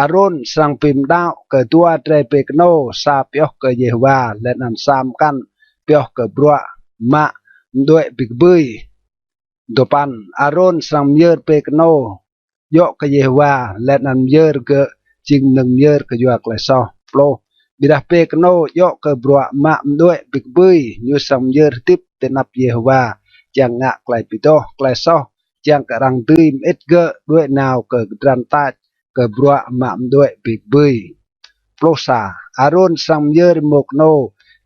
Arôn srăng bi mđăo kơ dua drei bê knô, sa pioh kơ Yêhôwa leh anăn sa mkăn pioh kơ bruă mă mđuĕ bi kbưi. Dua păn. Arôn srăng myơr bê knô djŏ kơ Yêhôwa leh anăn myơr gơ̆ jing mnơ̆ng myơr kyua klei soh. Pluh. Ƀiădah bê knô djŏ kơ bruă mă mđuĕ bi kbưi, ñu srăng myơr hdĭp ti anăp Yêhôwa čiăng ngă klei bi doh klei soh, čiăng kơ arăng dưi mơĭt gơ̆ đuĕ nao kơ kdrăn tač kơ bruă mă mđuĕ bi kbưi. Pluh sa. Arôn srăng myơr êmô knô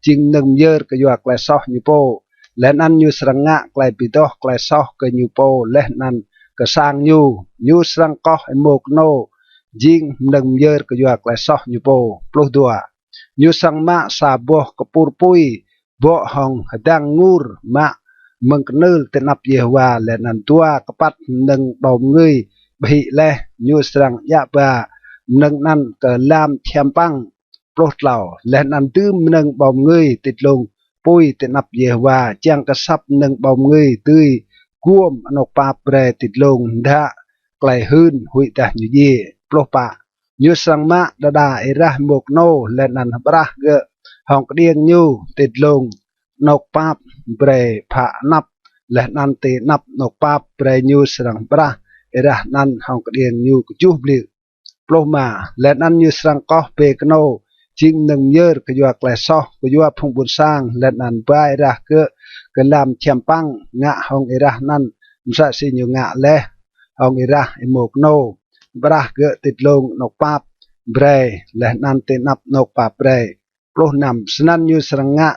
jing mnơ̆ng myơr kyua klei soh ñu pô, leh anăn ñu srăng ngă klei bi doh klei soh kơ ñu pô leh anăn kơ sang ñu. Ñu srăng koh êmô knô jing mnơ̆ng myơr kyua klei soh ñu pô. Pluh dua. Ñu srăng mă sa boh kpur pui bŏ hŏng hdăng ngur mă mơ̆ng knưl ti anăp Yêhôwa, leh anăn dua kpăt mnơ̆ng ƀâo mngưi ƀhĭ leh, ñu srăng djă ba mnơ̆ng anăn kơ lam čhiăm păng. Pluh tlâo. Leh anăn dưm mnơ̆ng ƀâo mngưi ti dlông pui ti anăp Yêhôwa, čiăng kơ asăp mnơ̆ng ƀâo mngưi dưi guôm anôk pap brei ti dlông mdhă klei hưn huĭdah ñu djiê. Pluh pă. Ñu srăng mă đa đa êrah êmô knô leh anăn hƀrah gơ̆ hŏng kđiêng ñu ti dlông anôk pap brei phă anăp, leh anăn ti anăp anôk pap brei ñu srăng hƀrah êrah anăn hŏng kđiêng ñu kjuh bliư̆. Pluh êma. Leh anăn ñu srăng koh bê knô jing mnơ̆ng myơr kyua klei soh kyua phung ƀuôn sang, leh anăn ba êrah gơ̆ kơ lam čhiăm păng, ngă hŏng êrah anăn msĕ si ñu ngă leh hŏng êrah êmô knô, hƀrah gơ̆ ti dlông anôk pap brei leh anăn ti anăp anôk pap brei. Pluh năm. Snăn ñu srăng ngă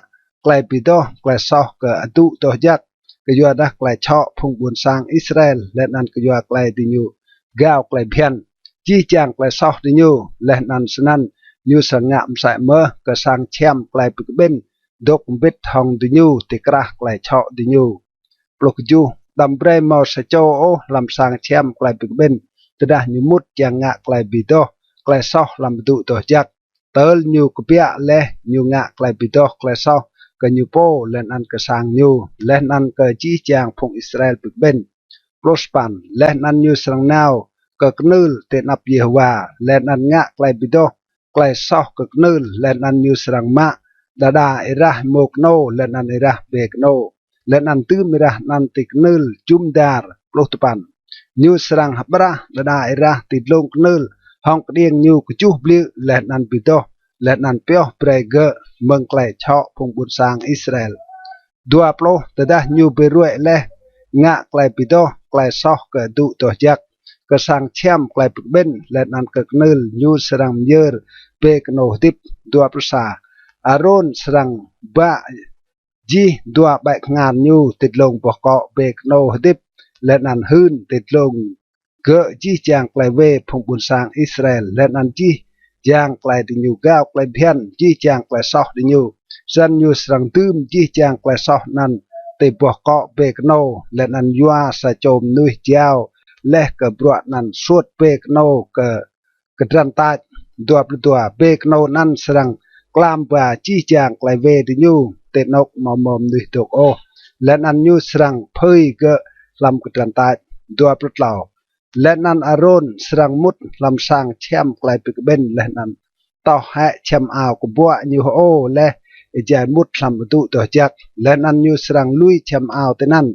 klei bi doh klei soh kơ adŭ doh jăk, kyuadah klei čhŏ phung ƀuôn sang Israel, leh anăn kyua klei diñu gao klei bhiăn jih jang klei soh diñu. Leh anăn snăn ñu srăng ngă msĕ mơh kơ sang čhiăm klei bi kƀĭn dôk mbĭt hŏng diñu ti krah klei čhŏ diñu. Pluh kjuh. Đăm brei mâo sa čô ôh hlăm sang čhiăm klei bi kƀĭn tơdah ñu mŭt čiăng ngă klei bi doh klei soh hlăm adŭ doh jăk, tơl ñu kbiă leh ñu ngă klei bi doh klei soh kơ ñu pô leh anăn kơ sang ñu, leh anăn kơ jih jang phung Israel bi kƀĭn. Pluh sa păn. Leh anăn ñu srăng nao kơ knưl ti anăp Yêhôwa, leh anăn ngă klei bi doh klei soh kơ knưl, leh anăn ñu srăng mă đa đa êrah êmô knô leh anăn êrah bê knô, leh anăn dưm êrah anăn ti knưl jŭm dar. Pluh dua păn. Ñu srăng hƀrah đa đa êrah ti dlông knưl hŏng kđiêng ñu kjuh bliư̆, leh anăn bi doh, leh anăn pioh brei gơ̆ mơ̆ng klei čhŏ phung ƀuôn sang Israel. Dua pluh. Tơdah ñu bi ruê̆ leh ngă klei bi doh klei soh kơ adŭ doh jăk, kơ sang čhiăm klei bi kƀĭn, leh anăn kơ knưl. Ñu srăng myơr bê knô hdĭp. Dua pluh sa. Arôn srăng bă jih dua ƀĕ kngan ñu ti dlông boh kŏ bê knô hdĭp, leh anăn hưn ti dlông gơ̆ jih jang klei wê phung ƀuôn sang Israel, leh anăn jih jang klei diñu gao klei bhiăn, jih jang klei soh diñu. Snăn ñu srăng dưm jih jang klei soh anăn ti boh kŏ bê knô, leh anăn yua sa čô mnuih jao leh kơ bruă anăn suôt bê knô kơ kdrăn tač. Dua pluh dua. Bê knô anăn srăng klam ba jih jang klei wê diñu ti anôk amâo mâo mnuih dôk ôh, leh anăn ñu srăng phưi gơ̆ hlăm kdrăn tač. Dua pluh tlâo. Leh anăn Arôn srăng mŭt hlăm sang čhiăm klei bi kƀĭn, leh anăn toh hĕ čhiăm ao kbuă ñu hơô leh êjai mŭt hlăm adŭ doh jăk, leh anăn ñu srăng lui čhiăm ao tinăn.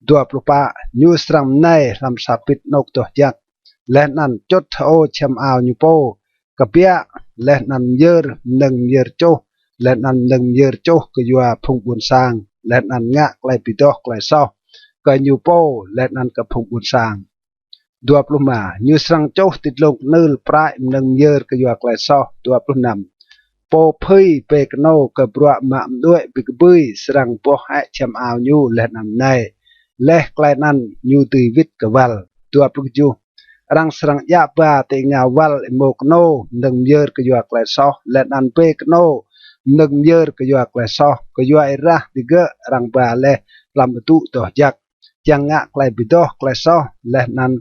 Dua pluh pă. Ñu srăng mnei hlăm sa bĭt anôk doh jăk, leh anăn čŭt hơô čhiăm ao ñu pô kbiă, leh anăn myơr mnơ̆ng myơr čuh, leh anăn mnơ̆ng myơr čuh kyua phung ƀuôn sang, leh anăn ngă klei bi doh klei soh kơ ñu pô leh anăn kơ phung ƀuôn sang. Dua pluh êma. Ñu srăng čuh ti dlông knưl prăi mnơ̆ng myơr kyua klei soh. Dua pluh năm. Pô phưi bê knô kơ bruă mă mđuĕ bi kbưi srăng boh hĕ čhiăm ao ñu leh anăn mnei, leh klei anăn ñu dưi wĭt kơ wăl. Dua pluh kjuh. Arăng srăng djă ba ti êngao wăl êmô knô mnơ̆ng myơr kyua klei soh, leh anăn bê knô mnơ̆ng myơr kyua klei soh, kyua êrah digơ̆ arăng ba leh hlăm adŭ doh jăk, čiăng ngă klei bi doh klei soh, leh anăn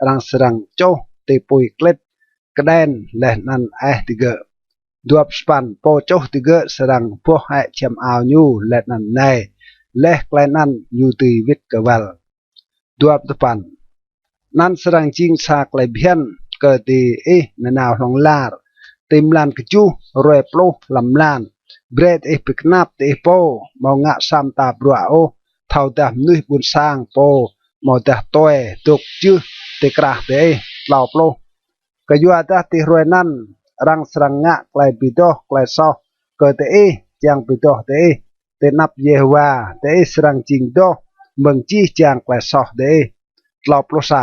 arăng srăng čuh ti pui klĭt kđen leh anăn eh digơ̆. Dua pluh sa păn. Pô čuh digơ̆ srăng boh hĕ čhiăm ao ñu leh anăn mnei, leh klei anăn ñu dưi wĭt kơ wăl. Dua pluh sa păn. Anăn srăng jing sa klei bhiăn kơ diih nanao hlŏng lar. Ti mlan kjuh hruê pluh hlăm mlan, brei diih bi knap diih pô, amâo ngă sa mta bruă ôh, thâodah mnuih ƀuôn sang pô amâodah tue dôk jưh ti krah diih. Tlâo pluh. Kyuadah ti hruê anăn arăng srăng ngă klei bi doh klei soh kơ diih, čiăng bi doh diih ti anăp Yêhôwa, diih srăng jing doh mơ̆ng jih jang klei soh diih. Tlâo pluh sa.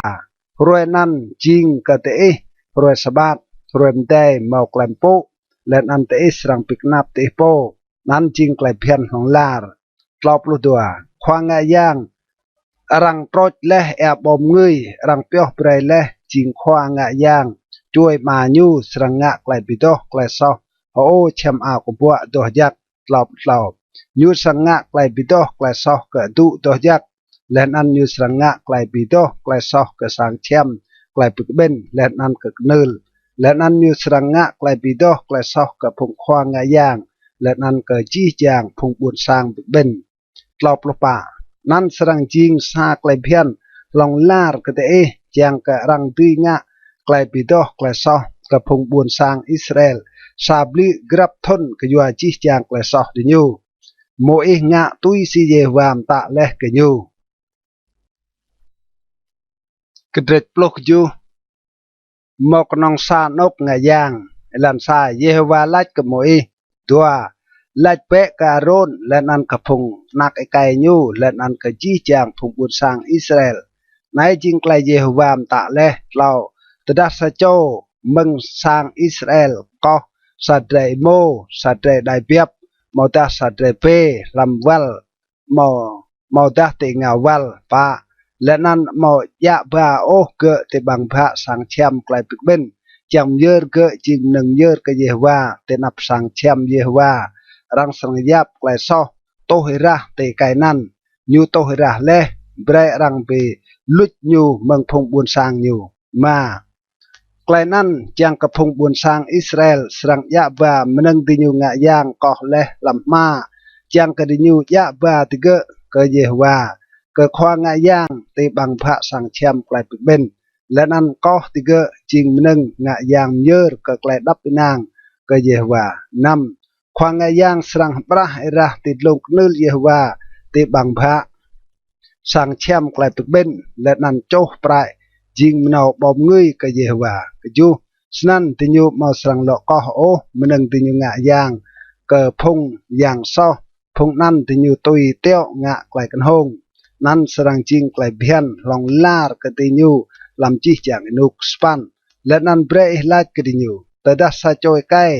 Hruê anăn jing kơ diih hruê sabat, hruê mdei mâo klei mpŭ, leh anăn diih srăng bi knap diih pô. Anăn jing klei bhiăn hlŏng lar. Tlâo pluh dua. Khua ngă yang arăng trôč leh êa ƀâo mngưi, arăng pioh brei leh jing khua ngă yang čuê ama ñu, srăng ngă klei bi doh klei soh hơô čhiăm ao kbuă doh jăk. Tlâo pluh tlâo. Ñu srăng ngă klei bi doh klei soh kơ adŭ doh jăk, leh anăn ñu srăng ngă klei bi doh klei soh kơ sang čhiăm klei bi kƀĭn leh anăn kơ knưl, leh anăn ñu srăng ngă klei bi doh klei soh kơ phung khua ngă yang leh anăn kơ jih jang phung ƀuôn sang bi kƀĭn. Tlâo pluh pă. Anăn srăng jing sa klei bhiăn hlŏng lar kơ diih, čiăng kơ arăng dưi ngă klei bi doh klei soh kơ phung ƀuôn sang Israel sa bliư̆ grăp thŭn kyua jih jang klei soh diñu. Môis ngă tui si Yêhôwa mtă leh kơ ñu. Kdrêč pluh kjuh. Mâo knŏng sa anôk ngă yang. Êlan sa. Yêhôwa lač kơ Môis. Dua. Lač bĕ kơ Arôn leh anăn kơ phung anak êkei ñu leh anăn kơ jih jang phung ƀuôn sang Israel, anei jing klei Yêhôwa mtă leh. Tlâo. Tơdah sa čô mơ̆ng sang Israel koh sa drei êmô, sa drei êđai biăp, amâodah sa drei bê hlăm wăl, amâo, amâodah ti êngao wăl. Pă. Leh anăn amâo djă ba ôh gơ̆ ti ƀăng bhă sang čhiăm klei bi kƀĭn, čiăng myơr gơ̆ jing mnơ̆ng myơr kơ Yêhôwa ti anăp sang čhiăm Yêhôwa, arăng srăng yap klei soh tuh êrah ti êkei anăn. Ñu tuh êrah leh, brei arăng bi luč ñu mơ̆ng phung ƀuôn sang ñu. Êma. Klei anăn čiăng kơ phung ƀuôn sang Israel srăng djă ba mnơ̆ng diñu ngă yang koh leh hlăm hma, čiăng kơ diñu djă ba digơ̆ kơ Yêhôwa, kơ khua ngă yang ti ƀăng bhă sang čhiăm klei bi kƀĭn, leh anăn koh digơ̆ jing mnơ̆ng ngă yang myơr kơ klei êđăp ênang kơ Yêhôwa. Năm. Khua ngă yang srăng hƀrah êrah ti dlông knưl Yêhôwa ti ƀăng bhă sang čhiăm klei bi kƀĭn, leh anăn čuh prăi jing mnâo ƀâo mngưi kơ Yêhôwa. Kjuh. Snăn diñu amâo srăng lŏ koh ôh mnơ̆ng diñu ngă yang kơ phung yang soh, phung anăn diñu tui tiŏ ngă klei knhông. anăn srăng jing klei bhiăn hlŏng lar kơ diñu hlăm jih jang ênuk. Sa păn. Leh anăn brei ih lač kơ diñu: Tơdah sa čô êkei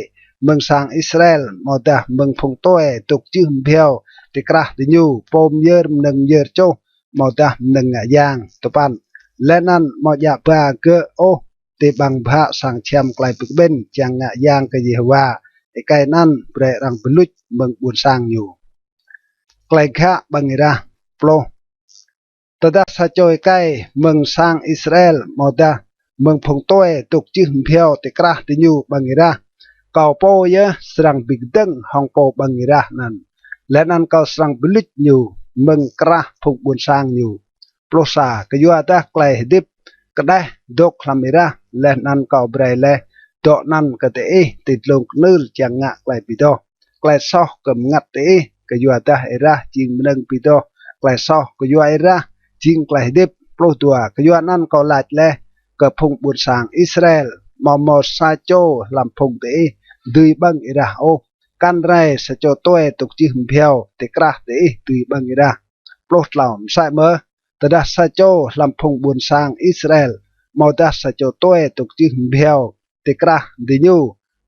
mơ̆ng sang Israel amâodah mơ̆ng phung tue dôk jưh mbhiâo ti krah diñu, pô myơr mnơ̆ng myơr čuh amâodah mnơ̆ng ngă yang, dua păn, leh anăn amâo djă ba gơ̆ ôh ti ƀăng bhă sang čhiăm klei bi kƀĭn čiăng ngă yang kơ Yêhôwa, êkei anăn brei arăng bi luč mơ̆ng ƀuôn sang ñu. Klei ghă ƀơ̆ng êrah. Pluh. Tơdah sa čô êkei mơ̆ng sang Israel amâodah mơ̆ng phung tue dôk jưh mbhiâo ti krah diñu ƀơ̆ng êrah, kâo pô yơh srăng bi kdơ̆ng hŏng pô ƀơ̆ng êrah anăn, leh anăn kâo srăng bi luč ñu mơ̆ng krah phung ƀuôn sang ñu. Pluh sa. Kyuadah klei hdĭp kđeh dôk hlăm êrah, leh anăn kâo brei leh dŏ anăn kơ diih ti dlông knưl čiăng ngă klei bi doh, klei soh kơ mngăt diih, kyuadah êrah jing mnơ̆ng bi doh klei soh, kyua êrah jing klei hdĭp. Pluh dua. Kyuanăn kâo lač leh kơ phung ƀuôn sang Israel: Amâo mâo sa čô hlăm phung diih dưi ƀơ̆ng êrah ôh, kăn rei sa čô tue dôk jưh mbhiâo ti krah diih dưi ƀơ̆ng êrah. Pluh tlâo. Msĕ mơh, tơdah sa čô hlăm phung ƀuôn sang Israel amâodah sa čô tue dôk jưh mbhiâo ti krah diñu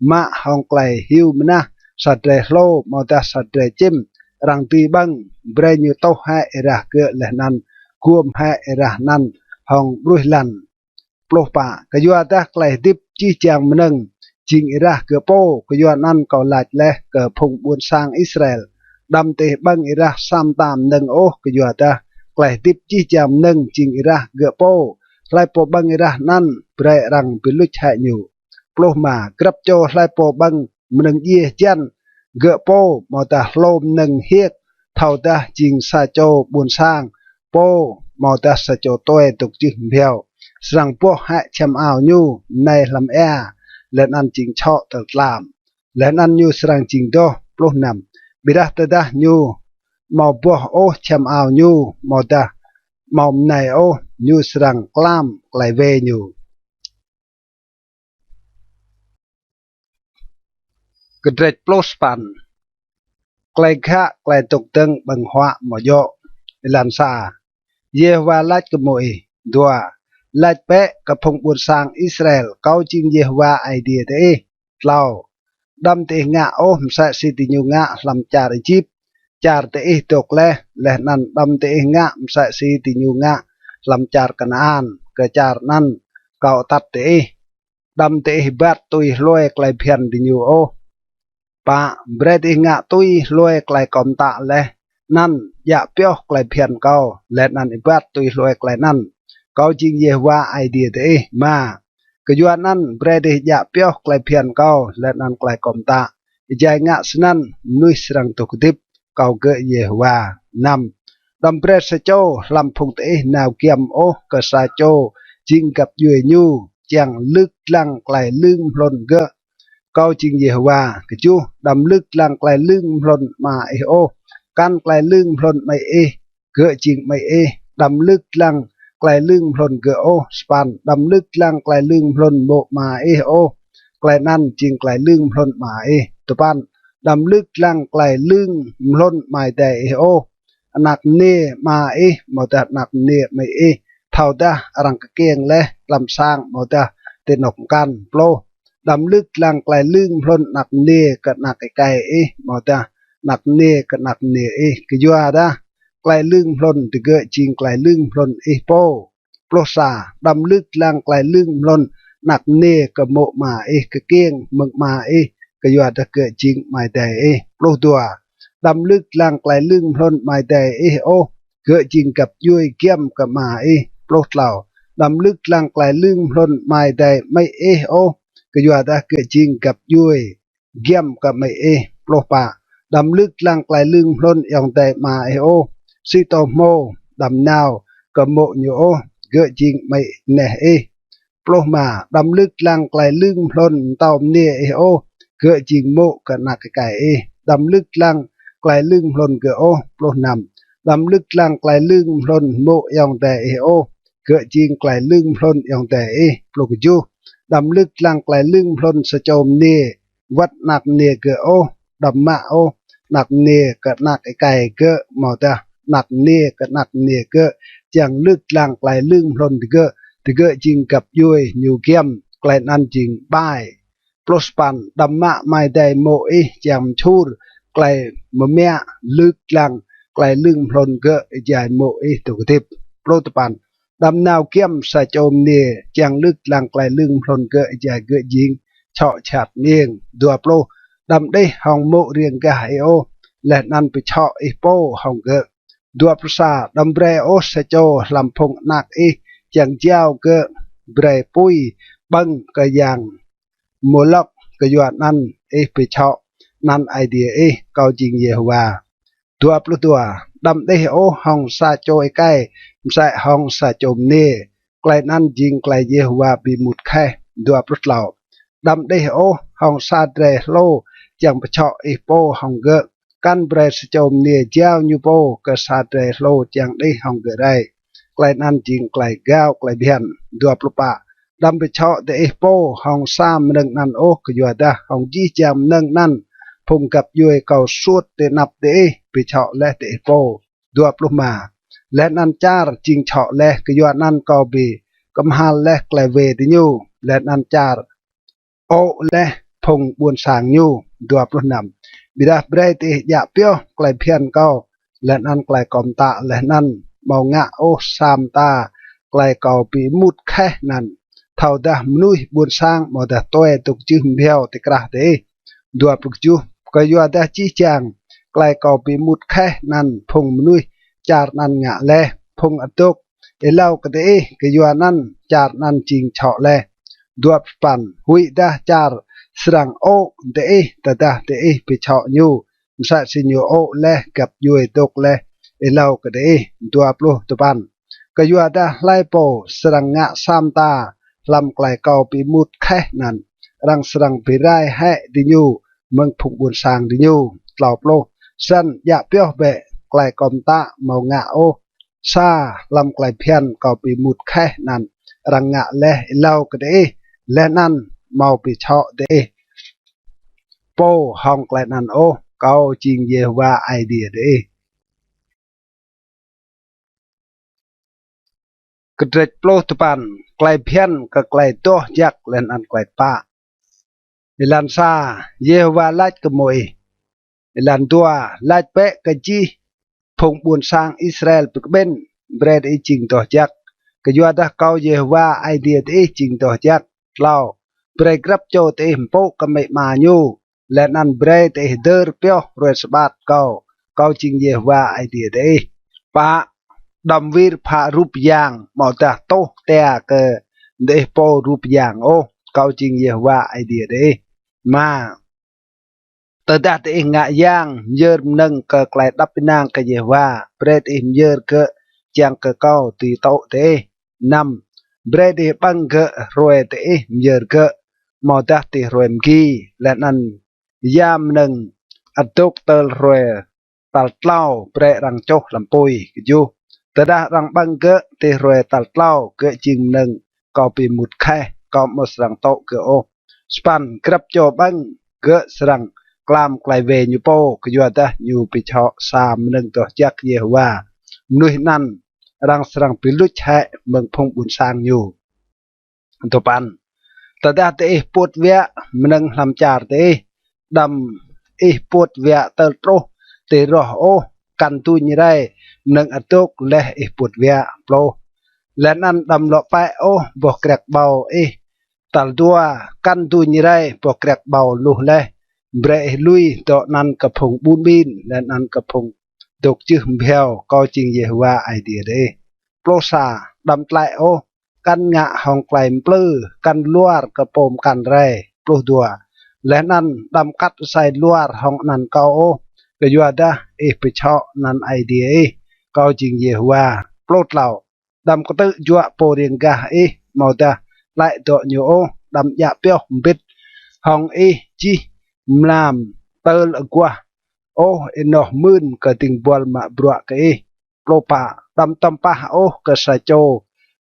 mă hŏng klei hiu mnah sa drei hlô amâodah sa drei čĭm arăng dưi ƀơ̆ng, brei ñu tuh hĕ êrah gơ̆ leh anăn guôm hĕ êrah anăn hŏng ƀruih lăn. Pluh pă. Kyuadah klei hdĭp jih jang mnơ̆ng jing êrah gơ̆ pô, kyuanăn kâo lač leh kơ phung ƀuôn sang Israel: Đăm diih ƀơ̆ng êrah sa mta mnơ̆ng ôh, kyuadah klei hdĭp jih jang mnơ̆ng jing êrah gơ̆ pô. Hlei pô ƀơ̆ng êrah anăn brei arăng bi luč hĕ ñu. Pluh êma. Grăp čô hlei pô ƀơ̆ng mnơ̆ng djiê hjăn gơ̆ pô amâodah hlô mnơ̆ng hiêk, thâodah jing sa čô ƀuôn sang pô amâodah sa čô tue dôk jưh mbhiâo, srăng boh hĕ čhiăm ao ñu mnei hlăm êa, leh anăn jing čhŏ tơl tlam, leh anăn ñu srăng jing doh. Pluh năm. Ƀiădah tơdah ñu amâo boh ôh čhiăm ao ñu amâodah amâo mnei ôh, ñu srăng klam klei wê ñu. Kdrêč pluh sa păn. Klei ghă klei dôk dơ̆ng ƀơ̆ng huă amâo djŏ. Êlan sa. Yêhôwa lač kơ Môis. Dua. Lač bĕ kơ phung ƀuôn sang Israel: Kâo jing Yêhôwa Aê Diê diih. Tlâo. Đăm diih ngă ôh msĕ si diñu ngă hlăm čar Êjip, čar diih dôk leh, leh anăn đăm diih ngă msĕ si diñu ngă hlăm čar Kanaan, kơ čar anăn kâo atăt diih. Đăm diih êbat tui hlue klei bhiăn diñu ôh. Pă. Brei diih ngă tui hlue klei kâo mtă leh anăn djă pioh klei bhiăn kâo, leh anăn êbat tui hlue klei anăn. Kâo jing Yêhôwa Aê Diê diih. Êma. Kyuanăn brei diih djă pioh klei bhiăn kâo leh anăn klei kâo mtă, êjai ngă snăn mnuih srăng dôk hdĭp. Kâo gơ̆ Yêhôwa. Năm. Đăm brei sa čô hlăm phung diih nao giăm ôh kơ sa čô jing găp djuê ñu, čiăng lưk dlăng klei lưng mhlŭn gơ̆. Kâo jing Yêhôwa. Kjuh. Đăm lưk dlăng klei lưng mhlŭn ama ih ôh, kăn klei lưng mhlŭn amĭ ih, gơ̆ jing amĭ ih, đăm lưk dlăng klei lưng mhlŭn gơ̆ ôh. Sa păn. Đăm lưk dlăng klei lưng mhlŭn mô̆ ama ih ôh, klei anăn jing klei lưng mhlŭn ama ih. Dua păn. Đăm lưk dlăng klei lưng mhlŭn amai adei ih ôh, anak mniê ama ih amâodah anak mniê amĭ ih, thâodah arăng kkiêng leh hlăm sang amâodah ti anôk mkăn. Pluh. Đăm lưk dlăng klei lưng mhlŭn anak mniê kơ anak êkei ih amâodah anak mniê kơ anak mniê ih, kyuadah klei lưng mhlŭn digơ̆ jing klei lưng mhlŭn ih pô. Pluh sa. Đăm lưk dlăng klei lưng mhlŭn anak mniê kơ mô̆ ama ih kkiêng mơ̆ng ama ih, kyuadah gơ̆ jing amai adei ih. Pluh dua. Đăm lưk dlăng klei lưng mhlŭn amai adei ih ôh, gơ̆ jing găp djuê giăm kơ ama ih. Pluh tlâo. Đăm lưk dlăng klei lưng mhlŭn amai adei amĭ ih ôh, kyuadah gơ̆ jing găp djuê giăm kơ amĭ ih. Pluh pă. Đăm lưk dlăng klei lưng mhlŭn ayŏng adei ama ih ôh. Si tô hmô đăm nao kơ mô̆ ñu ôh, gơ̆ jing amĭ neh ih. Pluh êma. Đăm lưk dlăng klei lưng mhlŭn mtâo mniê ih ôh, gơ̆ jing mô̆ kơ anak êkei ih. Đăm lưk dlăng klei lưng mhlŭn gơ̆ ôh. Pluh năm. Đăm lưk dlăng klei lưng mhlŭn mô̆ ayŏng adei ih ôh, gơ̆ jing klei lưng mhlŭn ayŏng adei ih. Pluh kjuh. Đăm lưk dlăng klei lưng mhlŭn sa čô mniê wăt anak mniê gơ̆ ôh. Đăm mă ôh anak mniê kơ anak êkei gơ̆ amâodah anak mniê kơ anak mniê gơ̆, čiăng lưk dlăng klei lưng mhlŭn digơ̆, digơ̆ jing găp djuê ñu giăm, klei anăn jing ƀai. Pluh sa păn. Đăm mă amai adei mô̆ ih čiăng mčhur klei mmiă, lưk dlăng klei lưng mhlŭn gơ̆ êjai mô̆ ih dôk hdĭp. Pluh dua păn. Đăm nao giăm sa čô mniê čiăng lưk dlăng klei lưng mhlŭn gơ̆ êjai gơ̆ jing čhŏ jhat mơiêng. Dua pluh. Đăm đih hŏng mô̆ riêng gah ih ôh, leh anăn bi čhŏ ih pô hŏng gơ̆. Dua pluh sa. Đăm brei ôh sa čô hlăm phung anak ih čiăng jao gơ̆ brei pui ƀơ̆ng kơ yang Môlôk, kyuanăn ih bi čhŏ anăn Aê Diê ih, kâo jing Yêhôwa. Dua pluh dua. Đăm đih ôh hŏng sa čô êkei msĕ hŏng sa čô mniê, klei anăn jing klei Yêhôwa bi êmut kheh. Dua pluh tlâo. Đăm đih ôh hŏng sa drei hlô čiăng bi čhŏ ih pô hŏng gơ̆, kăn brei sa čô mniê jao ñu pô kơ sa drei hlô čiăng đih hŏng gơ̆ rei, klei anăn jing klei gao klei bhiăn. Dua pluh pă. Đăm bi čhŏ diih pô hŏng sa mnơ̆ng anăn ôh, kyuadah hŏng jih jang mnơ̆ng anăn phung găp djuê kâo suôt ti anăp diih bi čhŏ leh diih pô. Dua pluh êma. Leh anăn čar jing čhŏ leh, kyuanăn kâo bi kmhal leh klei wê diñu, leh anăn čar ô̆ leh phung ƀuôn sang ñu. Dua pluh năm. Ƀiădah brei diih djă pioh klei bhiăn kâo, leh anăn klei kâo mtă, leh anăn amâo ngă ôh sa mta klei kâo bi êmut kheh anăn, thâodah mnuih ƀuôn sang amâodah tue dôk jưh mbhiâo ti krah diih. Dua pluh kjuh. Kyuadah jih jang klei kâo bi êmut kheh anăn phung mnuih čar anăn ngă leh, phung adôk êlâo kơ diih, kyuanăn čar anăn jing čhŏ leh. Dua pluh păn. Huĭdah čar srăng ô̆ diih tơdah diih bi čhŏ ñu, msĕ si ñu ô̆ leh găp djuê dôk leh êlâo kơ diih. Dua pluh dua păn. Kyuadah hlei pô srăng ngă sa mta hlăm klei kâo bi êmut kheh anăn, arăng srăng bi rai hĕ diñu mơ̆ng phung ƀuôn sang diñu. Tlâo pluh. Snăn djă pioh bĕ, klei kâo mtă amâo ngă ôh sa hlăm klei bhiăn kâo bi êmut kheh anăn arăng ngă leh êlâo kơ diih, leh anăn amâo bi čhŏ diih pô hŏng klei anăn ôh, kâo jing Yêhôwa Aê Diê diih. Kdrêč pluh dua păn. Klei bhiăn kơ klei doh jăk leh anăn klei kpă. Êlan sa. Yêhôwa lač kơ Môis. Êlan dua. Lač bĕ kơ jih phung ƀuôn sang Israel bi kƀĭn, brei diih jing doh jăk, kyuadah kâo Yêhôwa Aê Diê diih jing doh jăk. Tlâo. Brei grăp čô diih mpŭ kơ amĭ ama ñu, leh anăn brei diih hdơr pioh hruê sabat kâo, kâo jing Yêhôwa Aê Diê diih. Pă. Đăm wir phă rup yang amâodah tuh tia kơ diih pô rup yang ôh, kâo jing Yêhôwa Aê Diê diih. Êma. Tơdah diih ngă yang myơr mnơ̆ng kơ klei êđăp ênang kơ Yêhôwa, brei diih myơr gơ̆ čiăng kơ kâo dưi tŭ diih. Năm. Brei diih ƀơ̆ng gơ̆ hruê diih myơr gơ̆, amâodah ti hruê mgi, leh anăn ya mnơ̆ng ăt dôk tơl hruê tal tlâo brei arăng čuh hlăm pui. Kjuh. Tơdah arăng ƀơ̆ng gơ̆ ti hruê tal tlâo, gơ̆ jing mnơ̆ng kâo bi êmut kheh, kâo amâo srăng tŭ gơ̆ ôh. Sa păn. Grăp čô ƀơ̆ng gơ̆ srăng klam klei wê ñu pô, kyuadah ñu bi čhŏ sa mnơ̆ng doh jăk Yêhôwa. Mnuih anăn arăng srăng bi luč hĕ mơ̆ng phung ƀuôn sang ñu. Dua păn. Tơdah diih puôt wiă mnơ̆ng hlăm čar diih, đăm ih puôt wiă tơl truh ti roh ôh, kăn duñ rei mnơ̆ng ăt dôk leh ih puôt wiă. Pluh. Leh anăn đăm lŏ pĕ ôh boh kriăk ƀâo ih tal dua, kăn duñ rei boh kriăk ƀâo luh leh. Brei ih lui dŏ anăn kơ phung ƀun ƀin, leh anăn kơ phung dôk jưh mbhiâo, kâo jing Yêhôwa Aê Diê diih. Pluh sa. Đăm tlĕ ôh, kăn ngă hŏng klei mplư, kăn luar kơ pô mkăn rei. Pluh dua. Leh anăn đăm kat asei luar hŏng anăn kâo ôh, kyuadah ih bi čhŏ anăn Aê Diê ih, kâo jing Yêhôwa. Pluh tlâo. Đăm ktư̆ juă pô riêng gah ih amâodah tlĕ dŏ ñu ôh, đăm djă pioh mbĭt hŏng ih jih mlam tơl aguah ôh ênoh mưn kơ dĭng buăl mă bruă kơ ih. Pluh pă. Đăm tăm pah ôh kơ sa čô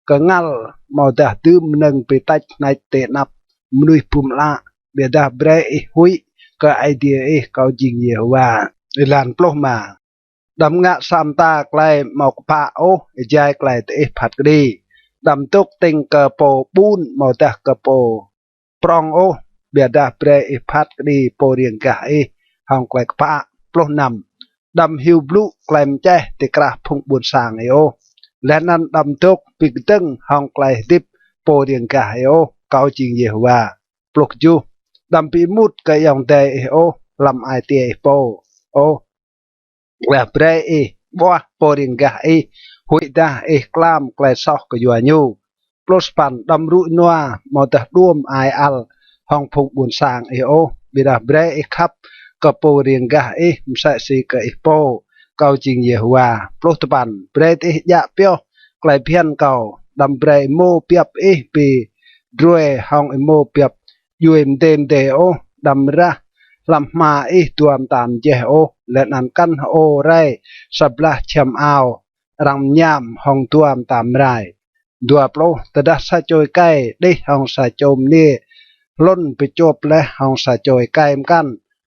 kngăl amâodah dưm mnơ̆ng bi têč hnêč ti anăp mnuih bum ală, ƀiădah brei ih huĭ kơ Aê Diê ih, kâo jing Yêhôwa. Êlan pluh êma. Đăm ngă sa mta klei amâo kpă ôh êjai klei diih phat kđi. Đăm dôk tĭng kơ pô ƀun amâodah kơ pô prŏng ôh, ƀiădah brei ih phat kđi pô riêng gah ih hŏng klei kpă. Pluh năm. Đăm hiu blŭ klei mčeh ti krah phung ƀuôn sang ih ôh, leh anăn đăm dôk bi kdơ̆ng hŏng klei hdĭp pô riêng gah ih ôh. Kâo jing Yêhôwa. Pluh kjuh. Đăm bi êmut kơ ayŏng adei ih ôh hlăm ai tiê ih pô ôh, leh brei ih ƀuah pô riêng gah ih, huĭdah ih klam klei soh kyua ñu. Pluh sa păn. Đăm rŭ ênua amâodah đuôm ai ăl hŏng phung ƀuôn sang ih ôh, ƀiădah brei ih khăp kơ pô riêng gah ih msĕ si kơ ih pô. Kâo jing Yêhôwa. Pluh dua păn. Brei diih djă pioh klei bhiăn kâo, đăm brei êmô biăp ih bi druê hŏng êmô biăp djuê mdê mdê ôh. Đăm rah hlăm hma ih dua mta mjeh ôh, leh anăn kăn hơô rei sa blah čhiăm ao arăng mñam hŏng dua mta mrai. Dua pluh. Tơdah sa čô êkei đih hŏng sa čô mniê hlŭn bi čuôp leh hŏng sa čô êkei mkăn,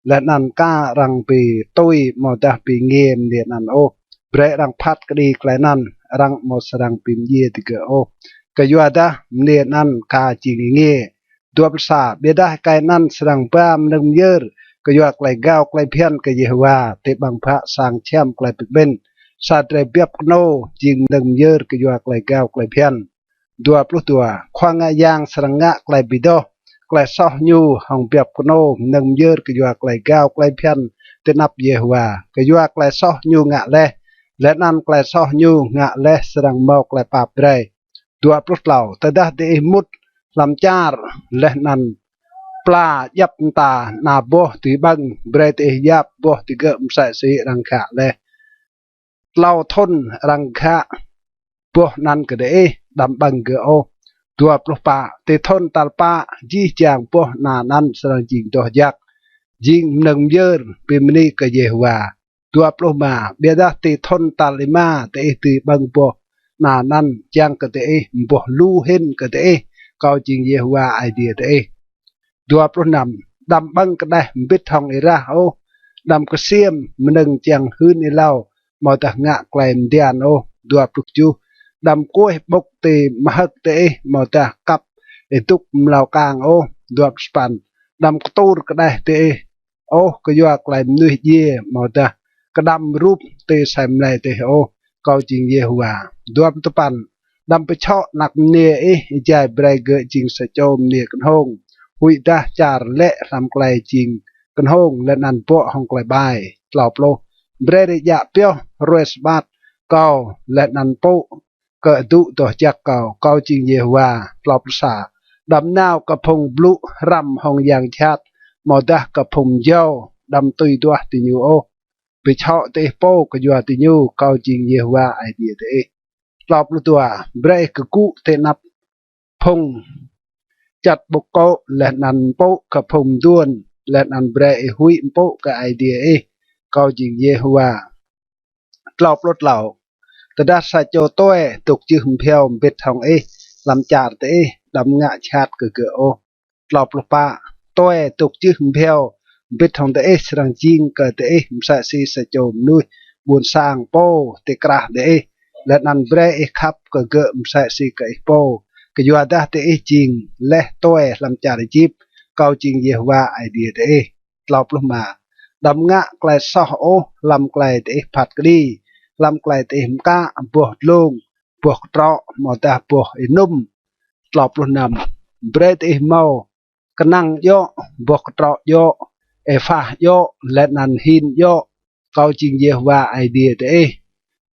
leh anăn ka arăng bi tui amâodah bi êngiê mniê anăn ôh, brei arăng phat kđi klei anăn, arăng amâo srăng bi mdjiê digơ̆ ôh, kyuadah mniê anăn ka jing êngiê. Dua pluh sa. Ƀiădah êkei anăn srăng ba mnơ̆ng myơr kyua klei gao klei bhiăn kơ Yêhôwa ti ƀăng bhă sang čhiăm klei bi kƀĭn. Sa drei biăp knô jing mnơ̆ng myơr kyua klei gao klei bhiăn. Dua pluh dua. Khua ngă yang srăng ngă klei bi doh klei soh ñu hŏng biăp knô mnơ̆ng myơr kyua klei gao klei bhiăn ti anăp Yêhôwa, kyua klei soh ñu ngă leh, leh anăn klei soh ñu ngă leh srăng mâo klei pap brei. Dua pluh tlâo. Tơdah diih mŭt hlăm čar leh anăn pla djăp mta ana boh dưi ƀơ̆ng, brei diih yap boh digơ̆ msĕ si arăng ghă leh. Tlâo thŭn arăng ghă boh anăn kơ diih, đăm ƀơ̆ng gơ̆ ôh. Dua pluh pă. Ti thŭn tal pă jih jang boh ana anăn srăng jing doh jăk, jing mnơ̆ng myơr bi mni kơ Yêhôwa. Dua pluh êma. Ƀiădah ti thŭn tal êma diih dưi ƀơ̆ng boh ana anăn čiăng kơ diih mboh lu hĭn kơ diih. Kâo jing Yêhôwa Aê Diê diih. Dua pluh năm. Đăm ƀơ̆ng kđeh mbĭt hŏng êrah ôh, đăm ksiêm mnơ̆ng čiăng hưn êlâo amâodah ngă klei mdian ôh. Dua pluh kjuh. Đăm kuêh ƀŭk ti mhơ̆k diih amâodah kăp êdŭk mlâo kang ôh. Dua pluh sa păn. Đăm ktur kđeh diih ôh kyua klei mnuih djiê amâodah kđăm rup ti asei mlei diih ôh. Kâo jing Yêhôwa. Dua pluh dua păn. Đăm bi čhŏ anak mniê ih êjai brei gơ̆ jing sa čô mniê knhông, huĭdah čar lĕ hlăm klei jing knhông leh anăn bŏ hŏng klei ƀai. Tlâo pluh. Brei diih djă pioh hruê sabat kâo leh anăn mpŭ kơ adŭ doh jăk kâo. Kâo jing Yêhôwa. Tlâo pluh sa. Đăm nao kơ phung blŭ hrăm hŏng yang jhat amâodah kơ phung mjâo, đăm tui duah diñu ôh. Bi čhŏ diih pô kyua diñu. Kâo jing Yêhôwa Aê Diê diih. Tlâo pluh dua. Brei kgŭ ti anăp phung čăt ƀŭk kô̆ leh anăn mpŭ kơ phung mduôn, leh anăn brei ih huĭ mpŭ kơ Aê Diê ih. Kâo jing Yêhôwa. Tlâo pluh tlâo. Tơdah sa čô tue dôk jưh mbhiâo mbĭt hŏng ih hlăm čar diih, đăm ngă jhat kơ gơ̆ ôh. Tlâo pluh pă. Tue dôk jưh mbhiâo mbĭt hŏng diih srăng jing kơ diih msĕ si sa čô mnuih ƀuôn sang pô ti krah diih, leh anăn brei ih khăp kơ gơ̆ msĕ si kơ ih pô, kyuadah diih jing leh tue hlăm čar Êjip. Kâo jing Yêhôwa Aê Diê diih. Tlâo pluh êma. Đăm ngă klei soh ôh hlăm klei diih phat kđi, hlăm klei diih mkă boh dlông, boh ktrŏ, amâodah boh ênŭm. Tlâo pluh năm. Brei diih mâo knăng djŏ, boh ktrŏ djŏ, êphah djŏ, leh anăn hin djŏ. Kâo jing Yêhôwa Aê Diê diih,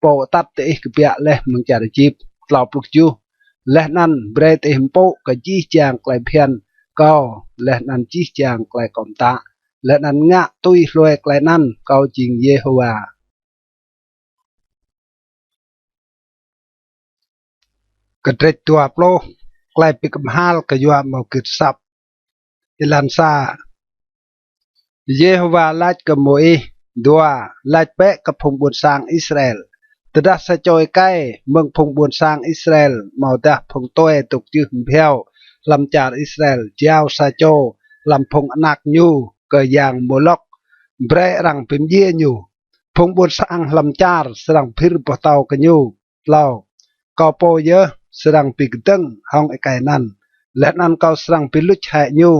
pô atăt diih kbiă leh mơ̆ng čar Êjip. Tlâo pluh kjuh. Leh anăn brei diih mpŭ kơ jih jang klei bhiăn kâo leh anăn jih jang klei kâo mtă, leh anăn ngă tui hlue klei anăn. Kâo jing Yêhôwa. Kdrêč dua pluh. Klei bi kmhal kyua amâo gưt asăp. Êlan sa. Yêhôwa lač kơ Môis: Dua, lač bĕ kơ phung ƀuôn sang Israel: Tơdah sa čô êkei mơ̆ng phung ƀuôn sang Israel amâodah phung tue dôk jưh mbhiâo hlăm čar Israel jao sa čô hlăm phung anak ñu kơ yang Môlok, brei arăng bi mdjiê ñu. Phung ƀuôn sang hlăm čar srăng bhĭr boh tâo kơ ñu. Tlâo. Kâo pô yơh srăng bi kdơ̆ng hŏng êkei anăn, leh anăn kâo srăng bi luč hĕ ñu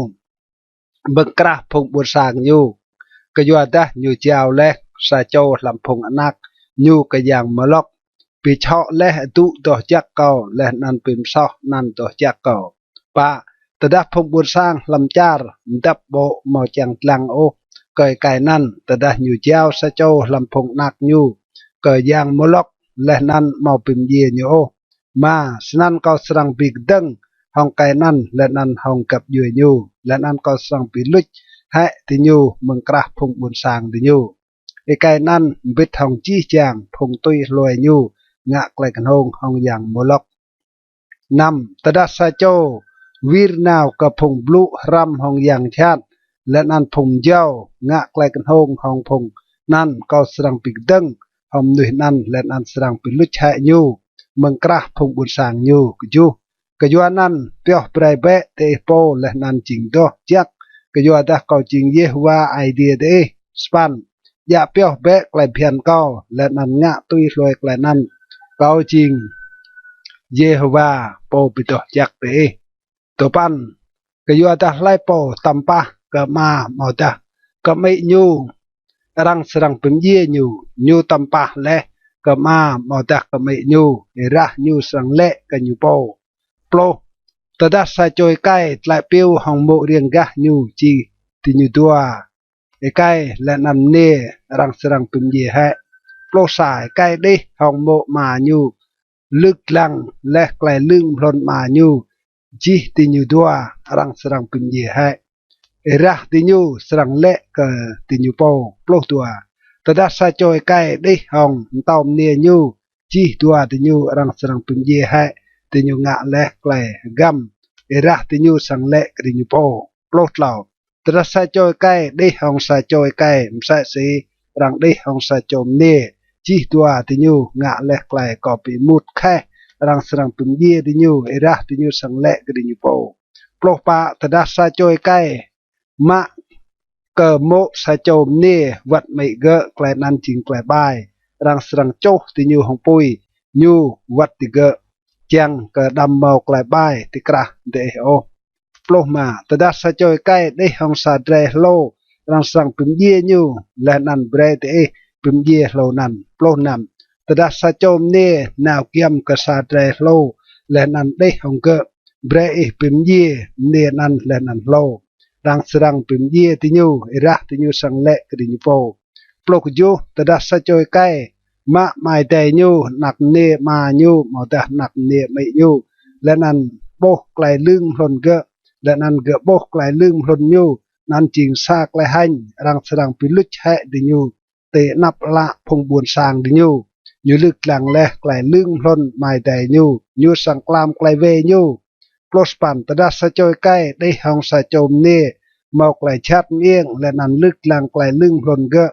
mơ̆ng krah phung ƀuôn sang ñu, kyuadah ñu jao leh sa čô hlăm phung anak ñu kơ yang Môlôk, bi čhŏ leh adŭ doh jăk kâo leh anăn bi msoh anăn doh jăk kâo. Pă. Tơdah phung ƀuôn sang hlăm čar mdăp ƀô̆ amâo čiăng dlăng ôh kơ êkei anăn, tơdah ñu jao sa čô hlăm phung anak ñu kơ yang Môlôk leh anăn amâo bi mdjiê ñu ôh, êma, snăn kâo srăng bi kdơ̆ng hŏng êkei anăn leh anăn hŏng găp djuê ñu, leh anăn kâo srăng bi luč hĕ diñu mơ̆ng krah phung ƀuôn sang diñu. Êkei anăn mbĭt hŏng jih jang phung tui hlue ñu ngă klei knhông hŏng yang Môlôk. Năm. Tơdah sa čô wir nao kơ phung blŭ hrăm hŏng yang jhat leh anăn phung mjâo ngă klei knhông hŏng phung anăn, kâo srăng bi kdơ̆ng hŏng mnuih anăn leh anăn srăng bi luč hĕ ñu mơ̆ng krah phung ƀuôn sang ñu. Kjuh. Kyuanăn pioh brei bĕ diih pô leh anăn jing doh jăk, kyuadah kâo jing Yêhôwa Aê Diê diih. Sa păn. Djă pioh bĕ klei bhiăn kâo leh anăn ngă tui hlue klei anăn. Kâo jing Yêhôwa pô bi doh jăk diih. Dua păn. Kyuadah hlei pô tăm pah kơ ama amâodah kơ amĭ ñu, arăng srăng bi mdjiê ñu. Ñu tăm pah leh kơ ama amâodah kơ amĭ ñu, êrah ñu srăng lĕ kơ ñu pô. Pluh. Tơdah sa čô êkei tlĕ piu hŏng mô̆ riêng gah ñu, jih diñu dua êkei leh anăn mniê arăng srăng bi mdjiê hĕ. Pluh sa. Êkei đih hŏng mô̆ ama ñu, lưk dlăng leh klei lưng mhlŭn ama ñu, jih diñu dua arăng srăng bi mdjiê hĕ, êrah diñu srăng lĕ kơ diñu pô. Pluh dua. Tơdah sa čô êkei đih hŏng mtâo mniê ñu, jih dua diñu arăng srăng bi mdjiê hĕ, diñu ngă leh klei hgăm, êrah diñu srăng lĕ kơ diñu pô. Pluh tlâo. Tơdah sa čô êkei đih hŏng sa čô êkei msĕ si arăng đih hŏng sa čô mniê, jih dua diñu ngă leh klei kâo bi êmut kheh, arăng srăng bi mdjiê diñu, êrah diñu srăng lĕ kơ diñu pô. Pluh pă. Tơdah sa čô êkei mă kơ mô̆ sa čô mniê wăt amĭ gơ̆, klei anăn jing klei ƀai, arăng srăng čuh diñu hŏng pui, ñu wăt digơ̆, čiăng kơ đăm mâo klei ƀai ti krah diih ôh. Pluh êma. Tơdah sa čô êkei đih hŏng sa drei hlô, arăng srăng bi mdjiê ñu, leh anăn brei diih bi mdjiê hlô anăn. Pluh năm. Tơdah sa čô mniê nao giăm kơ sa drei hlô leh anăn đih hŏng gơ̆, brei ih bi mdjiê mniê anăn leh anăn hlô, arăng srăng bi mdjiê diñu, êrah diñu srăng lĕ kơ diñu pô. Pluh kjuh. Tơdah sa čô êkei mă amai adei ñu, anak mniê ama ñu amâodah anak mniê amĭ ñu, leh anăn ƀuh klei lưng mhlŭn gơ̆, leh anăn gơ̆ ƀuh klei lưng mhlŭn ñu, anăn jing sa klei hêñ, arăng srăng bi luč hĕ diñu ti anăp ală phung ƀuôn sang diñu. Ñu lưk dlăng leh klei lưng mhlŭn amai adei ñu, ñu srăng klam klei wê ñu. Pluh sa păn. Tơdah sa čô êkei đih hŏng sa čô mniê mâo klei jhat mơiêng leh anăn lưk dlăng klei lưng mhlŭn gơ̆,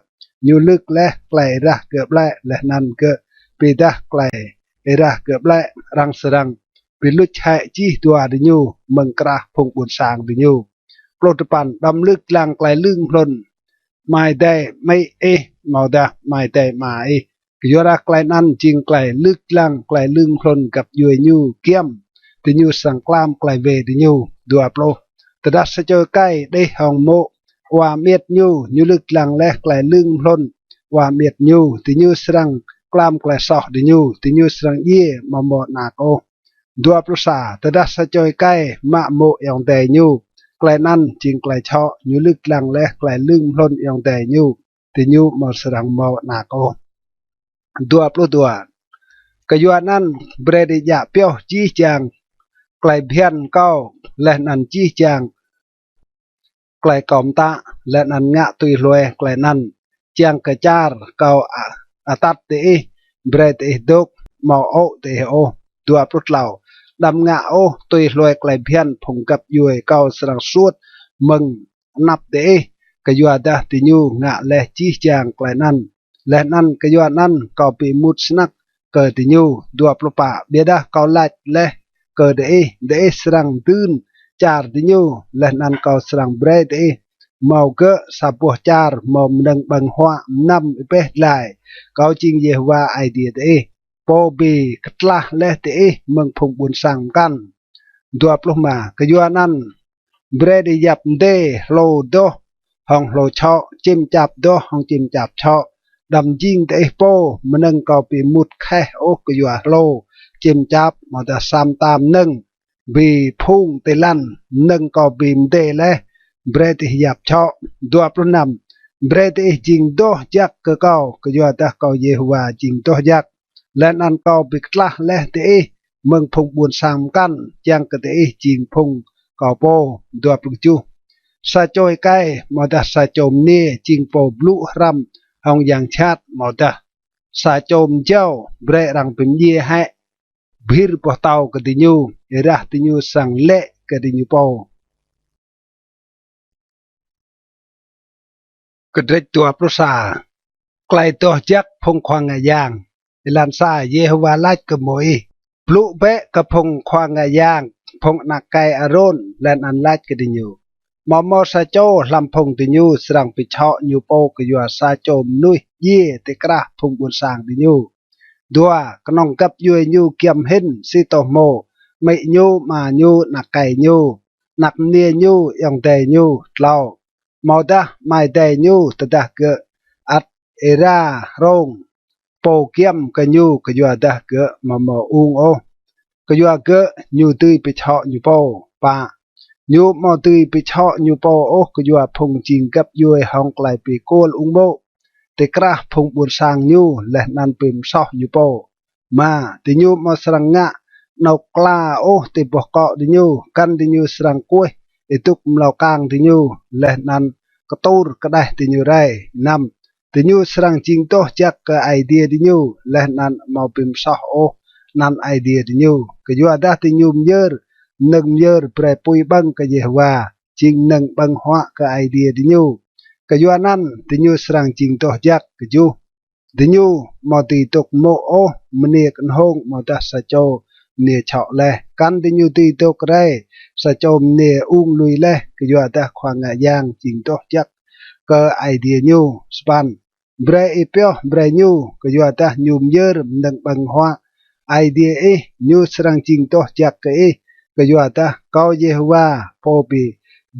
ñu lưk leh klei êrah gơ̆ ƀlĕ leh anăn gơ̆ bi êdah klei êrah gơ̆ ƀlĕ, arăng srăng bi luč hĕ jih dua diñu mơ̆ng krah phung ƀuôn sang diñu. Pluh dua păn. Đăm lưk dlăng klei lưng mhlŭn amai adei amĭ ih amâodah amai adei ama ih, kyuadah klei anăn jing klei lưk dlăng klei lưng mhlŭn găp djuê ñu giăm, diñu srăng klam klei wê diñu. Dua pluh. Tơdah sa čô êkei đih hŏng mô̆ wa amiêt ñu, ñu lưk dlăng leh klei lưng mhlŭn wa amiêt ñu, diñu srăng klam klei soh diñu, diñu srăng djiê amâo mâo anak ôh. Dua pluh sa. Tơdah sa čô êkei mă mô̆ ayŏng adei ñu, klei anăn jing klei čhŏ, ñu lưk dlăng leh klei lưng mhlŭn ayŏng adei ñu, diñu amâo srăng mâo anak ôh. Dua pluh dua. Kyuanăn brei diih djă pioh jih jang klei bhiăn kâo leh anăn jih jang klei kâo mtă, leh anăn ngă tui hlue klei anăn, čiăng kơ čar kâo a-, atăt diih, brei diih dôk, amâo ô̆ diih ôh. Dua pluh tlâo. Đăm ngă ôh tui hlue klei bhiăn phung găp djuê kâo srăng suôt mơ̆ng anăp diih, kyuadah diñu ngă leh jih jang klei anăn, leh anăn kyuanăn kâo bi êmut snăk kơ diñu. Dua pluh pă. Ƀiădah kâo lač leh kơ diih, diih srăng dưn čar diñu, leh anăn kâo srăng brei diih mâo gơ̆ sa boh čar mâo mnơ̆ng ƀơ̆ng huă mnăm êbeh dlai. Kâo jing Yêhôwa Aê Diê diih, pô bi ktlah leh diih mơ̆ng phung ƀuôn sang mkăn. Dua pluh êma. Kyuanăn brei diih yap mdê, hlô doh hŏng hlô čhŏ, čĭm čap doh hŏng čĭm čap čhŏ. Đăm jing diih pô mnơ̆ng kâo bi mŭt kheh ôh kyua hlô, čĭm čap, amâodah sa mta mnơ̆ng bi phung ti lăn. Mnơ̆ng kâo bi mdê leh, brei diih yap čhŏ. Dua pluh năm. Brei diih jing doh jăk kơ kâo, kyuadah kâo Yêhôwa jing doh jăk, leh anăn kâo bi ktlah leh diih mơ̆ng phung ƀuôn sang mkăn, čiăng kơ diih jing phung kâo pô. Dua pluh kjuh. Sa čô êkei amâodah sa čô mniê jing pô blŭ hrăm hŏng yang jhat, amâodah sa čô mjâo, brei arăng bi mdjiê hĕ bhĭr boh tâo kơ diñu, êrah diñu srăng lĕ kơ diñu pô. Kdrêč dua pluh sa. Klei doh jăk phung khua ngă yang. Êlan sa. Yêhôwa lač kơ Môis: Blŭ bĕ kơ phung khua ngă yang, phung anak êkei Arôn, leh anăn lač kơ diñu: Amâo mâo sa čô hlăm phung diñu srăng bi čhŏ ñu pô kyua sa čô mnuih djiê ti krah phung ƀuôn sang diñu. Dua. Knŏng găp djuê ñu giăm hĭn, si tô hmô: amĭ ñu, ama ñu, anak êkei ñu, anak mniê ñu, ayŏng adei ñu. Tlâo. Amâodah amai adei ñu, tơdah gơ̆ ăt êra hrông pô giăm kơ ñu, kyuadah gơ̆ amâo mâo ung ôh, kyua gơ̆ ñu dưi bi čhŏ ñu pô. Pă. Ñu amâo dưi bi čhŏ ñu pô ôh kyua phung jing găp djuê hŏng klei bi kuôl ung mô̆ ti krah phung ƀuôn sang ñu leh anăn bi msoh ñu pô. Êma. Diñu amâo srăng ngă anôk kla ôh ti boh kŏ diñu, kăn diñu srăng kuêh êdŭk mlâo kang diñu leh anăn ktur kđeh diñu rei. Năm. Diñu srăng jing doh jăk kơ Aê Diê diñu, leh anăn amâo bi msoh ôh anăn Aê Diê diñu, kyuadah diñu myơr mnơ̆ng myơr brei pui ƀơ̆ng kơ Yêhôwa, jing mnơ̆ng ƀơ̆ng huă kơ Aê Diê diñu. Kyuanăn diñu srăng jing doh jăk. Kjuh. Diñu amâo dưi dôk mô̆ ôh mniê knhông amâodah sa čô mniê čhŏ leh, kăn diñu dưi dôk rei sa čô mniê ung lui leh, kyuadah khua ngă yang jing doh jăk kơ Aê Diê ñu. Sa păn. Brei ih pioh brei ñu, kyuadah ñu myơr mnơ̆ng ƀơ̆ng huă Aê Diê ih, ñu srăng jing doh jăk kơ ih, kyuadah kâo Yêhôwa, pô bi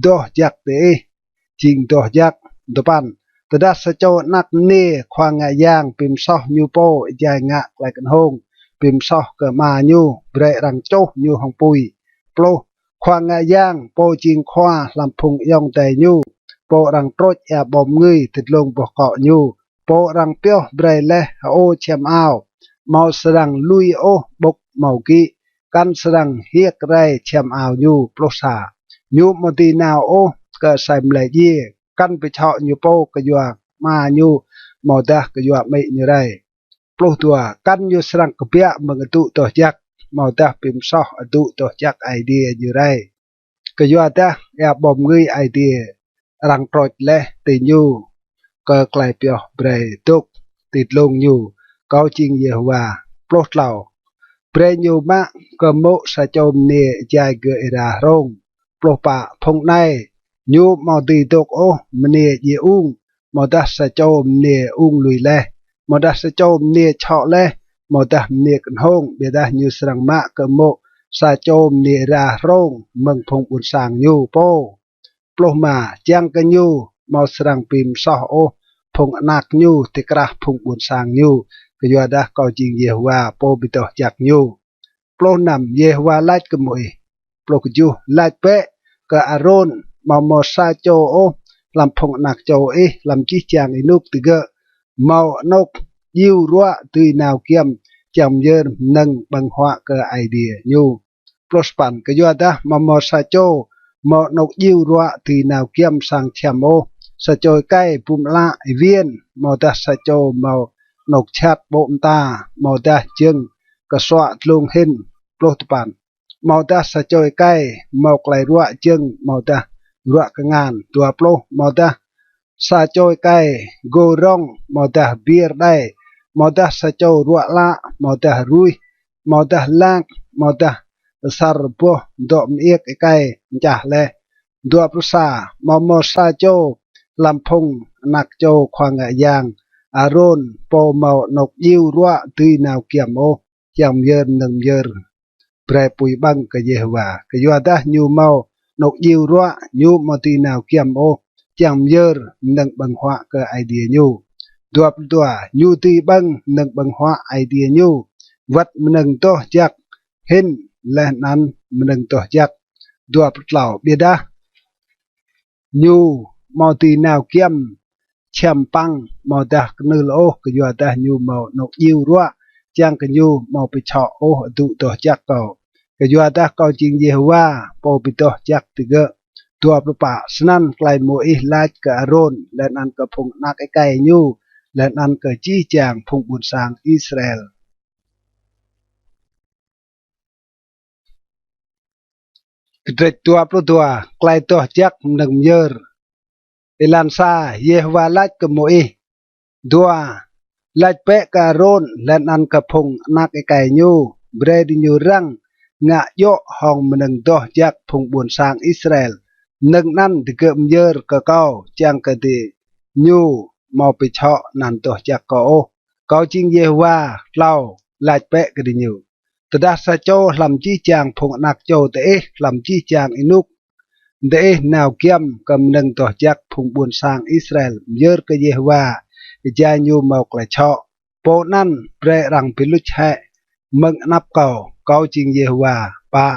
doh jăk diih, jing doh jăk. Dua păn. Tơdah sa čô anak mniê khua ngă yang bi msoh ñu pô êjai ngă klei knhông, bi msoh kơ ama ñu, brei arăng čuh ñu hŏng pui. Pluh. Khua ngă yang, pô jing khua hlăm phung ayŏng adei ñu, pô arăng trôč êa ƀâo mngưi ti dlông boh kŏ ñu, pô arăng pioh brei leh hơô čhiăm ao, amâo srăng lui ôh ƀŭk amâo gĭ, kăn srăng hiêk rei čhiăm ao ñu. Pluh sa. Ñu amâo dưi nao ôh kơ asei mlei djiê, kăn bi čhŏ ñu pô kyua ama ñu amâodah kyua amĭ ñu rei. Pluh dua. Kăn ñu srăng kbiă mơ̆ng adŭ doh jăk, amâodah bi msoh adŭ doh jăk Aê Diê ñu rei, kyuadah êa ƀâo mngưi Aê Diê arăng trôč leh ti ñu kơ klei pioh brei dôk ti dlông ñu. Kâo jing Yêhôwa. Pluh tlâo. Brei ñu mă kơ mô̆ sa čô mniê êjai gơ̆ êra hrông. Pluh pă. Phung anei ñu amâo dưi dôk ôh mniê djiê ung, amâodah sa čô mniê ung lui leh, amâodah sa čô mniê čhŏ leh, amâodah mniê knhông, ƀiădah ñu srăng mă kơ mô̆ sa čô mniê êra hrông mơ̆ng phung ƀuôn sang ñu pô. Pluh êma. Čiăng kơ ñu amâo srăng bi msoh ôh phung anak ñu ti krah phung ƀuôn sang ñu, kyuadah kâo jing Yêhôwa, pô bi doh jăk ñu. Pluh năm. Yêhôwa lač kơ Môis. Pluh kjuh. Lač bĕ kơ Arôn: Amâo mâo sa čô ôh hlăm phung anak čô ih hlăm jih jang ênuk digơ̆ mâo anôk djiu ruă dưi nao giăm čiăng myơr mnơ̆ng ƀơ̆ng huă kơ Aê Diê ñu. Pluh sa păn. Kyuadah amâo mâo sa čô mâo anôk djiu ruă dưi nao giăm sang čhiăm ôh, sa čô êkei bum ală êwiên, amâodah sa čô mâo anôk jhat ƀô̆ mta, amâodah jơ̆ng ksuă dlông hĭn. Pluh dua păn. Amâodah sa čô êkei mâo klei ruă jơ̆ng amâodah ruă kngan. Dua pluh. Amâodah sa čô êkei gô rŏng amâodah biêr đei, amâodah sa čô ruă ală amâodah ruih, amâodah lak, amâodah asăr boh dŏ mơiêk êkei mčah leh. Dua pluh sa, amâo mâo sa čô hlăm phung anak čô khua ngă yang Arôn pô mâo anôk djiu ruă dưi nao giăm ôh, čiăng myơr mnơ̆ng myơr brei pui ƀơ̆ng kơ Yêhôwa, kyuadah ñu mâo anôk djiu ruă, ñu amâo dưi nao giăm ôh, čiăng myơr mnơ̆ng ƀơ̆ng huă kơ Aê Diê ñu. Dua pluh dua, ñu dưi ƀơ̆ng mnơ̆ng ƀơ̆ng huă Aê Diê ñu, wăt mnơ̆ng doh jăk hĭn leh anăn mnơ̆ng doh jăk. Dua pluh tlâo, ƀiădah ñu amâo dưi nao giăm čhiăm păng amâodah knưl ôh, kyuadah ñu mâo anôk djiu ruă, čiăng kơ ñu amâo bi čhŏ ôh adŭ doh jăk kâo, kyuadah kâo jing Yêhôwa, pô bi doh jăk digơ̆. Dua pluh pă, snăn klei Môis lač kơ Arôn leh anăn kơ phung anak êkei ñu, leh anăn kơ jih jang phung ƀuôn sang Israel. Kdrêč dua pluh dua, klei doh jăk mnơ̆ng myơr. Êlan sa, Yêhôwa lač kơ Môis. Dua, lač bĕ kơ Arôn leh anăn kơ phung anak êkei ñu, brei diñu răng ngă djŏ hŏng mnơ̆ng doh jăk phung ƀuôn sang Israel. Mnơ̆ng anăn digơ̆ myơr kơ kâo, čiăng kơ diñu amâo bi čhŏ anăn doh jăk kâo ôh. Kâo jing Yêhôwa. Tlâo, lač bĕ kơ diñu. Tơdah sa čô hlăm jih jang phung anak čô diih, hlăm jih jang ênuk diih nao giăm kơ mnơ̆ng doh jăk phung ƀuôn sang Israel myơr kơ Yêhôwa, êjai ñu mâo klei čhŏ, pô anăn brei arăng bi luč hĕ mơ̆ng anăp kâo. Kâo jing Yêhôwa. Pă,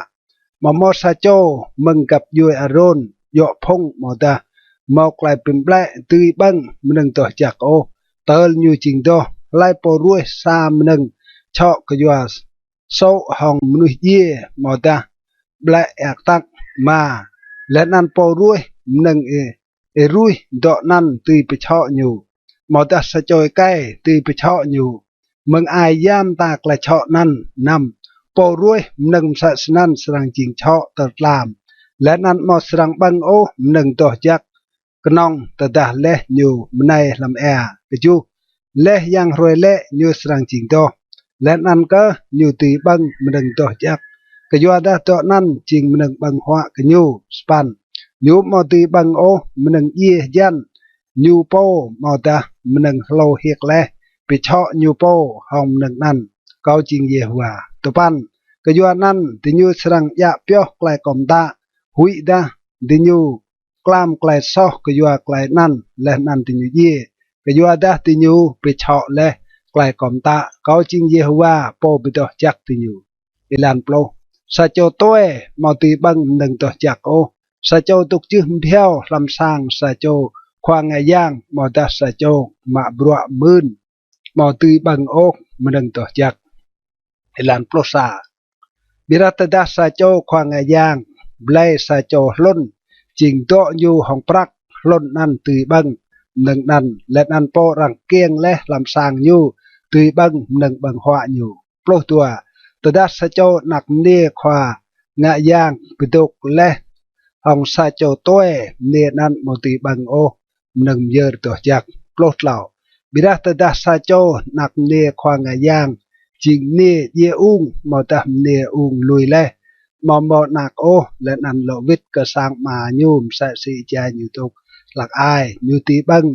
amâo mâo sa čô mơ̆ng găp djuê Arôn, djŏ phung amâodah mâo klei bi mlĕ dưi ƀơ̆ng mnơ̆ng doh jăk ôh, tơl ñu jing doh. Hlei pô ruêh sa mnơ̆ng čhŏ kyua sô̆ hŏng mnuih djiê amâodah ƀlĕ êa ktăk? Êma, leh anăn pô ruêh mnơ̆ng ê, êruih dŏ anăn dưi bi čhŏ ñu, amâodah sa čô êkei dưi bi čhŏ ñu, mơ̆ng ai ya mta klei čhŏ anăn? Năm, pô ruêh mnơ̆ng msĕ snăn srăng jing čhŏ tơl tlam, leh anăn amâo srăng ƀơ̆ng ôh mnơ̆ng doh jăk knŏng tơdah leh ñu mnei hlăm êa. Kjuh, leh yang hruê lĕ ñu srăng jing doh, leh anăn kơh ñu dưi ƀơ̆ng mnơ̆ng doh jăk, kyuadah dŏ anăn jing mnơ̆ng ƀơ̆ng huă kơ ñu. Sa păn, ñu amâo dưi ƀơ̆ng ôh mnơ̆ng djiê hjăn ñu pô amâodah mnơ̆ng hlô hiêk leh bi čhŏ ñu pô hŏng mnơ̆ng anăn. Kâo jing Yêhôwa. Dua păn, kyuanăn diñu srăng djă pioh klei kâo mtă, huĭdah diñu klam klei soh kyua klei anăn, leh anăn diñu djiê, kyuadah diñu bi čhŏ leh klei kâo mtă. Kâo jing Yêhôwa, pô bi doh jăk diñu. Êlan pluh, sa čô tue amâo dưi ƀơ̆ng mnơ̆ng doh jăk ôh, sa čô dôk jưh mbhiâo hlăm sang sa čô khua ngă yang, amâodah sa čô mă bruă mưn amâo dưi ƀơ̆ng ôh mnơ̆ng doh jăk. Êlan pluh sa, ƀiădah tơdah sa čô khua ngă yang blei sa čô hlŭn, jing dŏ ñu hŏng prăk, hlŭn anăn dưi ƀơ̆ng mnơ̆ng anăn, leh anăn pô arăng kkiêng leh hlăm sang ñu dưi ƀơ̆ng mnơ̆ng ƀơ̆ng huă ñu. Pluh dua, tơdah sa čô anak mniê khua ngă yang bi dôk leh hŏng sa čô tue, mniê anăn amâo dưi ƀơ̆ng ôh mnơ̆ng myơr doh jăk. Pluh tlâo, ƀiădah tơdah sa čô anak mniê khua ngă yang jing mniê djiê ung amâodah mniê ung lui leh, amâo mâo anak ôh, leh anăn lŏ wĭt kơ sang ama ñu msĕ si êjai ñu dôk hlăk ai, ñu dưi ƀơ̆ng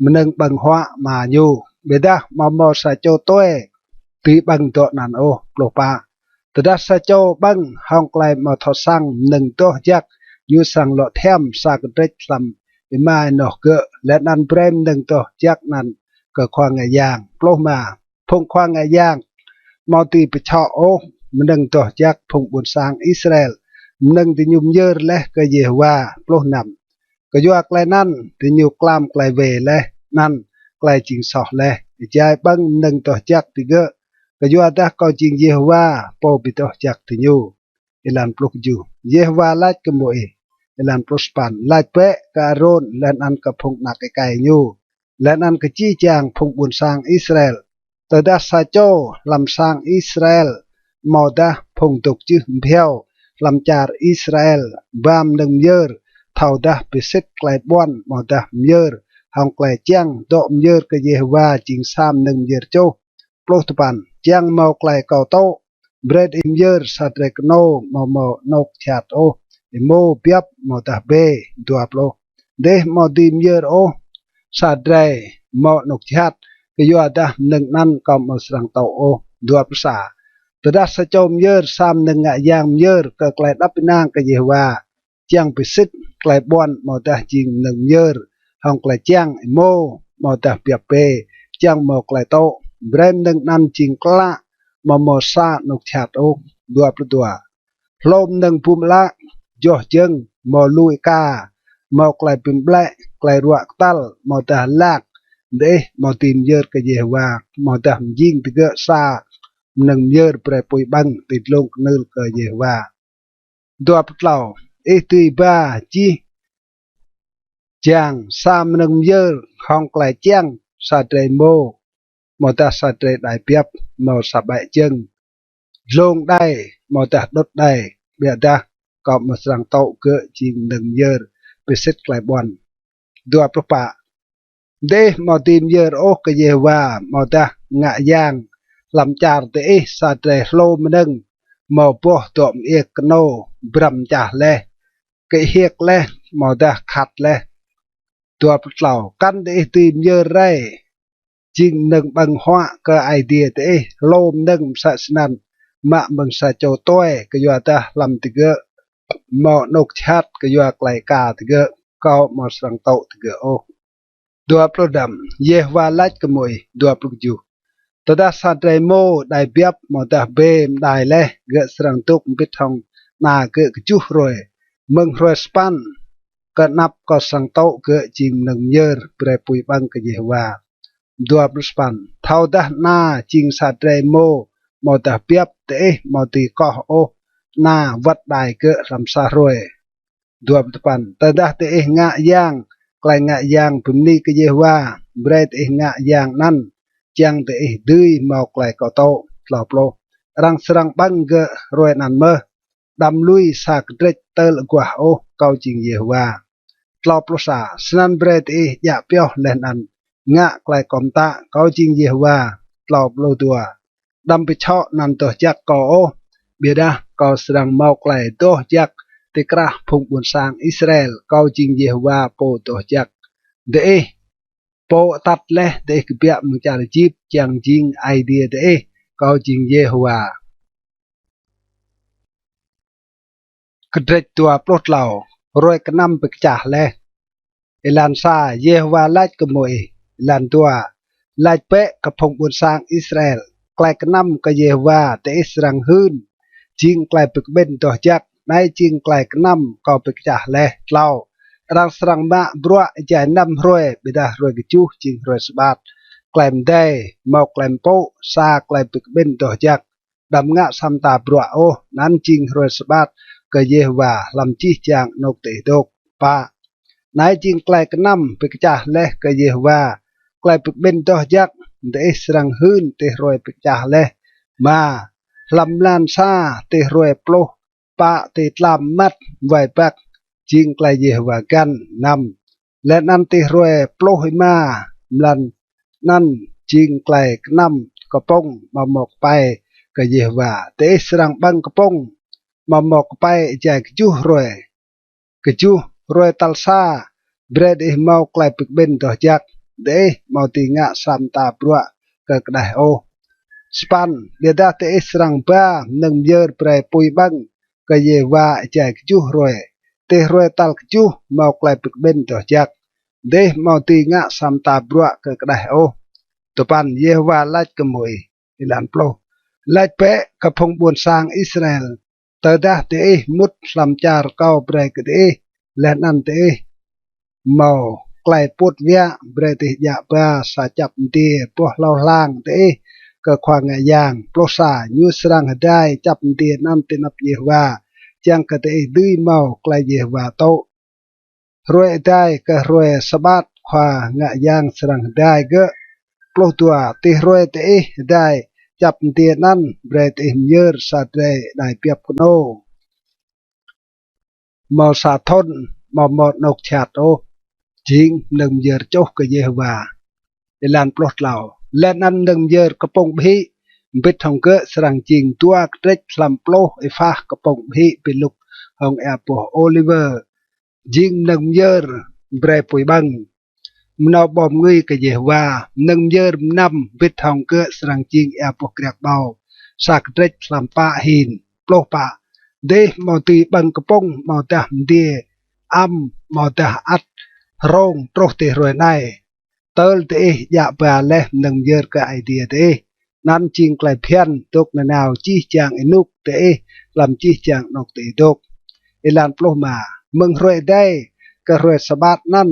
mnơ̆ng ƀơ̆ng huă ama ñu, ƀiădah amâo mâo sa čô tue dưi ƀơ̆ng dŏ anăn ôh. Pluh pă, tơdah sa čô ƀơ̆ng hŏng klei amâo thâo săng mnơ̆ng doh jăk, ñu srăng lŏ thiăm sa kdrêč hlăm êma ênoh gơ̆, leh anăn brei mnơ̆ng doh jăk anăn kơ khua ngă yang. Pluh êma, phung khua ngă yang amâo dưi bi čhŏ ôh mnơ̆ng doh jăk phung ƀuôn sang Israel, mnơ̆ng diñu myơr leh kơ Yêhôwa. Pluh năm, kyua klei anăn diñu klam klei wê leh anăn klei jing soh leh, êjai ƀơ̆ng mnơ̆ng doh jăk digơ̆, kyuadah kâo jing Yêhôwa, pô bi doh jăk diñu. Êlan pluh kjuh, Yêhôwa lač kơ Môis. Êlan pluh sa păn, lač bĕ kơ Arôn leh anăn kơ phung anak êkei ñu, leh anăn kơ jih jang phung ƀuôn sang Israel. Tơdah sa čô hlăm sang Israel amâodah phung dôk jưh mbhiâo hlăm čar Israel ba mnơ̆ng myơr, thâodah bi sĭt klei ƀuăn amâodah myơr hŏng klei čiăng dŏ myơr kơ Yêhôwa jing sa mnơ̆ng myơr čuh. Pluh dua păn, čiăng mâo klei kâo tŭ, brei diih myơr sa drei knô amâo mâo anôk jhat ôh. êmô biăp amâodah bê. Dua pluh. Diih amâo dưi myơr ôh sa drei mâo anôk jhat, kyuadah mnơ̆ng anăn kâo amâo srăng tŭ ôh. Dua pluh sa. Tơdah sa čô myơr sa mnơ̆ng ngă yang myơr kơ klei êđăp ênang kơ Yêhôwa, čiăng bi sĭt klei ƀuăn amâodah jing mnơ̆ng myơr hŏng klei čiăng êmô amâodah biăp bê, čiăng mâo klei tŭ, brei mnơ̆ng anăn jing klă, amâo mâo sa anôk jhat ôh. Dua pluh dua. Hlô mnơ̆ng bum ală, joh jơ̆ng, mâo lu êka, mâo klei bi mlĕ, klei ruă ktal, amâodah lak, diih amâo dưi myơr kơ Yêhôwa, amâodah mjing digơ̆ sa mnơ̆ng myơr brei pui ƀơ̆ng ti dlông knưl kơ Yêhôwa. Dua pluh tlâo. Ih dưi ba jih jang sa mnơ̆ng myơr hŏng klei čiăng sa drei êmô, amâodah sa drei êđai biăp mâo sa ƀĕ jơ̆ng, dlông đei, amâodah đŭt đei, ƀiădah kâo amâo srăng tŭ gơ̆ jing mnơ̆ng myơr bi sĭt klei ƀuăn. Dua pluh pă. Diih amâo dưi myơr ôh kơ Yêhôwa amâodah ngă yang hlăm čar diih sa drei hlô mnơ̆ng mâo boh dŏ mơiêk knô brăm mčah leh, kơhiêk leh, amâodah khăt leh. Dua pluh tlâo. Kăn diih dưi myơr rei jing mnơ̆ng ƀơ̆ng huă kơ Aê Diê diih hlô mnơ̆ng msĕ snăn mă mơ̆ng sa čô tue, kyuadah hlăm digơ̆ mâo anôk jhat kyua klei êka digơ̆, kâo amâo srăng tŭ digơ̆ ôh. Dua pluh năm. Yêhôwa lač kơ Môis. Dua pluh kjuh. Tơdah sa drei êmô êđai biăp amâodah bê mđai leh, gơ̆ srăng dôk mbĭt hŏng ana gơ̆ kjuh hruê. Mơ̆ng hruê sa păn kơ anăp kâo srăng tŭ gơ̆ jing mnơ̆ng myơr brei pui ƀơ̆ng kơ Yêhôwa. Dua pluh sa păn. Thâodah ana jing sa drei êmô amâodah biăp, diih amâo dưi koh ôh ana wăt êđai gơ̆ hlăm sa hruê. Dua pluh dua păn. Tơdah diih ngă yang klei ngă yang bi mni kơ Yêhôwa, brei diih ngă yang anăn čiăng diih dưi mâo klei kâo tŭ. Tlâo pluh. Arăng srăng ƀơ̆ng gơ̆ hruê anăn mơh, đăm lui sa kdrêč tơl aguah ôh, kâo jing Yêhôwa. Tlâo pluh sa. Snăn brei diih djă pioh leh anăn ngă klei kâo mtă, kâo jing Yêhôwa. Tlâo pluh dua. Đăm bi čhŏ anăn doh jăk kâo ôh, ƀiădah kâo srăng mâo klei doh jăk ti krah phung ƀuôn sang Israel, kâo jing Yêhôwa pô doh jăk. Diih pô atăt leh diih kbiă mơ̆ng čar Êjip čiăng jing Aê Diê diih, kâo jing Yêhôwa. Kdrêč dua pluh tlâo. Hruê knăm bi kčah leh. Êlan sa. Yêhôwa lač kơ Môis. Êlan dua. Lač bĕ kơ phung ƀuôn sang Israel: Klei knăm kơ Yêhôwa diih srăng hưn jing klei bi kƀĭn doh jăk. Anei jing klei knăm kâo bi kčah leh. Tlâo. Arăng srăng mă bruă êjai năm hruê, ƀiădah hruê kjuh jing hruê sabat, klei mdei, mâo klei mpŭ, sa klei bi kƀĭn doh jăk. Đăm ngă sa mta bruă ôh. Anăn jing hruê sabat kơ Yêhôwa hlăm jih jang anôk diih dôk. Pă. Anei jing klei knăm bi kčah leh kơ Yêhôwa, klei bi kƀĭn doh jăk, diih srăng hưn ti hruê bi kčah leh. Êma. Hlăm mlan sa ti hruê pluh pă ti tlam mmăt wai băk, jing klei Yêhôwa găn. Năm. Leh anăn ti hruê pluh êma mlan anăn jing klei knăm kpŭng amâo mâo kpei kơ Yêhôwa. Diih srăng ƀơ̆ng kpŭng amâo mâo kpei êjai kjuh hruê. Kjuh. Hruê tal sa brei diih mâo klei bi kƀĭn doh jăk, diih amâo dưi ngă sa mta bruă kơ kđeh ôh. Sa păn. Ƀiădah diih srăng ba mnơ̆ng myơr brei pui ƀơ̆ng kơ Yêhôwa êjai kjuh hruê. Ti hruê tal kjuh mâo klei bi kƀĭn doh jăk, diih amâo dưi ngă sa mta bruă kơ kđeh ôh. Dua păn. Yêhôwa lač kơ Môis. Êlan pluh. Lač bĕ kơ phung ƀuôn sang Israel: Tơdah diih mŭt hlăm čar kâo brei kơ diih, leh anăn diih mâo klei puôt wiă, brei diih djă ba sa čăp mdiê boh hlâo hlang diih kơ khua ngă yang. Pluh sa. Ñu srăng hdai čăp mdiê anăn ti anăp Yêhôwa, čiăng kơ diih dưi mâo klei Yêhôwa tŭ. Hruê êdai kơ hruê sabat khua ngă yang srăng hdai gơ̆. Pluh dua. Ti hruê diih hdai čăp mdiê anăn, brei diih myơr sa drei êđai biăp knô mâo sa thŭn, amâo mâo anôk jhat ôh, jing mnơ̆ng myơr čuh kơ Yêhôwa. Êlan pluh tlâo. Leh anăn mnơ̆ng myơr kpŭng ƀhĭ mbĭt hŏng gơ̆ srăng jing dua kdrêč hlăm pluh êphah kpŭng ƀhĭ bi lŭk hŏng êa boh ôliwơ, jing mnơ̆ng myơr brei pui ƀơ̆ng. Mnâo ƀâo mngưi kơ Yêhôwa, mnơ̆ng myơr mnăm mbĭt hŏng gơ̆ srăng jing êa boh kriăk ƀâo, sa kdrêč hlăm pă hin. Pluh pă. Diih amâo dưi ƀơ̆ng kpŭng amâodah mdiê ăm amâodah ăt hrông truh ti hruê anei, tơl diih djă ba leh mnơ̆ng myơr kơ Aê Diê diih. Anăn jing klei bhiăn dôk nanao jih jang ênuk diih hlăm jih jang anôk diih dôk. Êlan pluh êma. Mơ̆ng hruê êdei kơ hruê sabat anăn,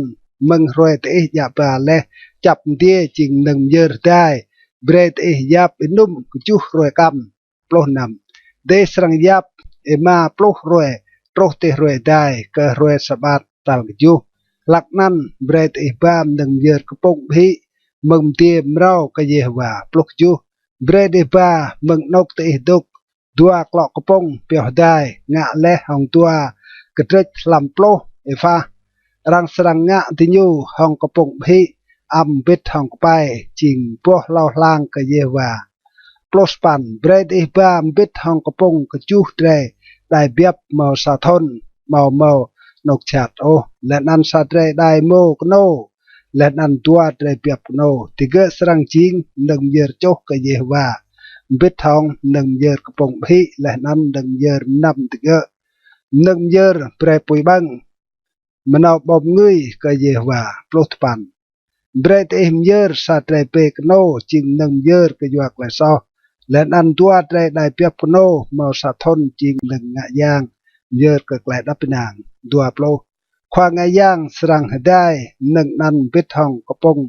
mơ̆ng hruê diih djă ba leh čăp mdiê jing mnơ̆ng myơr hdai, brei diih yap ênŭm kjuh hruê kăm. Pluh năm. Diih srăng yap êma pluh hruê truh ti hruê êdei kơ hruê sabat tal kjuh. Hlăk anăn brei diih ba mnơ̆ng myơr kpŭng ƀhĭ mơ̆ng mdiê mrâo kơ Yêhôwa. Pluh kjuh. Brei diih ba mơ̆ng anôk diih dôk dua klŏ kpŭng pioh hdai ngă leh hŏng dua kdrêč hlăm pluh êphah. Arăng srăng ngă diñu hŏng kpŭng ƀhĭ ăm mbĭt hŏng kpei, jing boh hlâo hlang kơ Yêhôwa. Pluh sa păn. Brei diih ba mbĭt hŏng kpŭng kjuh drei đai biăp mâo sa thŭn, amâo mâo anôk jhat ôh, leh anăn sa drei đai êmô knô, leh anăn dua drei biăp knô. Digơ̆ srăng jing mnơ̆ng myơr čuh kơ Yêhôwa, mbĭt hŏng mnơ̆ng myơr kpŭng ƀhĭ leh anăn mnơ̆ng myơr mnăm digơ̆. Mnơ̆ng myơr brei pui ƀơ̆ng, mnâo ƀâo mngưi kơ Yêhôwa. Pluh dua păn. Brei diih myơr sa drei bê knô jing mnơ̆ng myơr kyua klei soh, leh anăn dua drei đai biăp knô mâo sa thŭn jing mnơ̆ng ngă yang myơr kơ klei êđăp ênang. Dua pluh. Khua ngă yang srăng hdai mnơ̆ng anăn mbĭt hŏng kpŭng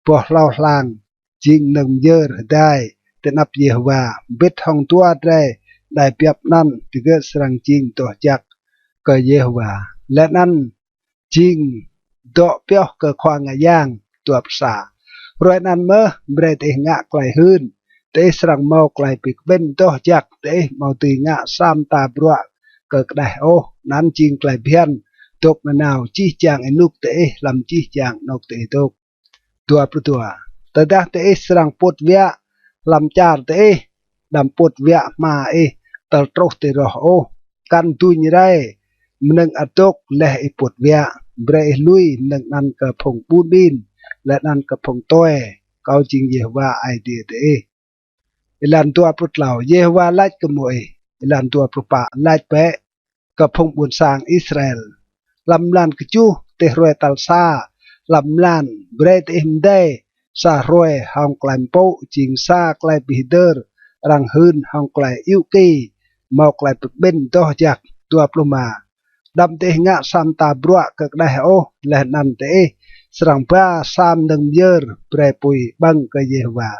boh hlâo hlang jing mnơ̆ng myơr hdai ti anăp Yêhôwa, mbĭt hŏng dua drei đai biăp anăn. Digơ̆ srăng jing doh jăk kơ Yêhôwa, leh anăn jing dŏ pioh kơ khua ngă yang. Dua pluh sa. Hruê anăn mơh brei diih ngă klei hưn, diih srăng mâo klei bi kƀĭn doh jăk, diih amâo dưi ngă sa mta bruă kơ kđeh ôh. Anăn jing klei bhiăn dôk nanao jih jang ênuk diih hlăm jih jang anôk diih dôk. Dua pluh dua. Tơdah diih srăng puôt wiă hlăm čar diih, đăm puôt wiă hma ih tơl truh ti roh ôh. Kăn duñ rei mnơ̆ng ăt dôk leh ih puôt wiă. Brei ih lui mnơ̆ng anăn kơ phung ƀun ƀin leh anăn kơ phung tue. Kâo jing Yêhôwa Aê Diê diih. Êlan dua pluh tlâo. Yêhôwa lač kơ Môis. Êlan dua pluh pă. Lač bĕ kơ phung ƀuôn sang Israel: Hlăm mlan kjuh ti hruê tal sa hlăm mlan, brei diih mdei sa hruê hŏng klei mpŭ, jing sa klei bi hdơr arăng hưn hŏng klei ayŭ ki, mâo klei bi kƀĭn doh jăk. Dua pluh êma. Đăm diih ngă sa mta bruă kơ kđeh ôh, leh anăn diih srăng ba sa mnơ̆ng myơr brei pui ƀơ̆ng kơ Yêhôwa.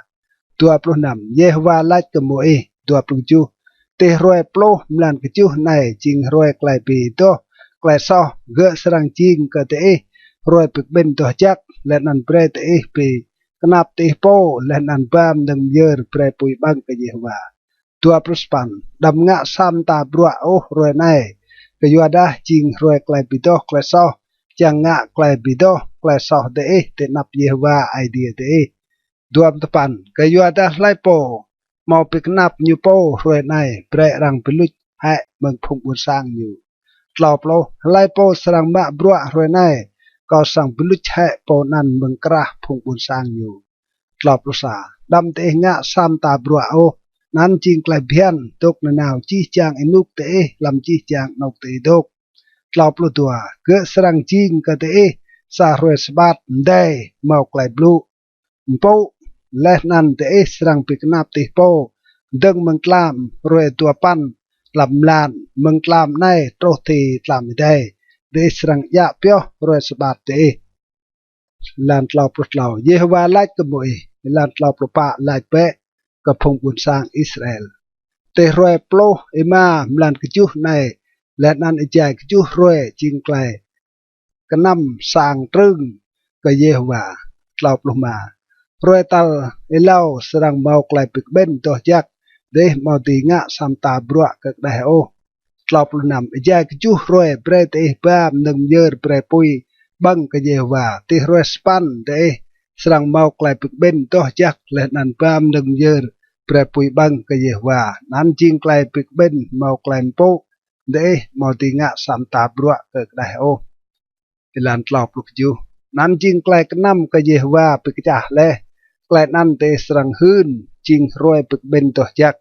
Dua pluh năm. Yêhôwa lač kơ Môis. Dua pluh kjuh. Ti hruê pluh mlan kjuh anei jing hruê klei bi doh klei soh, gơ̆ srăng jing kơ diih hruê bi kƀĭn doh jăk, leh anăn brei diih bi knap diih pô, leh anăn ba mnơ̆ng myơr brei pui ƀơ̆ng kơ Yêhôwa. Dua pluh sa păn. Đăm ngă sa mta bruă ôh hruê anei, kyuadah jing hruê klei bi doh klei soh, čiăng ngă klei bi doh klei soh diih ti anăp Yêhôwa Aê Diê diih. Dua pluh dua păn. Kyuadah hlei pô amâo bi knap ñu pô hruê anei, brei arăng bi luč hĕ mơ̆ng phung ƀuôn sang ñu. Tlâo pluh. Hlei pô srăng mă bruă hruê anei, kâo srăng bi luč hĕ pô anăn mơ̆ng krah phung ƀuôn sang ñu. Tlâo pluh sa. Đăm diih ngă sa mta bruă ôh. Anăn jing klei bhiăn dôk nanao jih jang ênuk diih hlăm jih jang anôk diih dôk. Tlâo pluh dua. Gơ̆ srăng jing kơ diih sa hruê sabat mdei mâo klei blŭ, mpŭ, leh anăn diih srăng bi knap diih pô. Dơ̆ng mơ̆ng tlam hruê dua păn hlăm mlan, mơ̆ng tlam anei truh ti tlam êdei, diih srăng djă pioh hruê sabat diih. Êlan tlâo pluh tlâo. Yêhôwa lač kơ Môis. Êlan tlâo pluh pă. Lač bĕ kơ phung ƀuôn sang Israel: Ti hruê pluh êma mlan kjuh anei, leh anăn êjai kjuh hruê, jing klei knăm sang trưng kơ Yêhôwa. Tlâo pluh êma. Hruê tal êlâo srăng mâo klei bi kƀĭn doh jăk, diih amâo dưi ngă sa mta bruă kơ kđeh ôh. Tlâo pluh năm. Êjai kjuh hruê brei diih ba mnơ̆ng myơr brei pui ƀơ̆ng kơ Yêhôwa. Ti hruê sa păn diih srăng mâo klei bi kƀĭn doh jăk leh anăn ba mnơ̆ng myơr brei pui ƀơ̆ng kơ Yêhôwa. Anăn jing klei bi kƀĭn mâo klei mpŭ diih amâo dưi ngă sa mta bruă kơ kđeh ôh. Êlan tlâo pluh kjuh. Anăn jing klei knăm kơ Yêhôwa bi kčah leh. Klei anăn diih srăng hưn jing hruê bi kƀĭn doh jăk,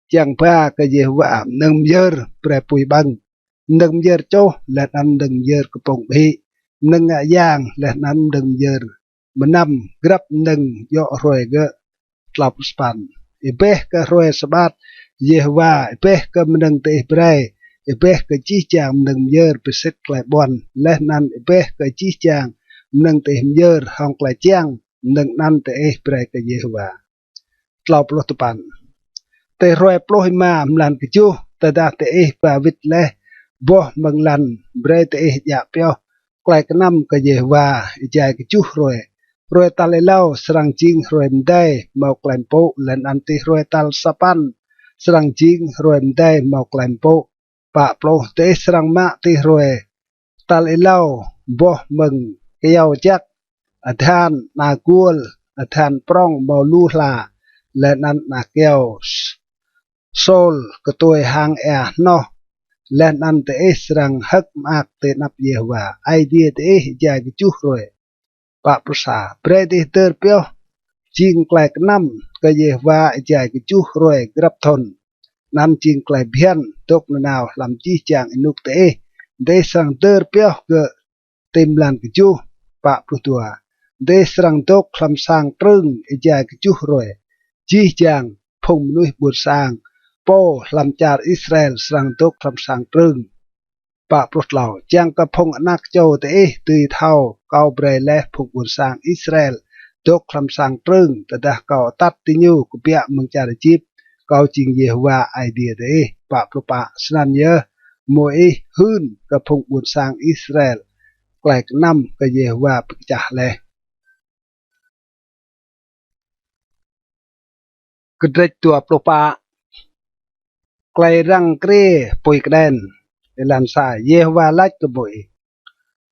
čiăng ba kơ Yêhôwa mnơ̆ng myơr brei pui ƀơ̆ng, mnơ̆ng myơr čoh leh anăn mnơ̆ng myơr kpŭng ƀhĭ, mnơ̆ng ngă yang leh anăn mnơ̆ng myơr mnăm, grăp mnơ̆ng djŏ hruê gơ̆. Tlâo pluh sa păn. Êbeh kơ hruê sabat Yêhôwa, êbeh kơ mnơ̆ng diih brei, êbeh kơ jih jang mnơ̆ng myơr bi sĭt klei ƀuăn, leh anăn êbeh kơ jih jang mnơ̆ng diih myơr hŏng klei čiăng mnơ̆ng anăn diih brei kơ Yêhôwa. Tlâo pluh dua păn. Ti hruê pluh êma mlan kjuh, tơdah diih ba wĭt leh boh mơ̆ng lăn, brei diih djă pioh klei knăm kơ Yêhôwa êjai kjuh hruê. Hruê tal êlâo srăng jing hruê mdei mâo klei mpŭ, leh anăn ti hruê tal sa păn srăng jing hruê mdei mâo klei mpŭ. Pă pluh. Diih srăng mă ti hruê tal êlâo boh mơ̆ng kyâo jăk, adhan ana guôl, adhan prŏng mâo lu hla, leh anăn ana kyâo s-, sôl ktuê hang êa hnoh, leh anăn diih srăng hơ̆k mơak ti anăp Yêhôwa Aê Diê diih êjai kjuh hruê. Pă pluh sa. Brei diih hdơr pioh jing klei knăm kơ Yêhôwa êjai kjuh hruê grăp thŭn. Anăn jing klei bhiăn dôk nanao hlăm jih jang ênuk diih. Diih srăng hdơr pioh gơ̆ ti mlan kjuh. Pă pluh dua. Diih srăng dôk hlăm sang trưng êjai kjuh hruê. Jih jang phung mnuih ƀuôn sang pô hlăm čar Israel srăng dôk hlăm sang trưng. Pă pluh tlâo. Čiăng kơ phung anak čô diih dưi thâo kâo brei leh phung ƀuôn sang Israel dôk hlăm sang trưng, tơdah kâo atăt diñu kbiă mơ̆ng čar Êjip, kâo jing Yêhôwa Aê Diê diih. Pă pluh pă. Snăn yơh Môis hưn kơ phung ƀuôn sang Israel klei knăm kơ Yêhôwa bi kčah leh. Kdrêč dua pluh pă. Klei răng kriê pui kđen. Êlan sa. Yêhôwa lač kơ Môis.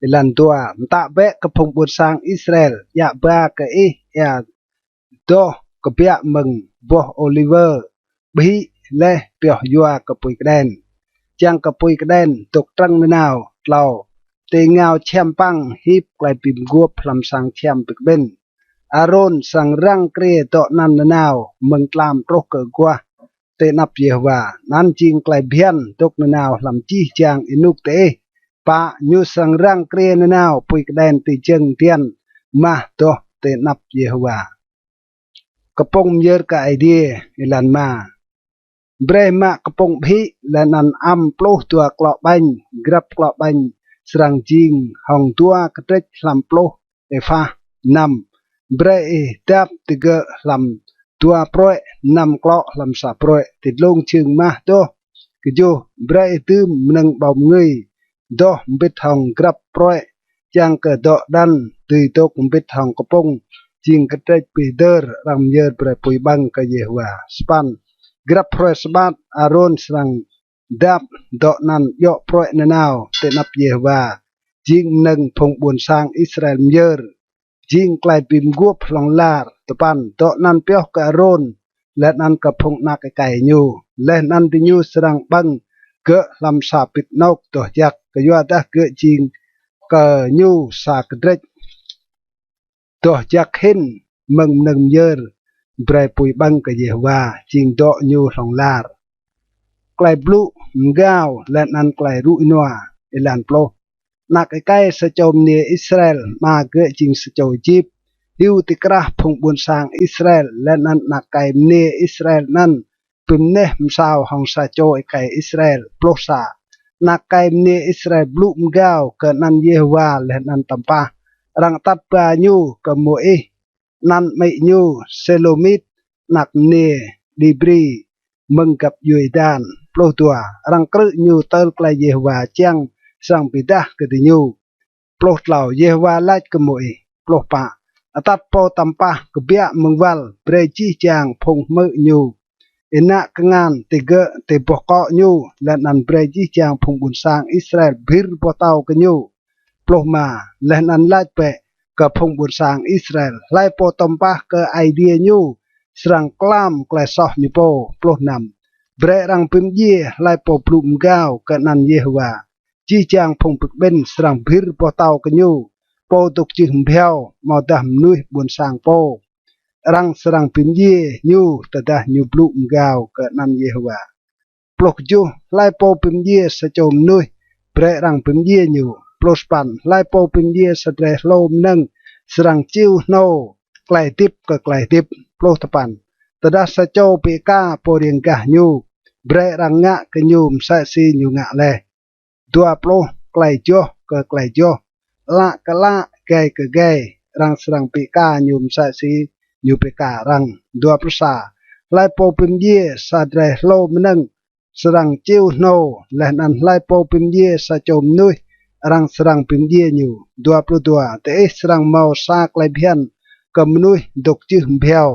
Êlan dua. Mtă bĕ kơ phung ƀuôn sang Israel, djă ba kơ ih êa doh kbiă mơ̆ng boh ôliwơ ƀhĭ leh pioh yua kơ pui kđen, čiăng kơ pui kđen dôk trơ̆ng nanao. Tlâo. Ti êngao čhiăm păng hip klei bi mguôp hlăm sang čhiăm bi kƀĭn, Arôn srăng răng kriê dŏ anăn nanao mơ̆ng tlam truh kơ aguah ti anăp Yêhôwa. Anăn jing klei bhiăn dôk nanao hlăm jih jang ênuk diih. Pă. Ñu srăng răng kriê nanao pui kđen ti jơ̆ng diăn mah doh ti anăp Yêhôwa. Kpŭng myơr kơ Aê Diê. Êlan êma. Brei mă kpŭng ƀhĭ leh anăn ăm pluh dua klŏ ƀañ, grăp klŏ ƀañ srăng jing hŏng dua kdrêč hlăm pluh êphah. Năm. Brei ih dap digơ̆ hlăm dua pruê̆, năm klŏ hlăm sa pruê̆ ti dlông jơ̆ng mah doh. Kjuh. Brei ih dưm mnơ̆ng ƀâo mngưi doh mbĭt hŏng grăp pruê̆, čiăng kơ dŏ anăn dưi dôk mbĭt hŏng kpŭng, jing kdrêč bi hdơr arăng myơr brei pui ƀơ̆ng kơ Yêhôwa. Sa păn. Grăp hruê sabat Arôn srăng dap dŏ anăn djŏ pruê̆ nanao ti anăp Yêhôwa, jing mnơ̆ng phung ƀuôn sang Israel myơr, jing klei bi mguôp hlŏng lar. Dua păn. Dŏ anăn pioh kơ Arôn leh anăn kơ phung anak êkei ñu, leh anăn diñu srăng ƀơ̆ng gơ̆ hlăm sa bĭt anôk doh jăk, kyuadah gơ̆ jing kơ ñu sa kdrêč doh jăk hĭn mơ̆ng mnơ̆ng myơr brei pui ƀơ̆ng kơ Yêhôwa, jing dŏ ñu hlŏng lar. Klei blŭ mgao leh anăn klei rŭ ênua. Êlan pluh. Anak êkei sa čô mniê Israel, ama gơ̆ jing sa čô Êjip, hiu ti krah phung ƀuôn sang Israel, leh anăn anak êkei mniê Israel anăn bi mneh msao hŏng sa čô êkei Israel. Pluh sa. Anak êkei mniê Israel blŭ mgao kơ anăn Yêhôwa leh anăn tăm pah. Arăng atăt ba ñu kơ Môis, anăn amĭ ñu Sêlômit, anak mniê Dibri, mơ̆ng găp djuê Êđan. Pluh dua. Arăng krư̆ ñu tơl klei Yêhôwa čiăng srăng bi êdah kơ diñu. Pluh tlâo. Yêhôwa lač kơ Môis. Pluh pă. Atăt pô tăm pah kbiă mơ̆ng wăl, brei jih jang phung hmư̆ ñu ênă kngan ti gơ̆ ti boh kŏ ñu, leh anăn brei jih jang phung ƀuôn sang Israel bhĭr boh tâo kơ ñu. Pluh êma. Leh anăn lač bĕ kơ phung ƀuôn sang Israel, hlei pô tăm pah kơ Aê Diê ñu srăng klam klei soh ñu pô. Pluh năm. Brei arăng bi mdjiê hlei pô blŭ mgao kơ anăn Yêhôwa. Jih jang phung bi kƀĭn srăng bhĭr boh tâo kơ ñu. Pô dôk jưh mbhiâo amâodah mnuih ƀuôn sang pô, arăng srăng bi mdjiê ñu tơdah ñu blŭ mgao kơ anăn Yêhôwa. Pluh kjuh. Hlei pô bi mdjiê sa čô mnuih, brei arăng bi mdjiê ñu. Pluh sa păn. Hlei pô bi mdjiê sa drei hlô mnơ̆ng srăng čiu hnô klei hdĭp kơ klei hdĭp. Pluh dua păn. Tơdah sa čô bi êka pô riêng gah ñu, brei arăng ngă kơ ñu msĕ si ñu ngă leh. Dua pluh. Klei joh kơ klei joh, ală kơ ală, gai kơ gai, arăng srăng bi êka ñu msĕ si ñu bi êka arăng. Dua pluh sa. Hlei pô bi mdjiê sa drei hlô mnơ̆ng srăng čiu hnô, leh anăn hlei pô bi mdjiê sa čô mnuih, arăng srăng bi mdjiê ñu. Dua pluh dua. Diih srăng mâo sa klei bhiăn kơ mnuih dôk jưh mbhiâo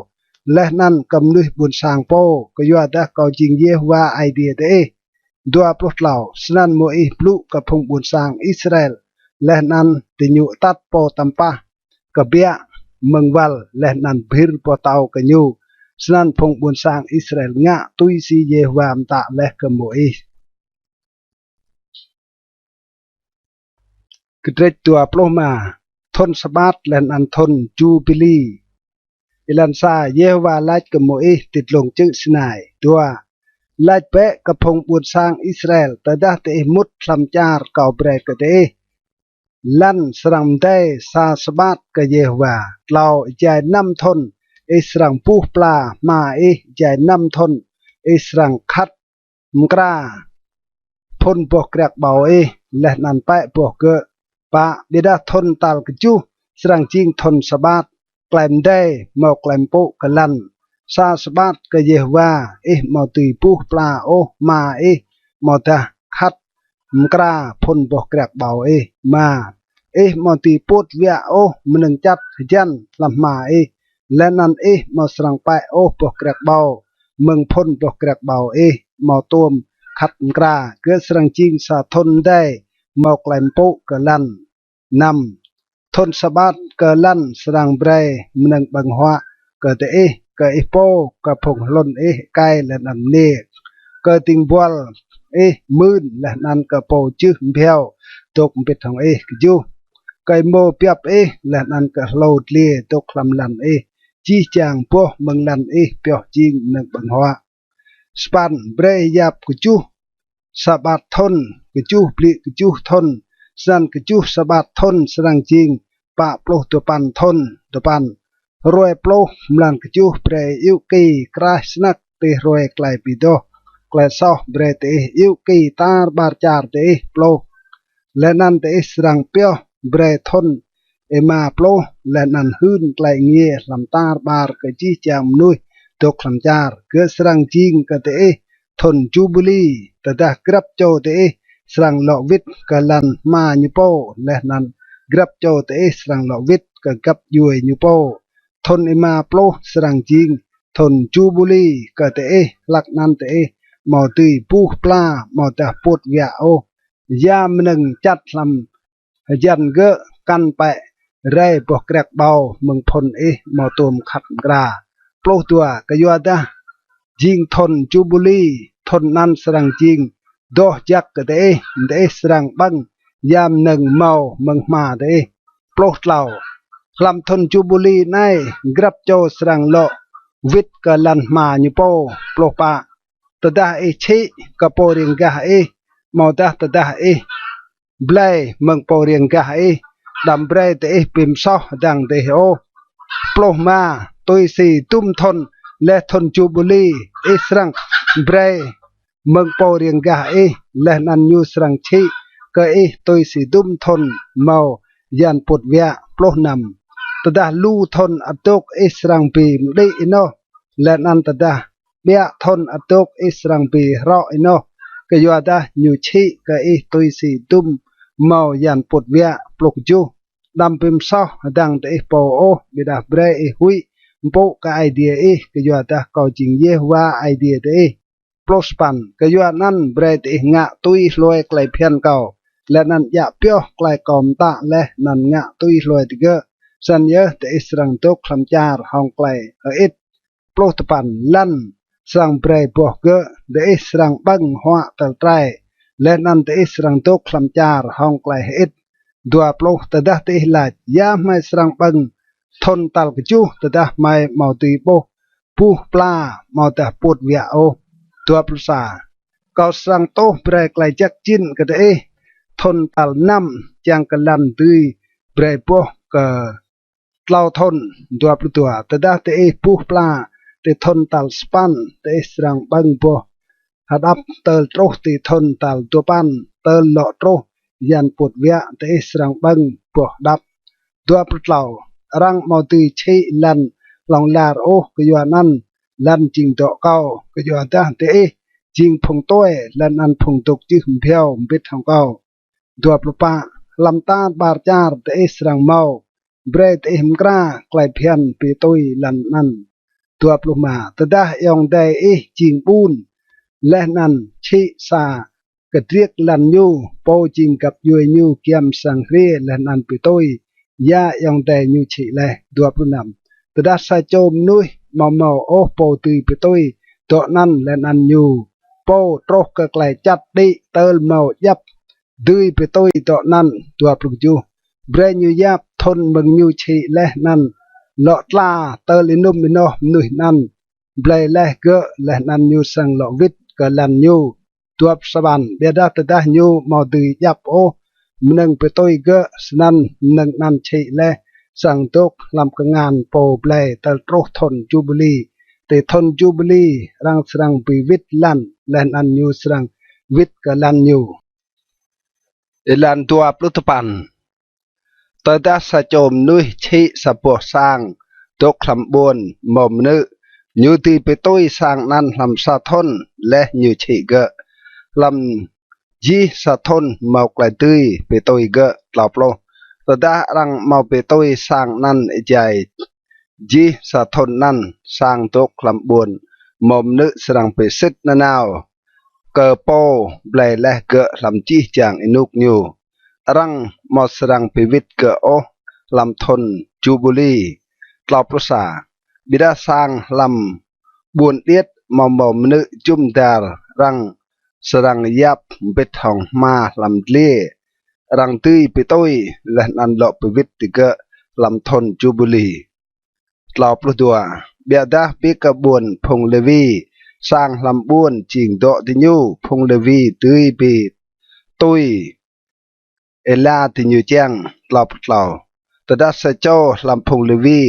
leh anăn kơ mnuih ƀuôn sang pô, kyuadah kâo jing Yêhôwa Aê Diê diih. Dua pluh tlâo. Snăn Môis blŭ kơ phung ƀuôn sang Israel, leh anăn diñu atăt pô tăm pah kbiă mơ̆ng wăl, leh anăn bhĭr boh tâo kơ ñu. Snăn phung ƀuôn sang Israel ngă tui si Yêhôwa mtă leh kơ Môis. Kdrêč dua pluh êma. Thŭn Sabat leh anăn thŭn Jubili. Êlan sa. Yêhôwa lač kơ Môis ti dlông čư̆ Sinai. Dua. Lač bĕ kơ phung ƀuôn sang Israel, tơdah diih mŭt hlăm čar kâo brei kơ diih, lăn srăng mdei sa Sabat kơ Yêhôwa. Tlâo. Êjai năm thŭn ih srăng buh pla hma ih, êjai năm thŭn ih srăng khăt mkra phŭn boh kriăk ƀâo ih, leh anăn pĕ boh gơ̆. Pă. Ƀiădah thŭn tal kjuh srăng jing thŭn Sabat, klei mdei, mâo klei mpŭ kơ lăn. Sa Sabat kơ Yêhôwa, ih amâo dưi buh pla ôh hma ih, amâodah khăt mkra phŭn boh kriăk ƀâo ih. Êma. Ih amâo dưi pŭt wiă ôh mnơ̆ng čăt hjăn hlăm hma ih, leh anăn ih amâo srăng pĕ ôh boh kriăk ƀâo mơ̆ng phŭn boh kriăk ƀâo ih amâo tuôm khăt mkra. Gơ̆ srăng jing sa thŭn mdei, mâo klei mpŭ kơ lăn. Năm. Thŭn Sabat kơ lăn srăng brei mnơ̆ng ƀơ̆ng huă kơ diih, kơ ih pô, kơ phung hlŭn ih êkei leh anăn mniê, kơ dĭng buăl ih mưn leh anăn kơ pô jưh mbhiâo dôk mbĭt hŏng ih. Kjuh. Kơ êmô biăp ih leh anăn kơ hlô dliê dôk hlăm lăn ih, jih jang boh mơ̆ng lăn ih pioh jing mnơ̆ng ƀơ̆ng huă. Sa păn. Brei yap kjuh Sabat thŭn, kjuh blư̆ kjuh thŭn, snăn kjuh Sabat thŭn srăng jing pă pluh dua păn thŭn. Dua păn. Hruê pluh mlan kjuh brei iu ki kraih snăk ti hruê klei bi doh klei soh brei diih iu ki tar ƀar čar diih. Pluh. Leh anăn diih srăng pioh brei thŭn êma pluh, leh anăn hưn klei êngiê hlăm tar ƀar kơ jih jang mnuih dôk hlăm čar. Gơ̆ srăng jing kơ diih thŭn Jubili, tơdah grăp čô diih srăng lŏ wĭt kơ lăn hma ñu pô, leh anăn grăp čô diih srăng lŏ wĭt kơ găp djuê ñu pô. Thŭn êma pluh srăng jing thŭn Jubili kơ diih, hlăk anăn diih amâo dưi buh pla amâodah pŭt wiă ôh ya mnơ̆ng čăt hlăm hjăn gơ̆, kăn pĕ rei boh kriăk ƀâo mơ̆ng phŭn ih amâo tuôm khăt mkra. Pluh dua. Kyuadah jing thŭn Jubili, thŭn anăn srăng jing doh jăk kơ diih, diih srăng ƀơ̆ng ya mnơ̆ng mâo mơ̆ng hma diih. Pluh tlâo. Hlăm thŭn Jubili anei grăp čô srăng lŏ wĭt kơ lăn hma ñu pô. Pluh pă. Tơdah ih čhĭ kơ pô riêng gah ih, amâodah tơdah ih blei mơ̆ng pô riêng gah ih, đăm brei diih bi msoh hdơ̆ng diih ôh. Pluh êma. Tui si dŭm thŭn leh thŭn Jubili, ih srăng brei mơ̆ng pô riêng gah ih, leh anăn ñu srăng čhĭ kơ ih tui si dŭm thŭn mâo yan pŭt wiă. Pluh năm. Tơdah lu thŭn ăt dôk ih srăng bi mđĭ ênoh, leh anăn tơdah ƀiă thŭn ăt dôk ih srăng bi hrŏ ênoh, kyuadah ñu čhĭ kơ ih tui si dŭm mâo yan pŭt wiă. Pluh kjuh. Đăm bi msoh hdơ̆ng diih pô ôh, ƀiădah brei ih huĭ mpŭ kơ Aê Diê ih, kyuadah kâo jing Yêhôwa Aê Diê diih. Pluh sa păn. Kyuanăn brei diih ngă tui hlue klei bhiăn kâo, leh anăn djă pioh klei kâo mtă leh anăn ngă tui hlue digơ̆. Snăn yơh diih srăng dôk hlăm čar hŏng klei hơĭt. Pluh dua păn. Lăn srăng brei boh gơ̆, diih srăng ƀơ̆ng huă tơl trei, leh anăn diih srăng dôk hlăm čar hŏng klei hơĭt. Dua pluh. Tơdah diih lač, ya hmei srăng ƀơ̆ng thŭn tal kjuh tơdah hmei amâo dưi ƀuh buh pla amâodah puôt wiă ôh? Dua pluh sa. Kâo srăng tuh brei klei jăk jĭn kơ diih thŭn tal năm, čiăng kơ lăn dưi brei boh kơ tlâo thŭn. Dua pluh dua. Tơdah diih buh pla ti thŭn tal sa păn, diih srăng ƀơ̆ng boh hđăp. Tơl truh ti thŭn tal dua păn, tơl lŏ truh yan puôt wiă, diih srăng ƀơ̆ng boh hđăp. Dua pluh tlâo. Arăng amâo dưi čhĭ lăn hlŏng lar ôh, kyuanăn lăn jing dŏ kâo, kyuadah diih jing phung tue leh anăn phung dôk jưh mbhiâo mbĭt hŏng kâo. Dua pluh pă. Hlăm tar ƀar čar diih srăng mâo, brei diih mkra klei bhiăn bi tui lăn anăn. Dua pluh êma. Tơdah ayŏng adei ih jing ƀun leh anăn čhĭ sa kdriêk lăn ñu, pô jing găp djuê ñu giăm srăng hriê leh anăn bi tui ya ayŏng adei ñu čhĭ leh. Dua pluh năm. Tơdah sa čô mnuih amâo mâo ôh pô dưi bi tui dŏ anăn leh anăn ñu pô truh kơ klei čăt đĭ tơl mâo djăp dưi bi tui dŏ anăn. Dua pluh kjuh. Brei ñu yap thŭn mơ̆ng ñu čhĭ leh anăn lŏ tla tơl ênŭm ênoh mnuih anăn blei leh gơ̆, leh anăn ñu srăng lŏ wĭt kơ lăn ñu. Dua pluh sa păn. Ƀiădah tơdah ñu amâo dưi yap ôh mnơ̆ng bi tui gơ̆, snăn mnơ̆ng anăn čhĭ leh srăng dôk hlăm kngan pô blei tơl truh thŭn jubili. Ti thŭn jubili arăng srăng bi wĭt lăn, leh anăn ñu srăng wĭt kơ lăn ñu. Êlan dua pluh dua păn. Tơdah sa čô mnuih čhĭ sa boh sang dôk hlăm ƀuôn mâo mnư̆, ñu dưi bi tui sang anăn hlăm sa thŭn leh ñu čhĭ gơ̆. Hlăm jih sa thŭn mâo klei dưi bi tui gơ̆. Tlâo pluh. Tơdah arăng amâo bi tui sang anăn êjai jih sa thŭn anăn, sang dôk hlăm ƀuôn mâo mnư̆ srăng bi sĭt nanao kơ pô blei leh gơ̆ hlăm jih jang ênuk ñu. Arăng amâo srăng bi wĭt gơ̆ ôh hlăm thŭn jubili. Tlâo pluh sa. Ƀiădah sang hlăm ƀuôn điêt amâo mâo mnư̆ jŭm dar, arăng srăng yap mbĭt hŏng hma hlăm dliê, arăng dưi bi tui leh anăn lŏ bi wĭt digơ̆ hlăm thŭn jubili. Tlâo pluh dua. Ƀiădah bi kơ ƀuôn phung Lêwi, sang hlăm ƀuôn jing dŏ diñu, phung Lêwi dưi bi tui êla diñu čiăng. Tlâo pluh tlâo. Tơdah sa čô hlăm phung Lêwi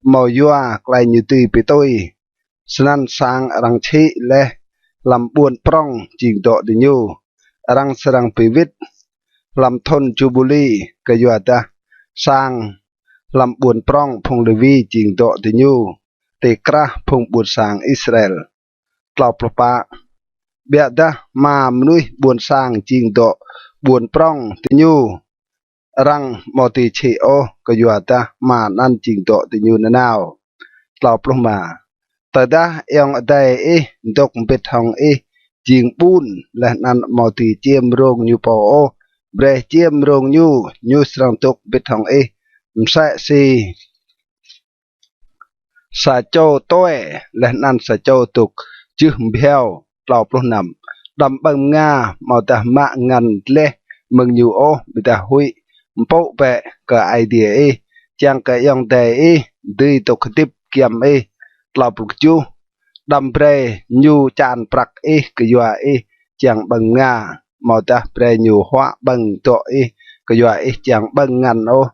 amâo yua klei ñu dưi bi tui, snăn sang arăng čhĭ leh hlăm ƀuôn prŏng jing dŏ diñu, arăng srăng bi wĭt hlăm thŭn jubili, kyuadah sang hlăm ƀuôn prŏng phung Lêwi jing dŏ diñu ti krah phung ƀuôn sang Israel. Tlâo pluh pă. Ƀiădah hma mnuih ƀuôn sang jing dŏ ƀuôn prŏng diñu, arăng amâo dưi čhĭ ôh, kyuadah hma anăn jing dŏ diñu nanao. Tlâo pluh êma. Tơdah ayŏng adei ih dôk mbĭt hŏng ih jing ƀun leh anăn amâo dưi čiêm rông ñu pô ôh, brei čiêm rông ñu, ñu srăng dôk mbĭt hŏng ih msĕ si sa čô tue leh anăn sa čô dôk jưh mbhiâo. Tlâo pluh năm. Đăm ƀơ̆ng mnga amâodah mă ngăn dleh mơ̆ng ñu ôh, ƀiădah huĭ mpŭ bĕ kơ Aê Diê ih, čiăng kơ ayŏng adei ih dưi dôk hdĭp giăm ih. Tlâo pluh kjuh. Đăm brei ñu čan prăk ih kyua ih čiăng ƀơ̆ng mnga, amâodah brei ñu huă ƀơ̆ng dŏ ih kyua ih čiăng ƀơ̆ng ngăn ôh.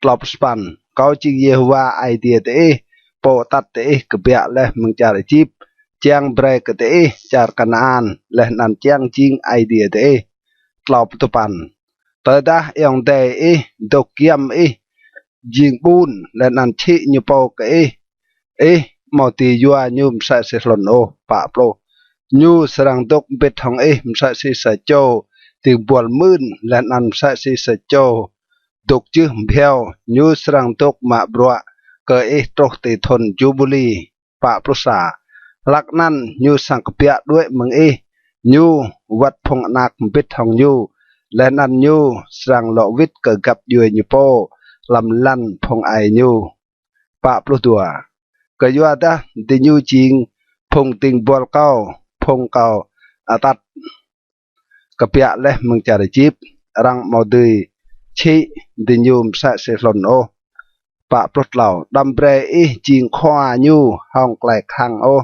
Tlâo pluh sa păn. Kâo jing Yêhôwa Aê Diê diih, pô atăt diih kbiă leh mơ̆ng čar Êjip, čiăng brei kơ diih čar Kanaan, leh anăn čiăng jing Aê Diê diih. Tlâo pluh dua păn. Tơdah ayŏng adei ih dôk giăm ih jing ƀun leh anăn čhĭ ñu pô kơ ih, ih amâo dưi yua ñu msĕ si hlŭn ôh. Pă pluh. Ñu srăng dôk mbĭt hŏng ih msĕ si sa čô dĭng buăl mưn, leh anăn msĕ si sa čô dôk jưh mbhiâo, ñu srăng dôk mă bruă kơ ih truh ti thŭn jubili. Pă pluh sa. Hlăk anăn ñu srăng kbiă đuĕ mơ̆ng ih, ñu wăt phung anak mbĭt hŏng ñu, leh anăn ñu srăng lŏ wĭt kơ găp djuê ñu pô hlăm lăn phung aê ñu. Pă pluh dua. Kyuadah diñu jing phung dĭng buăl kâo, phung kâo atăt kbiă leh mơ̆ng čar Êjip, arăng amâo dưi čhĭ diñu msĕ si hlŭn ôh. Pă pluh tlâo. Đăm brei ih jing khua ñu hŏng klei khăng ôh,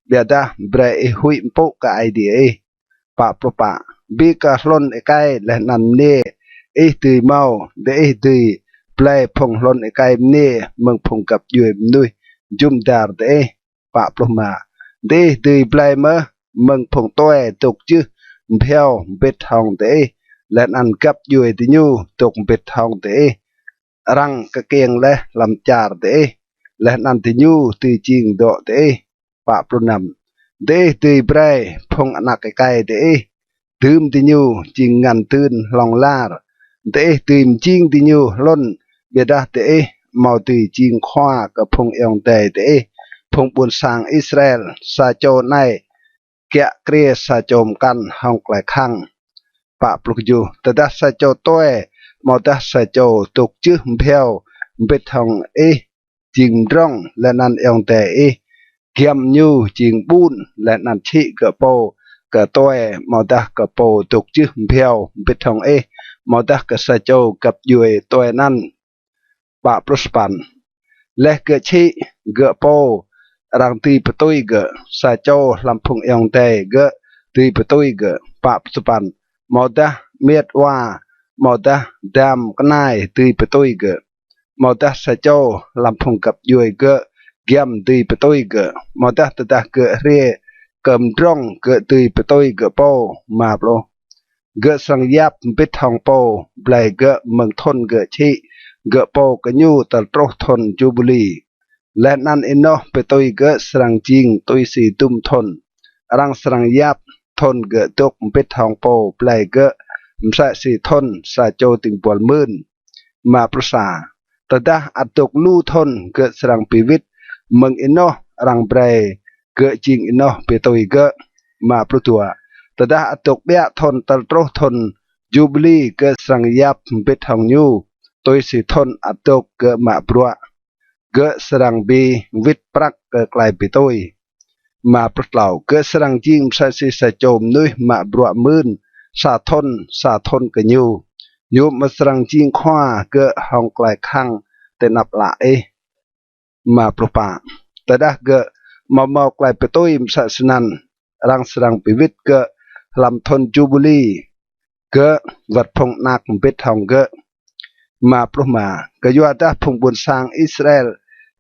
ƀiădah brei ih huĭ mpŭ kơ Aê Diê ih. Pă pluh pă. Bi kơ hlŭn êkei leh anăn mniê ih dưi mâo, diih dưi blei phung hlŭn êkei mniê mơ̆ng phung găp djuê mnuih jŭm dar diih. Pă pluh êma. Diih dưi blei mơh mơ̆ng phung tue dôk jưh mbhiâo mbĭt hŏng diih, leh anăn găp djuê diñu dôk mbĭt hŏng diih. Arăng kkiêng leh hlăm čar diih, leh anăn diñu dưi jing dŏ diih. Pă pluh năm. Diih dưi brei phung anak êkei diih dưm diñu jing ngăn dưn hlŏng lar. Diih dưi mjing diñu hlŭn, ƀiădah diih amâo dưi jing khua kơ phung ayŏng adei diih, phung ƀuôn sang Israel. Sa čô anei kiă kriê sa čô mkăn hŏng klei khăng. Pă pluh kjuh. Tơdah sa čô tue amâodah sa čô dôk jưh mbhiâo mbĭt hŏng ih jing mdrŏng, leh anăn ayŏng adei ih giăm ñu jing ƀun, leh anăn čhĭ gơ̆ pô kơ tue amâodah kơ pô dôk jưh mbhiâo mbĭt hŏng ih, amâodah kơ sa čô găp djuê tue anăn. Pă pluh sa păn. Leh gơ̆ čhĭ gơ̆ pô, arăng dưi ptui gơ̆. Sa čô hlăm phung ayŏng adei gơ̆ dưi ptui gơ̆. Pă pluh sa păn. Amâodah amiêt awa, amâodah dam knai dưi ptui gơ̆. Amâodah sa čô hlăm phung găp djuê gơ̆ giăm dưi ptui gơ̆. Amâodah tơdah gơ̆ hriê kơ mdrŏng gơ̆ dưi ptui gơ̆ pô. Êma pluh. Gơ̆ srăng yap mbĭt hŏng pô blei gơ̆ mơ̆ng thŭn gơ̆ čhĭ gơ̆ pô kơ ñu tơl truh thŭn Jubili. Leh anăn ênoh bi tui gơ̆ srăng jing tui si dŭm thŭn. Arăng srăng yap thŭn gơ̆ dôk mbĭt hŏng pô blei gơ̆ msĕ si thŭn sa čô dĭng buăl mưn. Êma pluh sa. Tơdah ăt dôk lu thŭn gơ̆ srăng bi wĭt mơ̆ng ênoh arăng brei gơ̆ jing ênoh bi tui gơ̆. Êma pluh dua. Tơdah ăt dôk ƀiă thŭn tơl truh thŭn Jubili gơ̆ srăng yap mbĭt hŏng ñu tui si thŭn ăt dôk gơ̆ mă bruă. Gơ̆ srăng bi wĭt prăk kơ klei bi tui. Êma pluh tlâo. Gơ̆ srăng jing msĕ si sa čô mnuih mă bruă mưn sa thŭn, sa thŭn kơ ñu. Ñu amâo srăng jing khua gơ̆ hŏng klei khăng ti anăp ală ih. Êma pluh pă. Tơdah gơ̆ amâo mâo klei bi tui msĕ snăn, arăng srăng bi wĭt gơ̆ hlăm thŭn Jubili, gơ̆ wăt phung anak mbĭt hŏng gơ̆. Êma pluh êma. Kyuadah phung ƀuôn sang Israel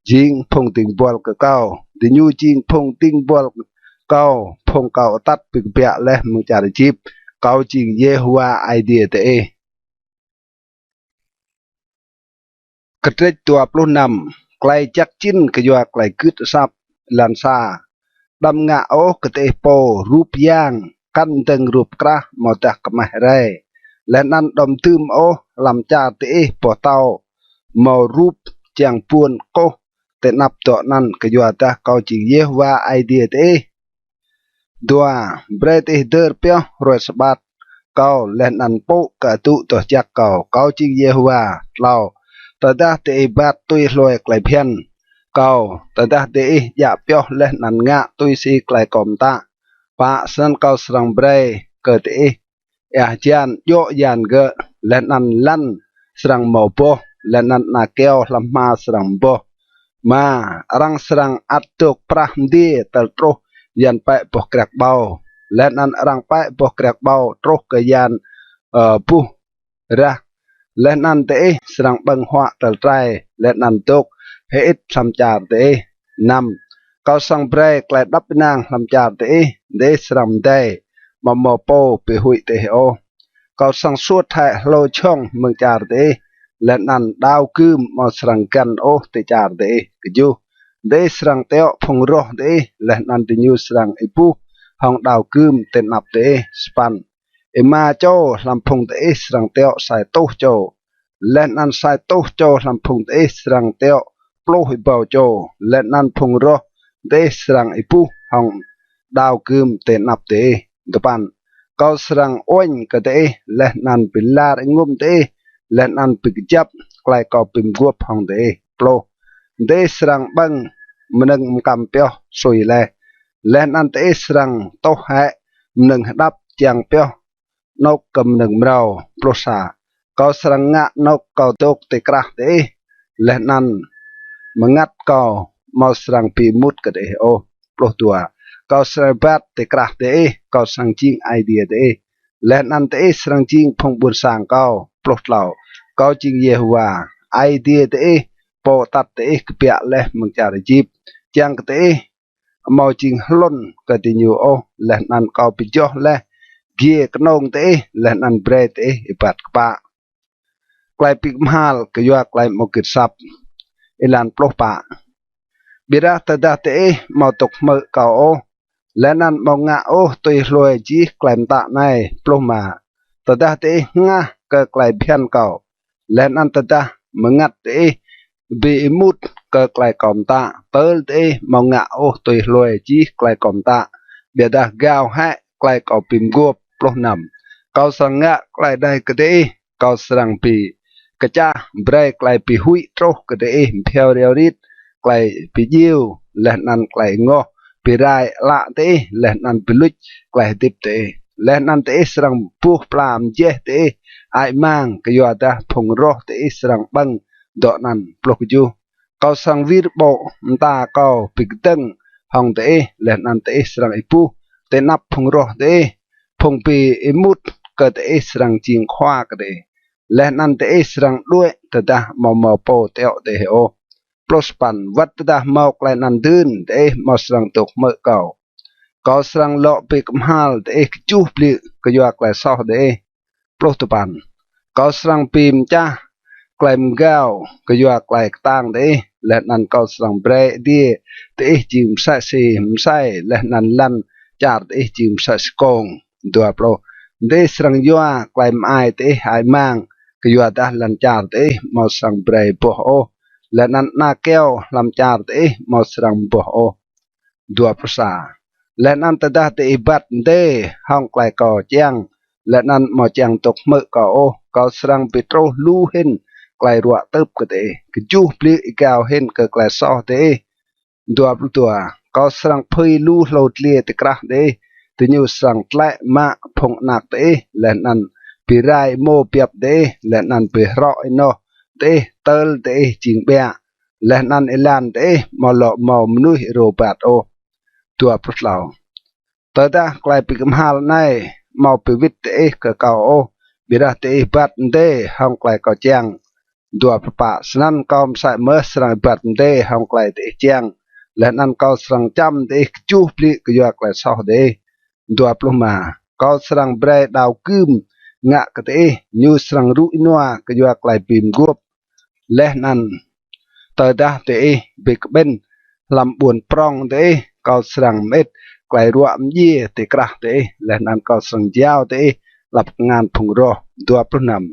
jing phung dĭng buăl kơ kâo, diñu jing phung dĭng buăl kâo, phung kâo atăt bi kbiă leh mơ̆ng čar Êjip. Kâo jing Yêhôwa Aê Diê diih. Kdrêč dua pluh năm. Klei jăk jĭn kyua klei gưt asăp. Êlan sa. Đăm ngă ôh kơ diih pô rup yang, kăn dơ̆ng rup krah amâodah kmeh rei. Leh anăn đăm dưm ôh hlăm čar diih boh tâo mâo rup čiăng buôn kkuh ti anăp dŏ anăn, kyuadah kâo jing Yêhôwa Aê Diê diih. Dua. Brei diih hdơr pioh hruê sabat kâo leh anăn mpŭ kơ adŭ doh jăk kâo. Kâo jing Yêhôwa. Tlâo. Tơdah diih êbat tui hlue klei bhiăn kâo, tơdah diih djă pioh leh anăn ngă tui si klei kâo mtă, pă snăn kâo srăng brei kơ diih êa hjan djŏ yan gơ̆, leh anăn lăn srăng mâo boh, leh anăn ana kyâo hlăm hma srăng mboh. Êma. Arăng srăng ăt dôk prah mdiê tơl truh yan pĕ boh kriăk ƀâo, leh anăn arăng pĕ boh kriăk ƀâo truh kơ yan, ơ, buh rah. Leh anăn diih srăng ƀơ̆ng huă tơl trei, leh anăn dôk hơĭt hlăm čar diih. Năm. Kâo srăng brei klei êđăp ênang hlăm čar diih, diih srăng mdei, amâo mâo pô bi huĭ diih ôh. Kâo srăng suôt hĕ hlô jhŏng mơ̆ng čar diih, leh anăn đao gưm amâo srăng găn ôh ti čar diih. Kjuh. Diih srăng tiŏ phung roh diih, leh anăn diñu srăng êbuh hŏng đao gưm ti anăp diih. Sa păn. Êma čô hlăm phung diih srăng tiŏ sa êtuh čô, leh anăn sa êtuh čô hlăm phung diih srăng tiŏ pluh êbâo čô, leh anăn phung roh diih srăng êbuh hŏng đao gưm ti anăp diih. Dua păn. Kâo srăng uêñ kơ diih, leh anăn bi lar êngŭm diih, leh anăn bi kjăp klei kâo bi mguôp hŏng diih. Pluh. Diih srăng ƀơ̆ng mnơ̆ng mkăm pioh sui leh, Leh anăn diih srăng tuh hĕ mnơ̆ng hđăp čiăng pioh anôk kơ mnơ̆ng mrâo. Pluh sa. Kâo srăng ngă anôk kâo dôk ti krah diih, leh anăn mngăt kâo amâo srăng bi êmut kơ diih ôh. Pluh dua. Kâo srăng êbat ti krah diih, kâo srăng jing Aê Diê diih, leh anăn diih srăng jing phung ƀuôn sang kâo. Pluh tlâo. Kâo jing Yêhôwa, Aê Diê diih, pô atăt diih kbiă leh mơ̆ng čar Êjip, čiăng kơ diih amâo jing hlŭn kơ diñu ôh, leh anăn kâo bi joh leh giê knông diih, leh anăn brei diih êbat kpă. Klei bi kmhal kyua klei amâo gưt asăp. Êlan pluh pă. Ƀiădah tơdah diih amâo dôk hmư̆ kâo ôh, leh anăn amâo ngă ôh tui hlue jih klei mtă anei. Pluh êma. Tơdah diih hngah kơ klei bhiăn kâo, leh anăn tơdah mngăt diih bi êmut kơ klei kâo mtă, tơl diih amâo ngă ôh tui hlue jih klei kâo mtă, ƀiădah gao hĕ klei kâo bi mguôp. Pluh năm. Kâo srăng ngă klei anei kơ diih, kâo srăng bi kčah brei klei bi huĭ truh kơ diih, bhiâo riâo rit, klei bi djiêu, leh anăn klei êngoh bi rai ală diih, leh anăn bi luč klei hdĭp diih. Leh anăn diih srăng buh pla mjeh diih hơăi mang, kyuadah phung roh diih srăng ƀơ̆ng dŏ anăn. Pluh kjuh. Kâo srăng wir ƀô̆ mta kâo bi kdơ̆ng hŏng diih, leh anăn diih srăng êbuh ti anăp phung roh diih. Phung bi êmut kơ diih srăng jing khua kơ diih, leh anăn diih srăng đuĕ tơdah amâo mâo pô tiŏ diih ôh. Pluh sa păn. Wăt tơdah mâo klei anăn dưn, diih amâo srăng dôk hmư̆ kâo. Kâo srăng lŏ bi kmhal diih kjuh bliư̆ kyua klei soh diih. Pluh dua păn. Kâo srăng bi mčah klei mgao kyua klei ktang diih, leh anăn kâo srăng brei adiê diih jing msĕ si msei, leh anăn lăn čar diih jing msĕ si kông. Dua pluh. Diih srăng yua klei mơai diih hơăi mang, kyuadah lăn čar diih amâo srăng brei boh ôh, leh anăn ana kyâo hlăm čar diih amâo srăng mboh ôh. Dua pluh sa. Leh anăn tơdah diih êbat mdê hŏng klei kâo čiăng, leh anăn amâo čiăng dôk hmư̆ kâo ôh, kâo srăng bi truh lu hĭn klei ruă tưp kơ diih, kjuh bliư̆ êgao hĭn kơ klei soh diih. Dua pluh dua. Kâo srăng phưi lu hlô dliê ti krah diih, diñu srăng tlĕ mă phung anak diih, leh anăn bi rai êmô biăp diih, leh anăn bi hrŏ ênoh diih tơl diih jing ƀiă, leh anăn êlan diih amâo lŏ mâo mnuih êrô êbat ôh. Dua pluh tlâo. Tơdah klei bi kmhal anei amâo bi wĭt diih kơ kâo ôh, ƀiădah diih êbat mdê hŏng klei kâo čiăng. Dua pluh pă. Snăn kâo msĕ mơh srăng êbat mdê hŏng klei diih čiăng, leh anăn kâo srăng čăm diih kjuh bliư̆ kyua klei soh diih. Dua pluh êma. Kâo srăng brei đao gưm ngă kơ diih, ñu srăng rŭ ênua kyua klei bi mguôp. Leh anăn tơdah diih bi kƀĭn hlăm ƀuôn prŏng diih, kâo srăng mơĭt klei ruă mdjiê ti krah diih, leh anăn kâo srăng jao diih hlăm kngan phung roh. Dua pluh năm.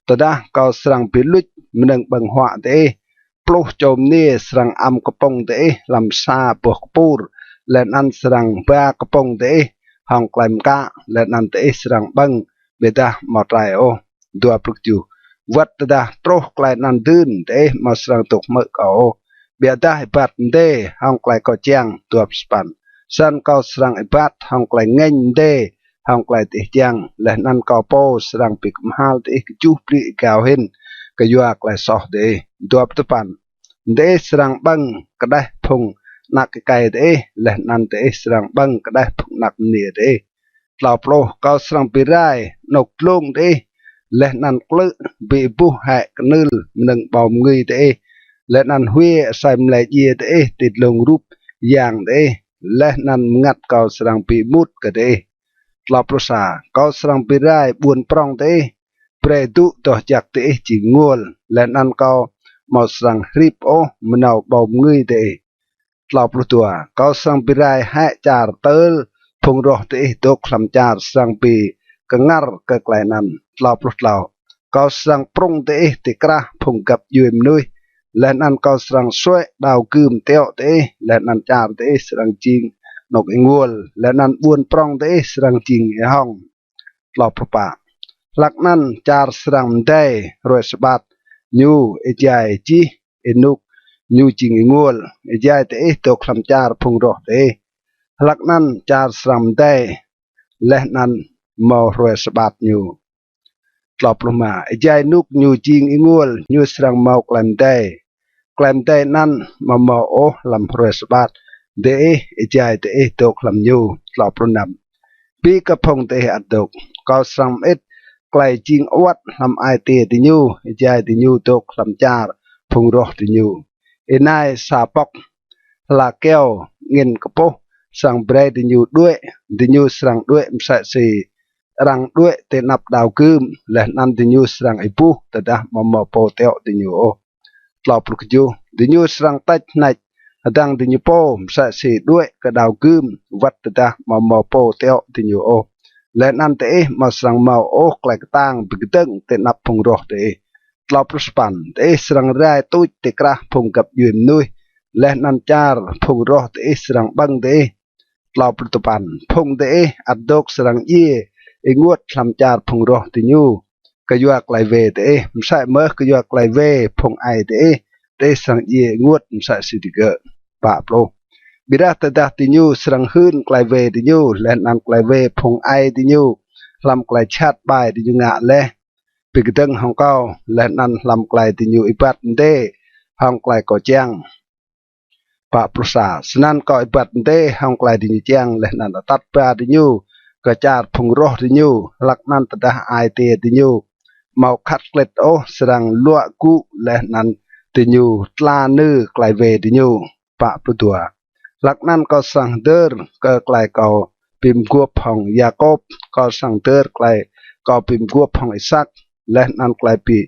Tơdah kâo srăng bi luč mnơ̆ng ƀơ̆ng huă diih, pluh čô mniê srăng ăm kpŭng diih hlăm sa boh kpur, leh anăn srăng ba kpŭng diih hŏng klei mkă, leh anăn diih srăng ƀơ̆ng ƀiădah amâo trei ôh. Dua pluh kjuh. Wăt tơdah truh klei anăn dưn, diih amâo srăng dôk hmư̆ kâo ôh, ƀiădah êbat mdê hŏng klei kâo čiăng. Dua pluh sa păn. Snăn kâo srăng êbat hŏng klei ngêñ mdê hŏng klei diih čiăng, leh anăn kâo pô srăng bi kmhal diih kjuh bliư̆ êgao hĭn kyua klei soh diih. Dua pluh dua păn. Diih srăng ƀơ̆ng kđeh phung anak êkei diih, leh anăn diih srăng ƀơ̆ng kđeh phung anak mniê diih. Tlâo pluh. Kâo srăng bi rai anôk dlông diih, leh anăn klư̆ bi êbuh hĕ knưl mnơ̆ng ƀâo mngưi diih, leh anăn hwiê asei mlei djiê diih ti dlông rup yang diih, leh anăn mngăt kâo srăng bi êmut kơ diih. Tlâo pluh sa. Kâo srăng bi rai ƀuôn prŏng diih, brei adŭ doh jăk diih jing ênguôl, leh anăn kâo amâo srăng hrip ôh mnâo ƀâo mngưi diih. Tlâo pluh dua. Kâo srăng bi rai hĕ čar tơl phung roh diih dôk hlăm čar srăng bi kngăr kơ klei anăn. Tlâo pluh tlâo. Kâo srăng prŭng diih ti krah phung găp djuê mnuih, leh anăn kâo srăng suê̆ đao gưm tiŏ diih, leh anăn čar diih srăng jing anôk ênguôl, leh anăn ƀuôn prŏng diih srăng jing êhŏng. Tlâo pluh pă. Hlăk anăn čar srăng mdei hruê sabat ñu êjai jih ênuk ñu jing ênguôl, êjai diih dôk hlăm čar phung roh diih. Hlăk anăn čar srăng mdei, leh anăn mâo hruê sabat ñu. Tlâo pluh êma. Êjai ênuk ñu jing ênguôl, ñu srăng mâo klei mdei. Klei mdei anăn amâo mâo ôh hlăm hruê sabat diih, êjai diih dôk hlăm ñu. Tlâo pluh năm. Bi kơ phung diih ăt dôk, kâo srăng mơĭt klei jing awăt hlăm ai tiê diñu, êjai diñu dôk hlăm čar phung roh diñu. Ênai sa pŏk hla kyâo angĭn kpuh srăng brei diñu đuĕ, diñu srăng đuĕ msĕ si arăng đuĕ ti anăp đao gưm, leh anăn diñu srăng êbuh tơdah amâo mâo pô tiŏ diñu ôh. Tlâo pluh kjuh. Diñu srăng têč hnêč hdơ̆ng diñu pô msĕ si đuĕ kơ đao gưm, wăt tơdah amâo mâo pô tiŏ diñu ôh. Leh anăn diih amâo srăng mâo ôh klei ktang bi kdơ̆ng ti anăp phung roh diih. Tlâo pluh sa păn. Diih srăng rai tuč ti krah phung găp djuê mnuih, leh anăn čar phung roh diih srăng ƀơ̆ng diih. Tlâo pluh dua păn. Phung diih ăt dôk srăng djiê ênguôt hlăm čar phung roh diñu kyua klei wê diih, msĕ mơh kyua klei wê phung aê diih, diih srăng djiê ênguôt msĕ si digơ̆. Pă pluh. Ƀiădah tơdah diñu srăng hưn klei wê diñu, leh anăn klei wê phung aê diñu, hlăm klei jhat ƀai diñu ngă leh bi kdơ̆ng hŏng kâo, leh anăn hlăm klei diñu êbat mdê hŏng klei kâo čiăng. Pă pluh sa. Snăn kâo êbat mdê hŏng klei diñu čiăng, leh anăn atăt ba diñu kơ čar phung roh diñu, hlăk anăn tơdah ai tiê diñu amâo khăt klĭt ôh srăng luă gŭ, leh anăn diñu tla nư klei wê diñu. Pă pluh dua. Hlăk anăn kâo srăng hdơr kơ klei kâo bi mguôp hŏng Yakôp, kâo srăng hdơr klei kâo bi mguôp hŏng Isak, leh anăn klei bi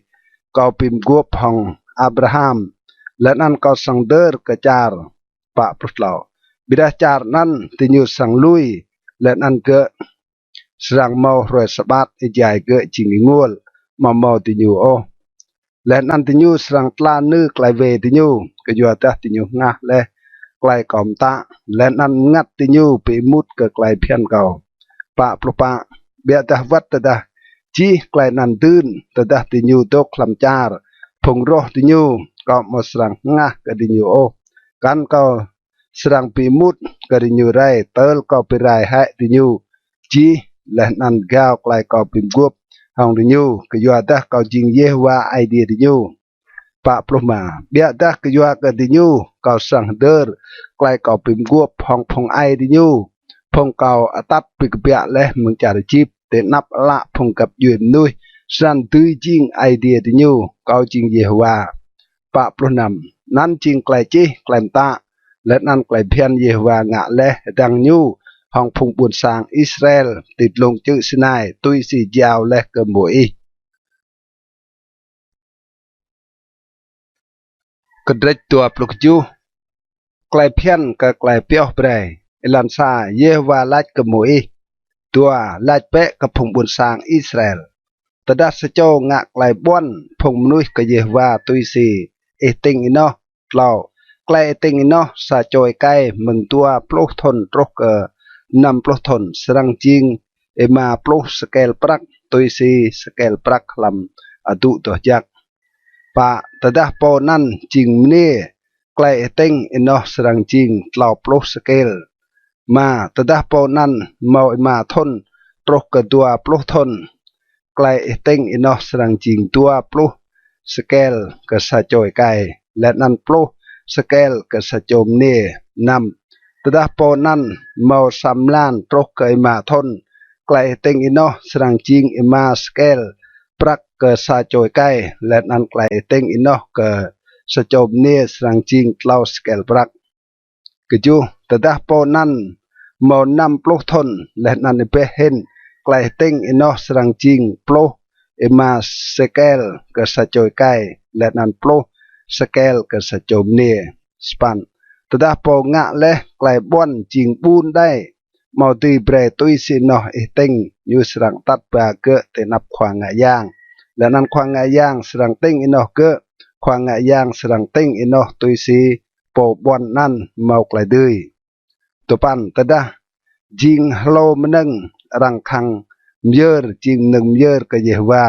kâo bi mguôp hŏng Abraham, leh anăn kâo srăng hdơr kơ čar. Pă pluh tlâo. Ƀiădah čar anăn diñu srăng lui, leh anăn gơ̆ srăng mâo hruê sabat, êjai gơ̆ jing ênguôl, amâo mâo diñu ôh. Leh anăn diñu srăng tla nư klei wê diñu, kyuadah diñu hngah leh klei kâo mtă, leh anăn mngăt diñu bi êmut kơ klei bhiăn kâo. Pă pluh pă. Ƀiădah wăt tơdah jih klei anăn dưn, tơdah diñu dôk hlăm čar phung roh diñu, kâo amâo srăng hngah kơ diñu ôh. Kăn kâo srăng bi êmut kơ diñu rei, tơl kâo bi rai hĕ diñu jih, leh anăn gao klei kâo bi mguôp hŏng diñu, kyuadah kâo jing Yêhôwa Aê Diê diñu. Pă pluh êma. Ƀiădah kyua kơ diñu, kâo srăng hdơr klei kâo bi mguôp hŏng phung aê diñu, phung kâo atăt bi kbiă leh mơ̆ng čar Êjip, ti anăp ală phung găp djuê mnuih, snăn dưi jing Aê Diê diñu, kâo jing Yêhôwa. Pă pluh năm. Anăn jing klei čih, klei mtă, leh anăn klei bhiăn Yêhôwa ngă leh hdơ̆ng ñu hŏng phung ƀuôn sang Israel ti dlông čư̆ Sinai, tui si jao leh kơ Môis. Kdrêč dua pluh kjuh. Klei bhiăn kơ klei pioh brei. Êlan sa. Yêhôwa lač kơ Môis: Dua, lač bĕ kơ phung ƀuôn sang Israel: Tơdah sa čô ngă klei ƀuăn phung mnuih kơ Yêhôwa tui si ih tĭng ênoh. Tlâo, klei ih tĭng ênoh sa čô êkei mơ̆ng dua pluh thŭn truh kơ năm pluh thŭn srăng jing êma pluh sêkel prăk, tui si sêkel prăk hlăm adŭ doh jăk. Pă, tơdah pô anăn jing mniê, klei ih tĭng ênoh srăng jing tlâo pluh sêkel. Êma, tơdah pô anăn mâo êma thŭn truh kơ dua pluh thŭn, klei ih tĭng ênoh srăng jing dua pluh sêkel kơ sa čô êkei, leh anăn pluh sêkel kơ sa čô mniê. Năm, tơdah pô anăn mâo sa mlan truh kơ êma thŭn, klei ih tĭng ênoh srăng jing êma sêkel prăk kơ sa čô êkei, leh anăn klei ih tĭng ênoh kơ sa čô mniê srăng jing tlâo sêkel prăk. Kjuh, tơdah pô anăn mâo năm pluh thŭn leh anăn êbeh hĭn, klei ih tĭng ênoh srăng jing pluh êma sêkel kơ sa čô êkei, leh anăn pluh sêkel kơ sa čô mniê. Sa păn, tơdah pô ngă leh klei ƀuăn jing ƀun đei, amâo dưi brei tui si ênoh ih tĭng, ñu srăng atăt ba gơ̆ ti anăp khua ngă yang, leh anăn khua ngă yang srăng tĭng ênoh gơ̆, khua ngă yang srăng tĭng ênoh tui si pô ƀuăn anăn mâo klei dưi. Dua păn, tơdah jing hlô mnơ̆ng arăng khăng myơr, jing mnơ̆ng myơr kơ Yêhôwa,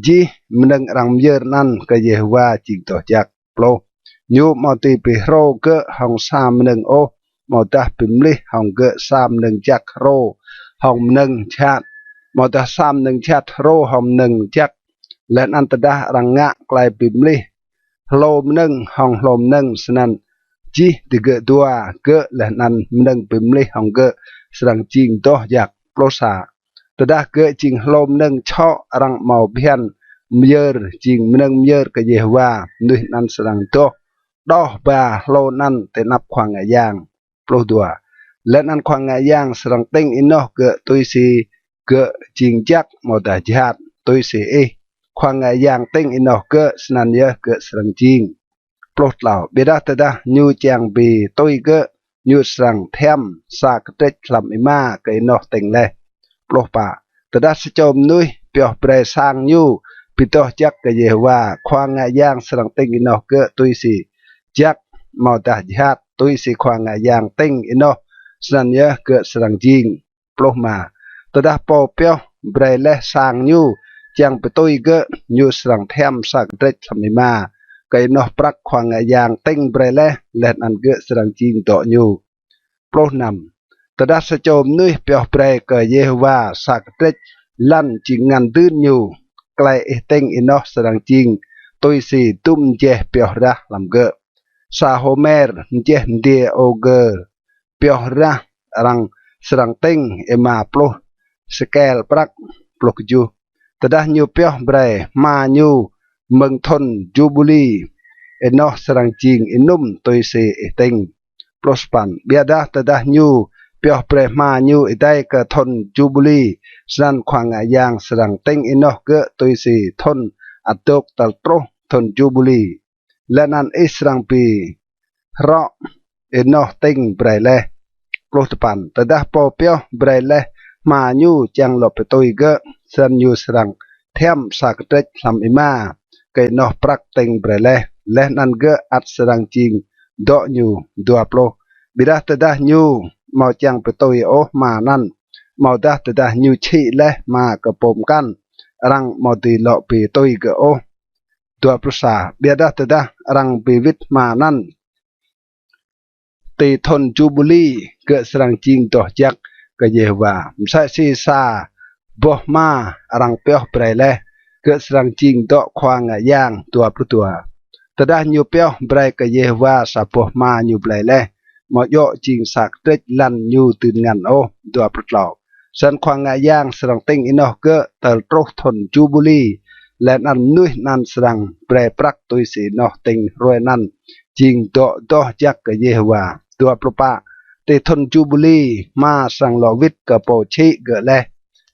jih mnơ̆ng arăng myơr anăn kơ Yêhôwa jing doh jăk. Pluh, ñu amâo dưi bi hrô gơ̆ hŏng sa mnơ̆ng ôh, amâodah bi mlih hŏng gơ̆ sa mnơ̆ng jăk hrô hŏng mnơ̆ng jhat, amâodah sa mnơ̆ng jhat hrô hŏng mnơ̆ng jăk. Leh anăn tơdah arăng ngă klei bi mlih hlô mnơ̆ng hŏng hlô mnơ̆ng snăn jih digơ̆ dua, gơ̆ leh anăn mnơ̆ng bi mlih hŏng gơ̆ srăng jing doh jăk. Pluh sa. Tơdah gơ̆ jing hlô mnơ̆ng čhŏ arăng amâo bhiăn myơr jing mnơ̆ng myơr kơ Yêhôwa, mnuih anăn srăng doh, đoh ba hlô anăn ti anăp Khua Ngă Yang. Pluh dua. Leh anăn Khua Ngă Yang srăng tĭng ênoh gơ̆ tui si gơ̆ jing jăk amâodah jhat, tui si ih, Khua Ngă Yang, tĭng ênoh gơ̆, snăn yơh gơ̆ srăng jing. Pluh tlâo. Ƀiădah tơdah ñu čiăng bi tui gơ̆, ñu srăng thiăm sa kdrêč hlăm êma kơ ênoh tĭng leh. Pluh pă. Tơdah sa čô mnuih pioh brei sang ñu bi doh jăk kơ Yêhôwa, Khua Ngă Yang srăng tĭng ênoh gơ̆ tui si jăk amâodah jhat, tui si Khua Ngă Yang tĭng ênoh, snăn yơh gơ̆ srăng jing. Pluh êma. Tơdah pô pioh brei leh sang ñu čiăng bi tui gơ̆, ñu srăng thiăm sa kdrêč hlăm êma kơ ênoh prăk Khua Ngă Yang tĭng brei leh, leh anăn gơ̆ srăng jing dŏ ñu. Pluh năm. Tơdah sa čô mnuih pioh brei kơ Yêhôwa sa kdrêč lăn jing ngăn dưn ñu, klei ih tĭng ênoh srăng jing tui si dŭm mjeh pioh rah hlăm gơ̆. Sa hômer mjeh mdiê ôgơ pioh rah arăng srăng tĭng êma pluh sêkel prăk. Pluh kjuh. Tơdah ñu pioh brei hma ñu mơ̆ng thŭn Jubili, ênoh srăng jing ênŭm tui si ih tĭng. Pluh sa păn. Ƀiădah tơdah ñu pioh brei hma ñu êdei kơ thŭn Jubili, snăn Khua Ngă Yang srăng tĭng ênoh gơ̆ tui si thŭn ăt dôk tal truh thŭn Jubili, leh anăn ih srăng bi hrŏ ênoh tĭng brei leh. Pluh dua păn. Tơdah pô pioh brei leh hma ñu čiăng lŏ bi tui gơ̆, snăn ñu srăng thiăm sa kdrêč hlăm êma kơ ênoh prăk tĭng brei leh, leh anăn gơ̆ ăt srăng jing dŏ ñu. Dua pluh. Ƀiădah tơdah ñu amâo čiăng bi tui ôh hma anăn, amâodah tơdah ñu čhĭ leh hma kơ pô mkăn, arăng amâo dưi lŏ bi tui gơ̆ ôh. Dua pluh sa. Ƀiădah tơdah arăng bi wĭt hma anăn ti thŭn Jubili, gơ̆ srăng jing doh jăk kơ Yêhôwa. Msĕ si sa boh hma arăng pioh brei leh, gơ̆ srăng jing dŏ Khua Ngă Yang. Dua pluh dua. Tơdah ñu pioh brei kơ Yêhôwa sa boh hma ñu blei leh, amâo djŏ jing sa kdrêč lăn ñu dưn ngăn ôh. Dua pluh tlâo. Snăn Khua Ngă Yang srăng tĭng ênoh gơ̆ tơl truh thŭn Jubili, leh anăn mnuih anăn srăng brei prăk tui si ênoh tĭng hruê anăn jing dŏ doh jăk kơ Yêhôwa. Dua pluh pă. Ti thŭn Jubili, hma srăng lŏ wĭt kơ pô čhĭ gơ̆ leh,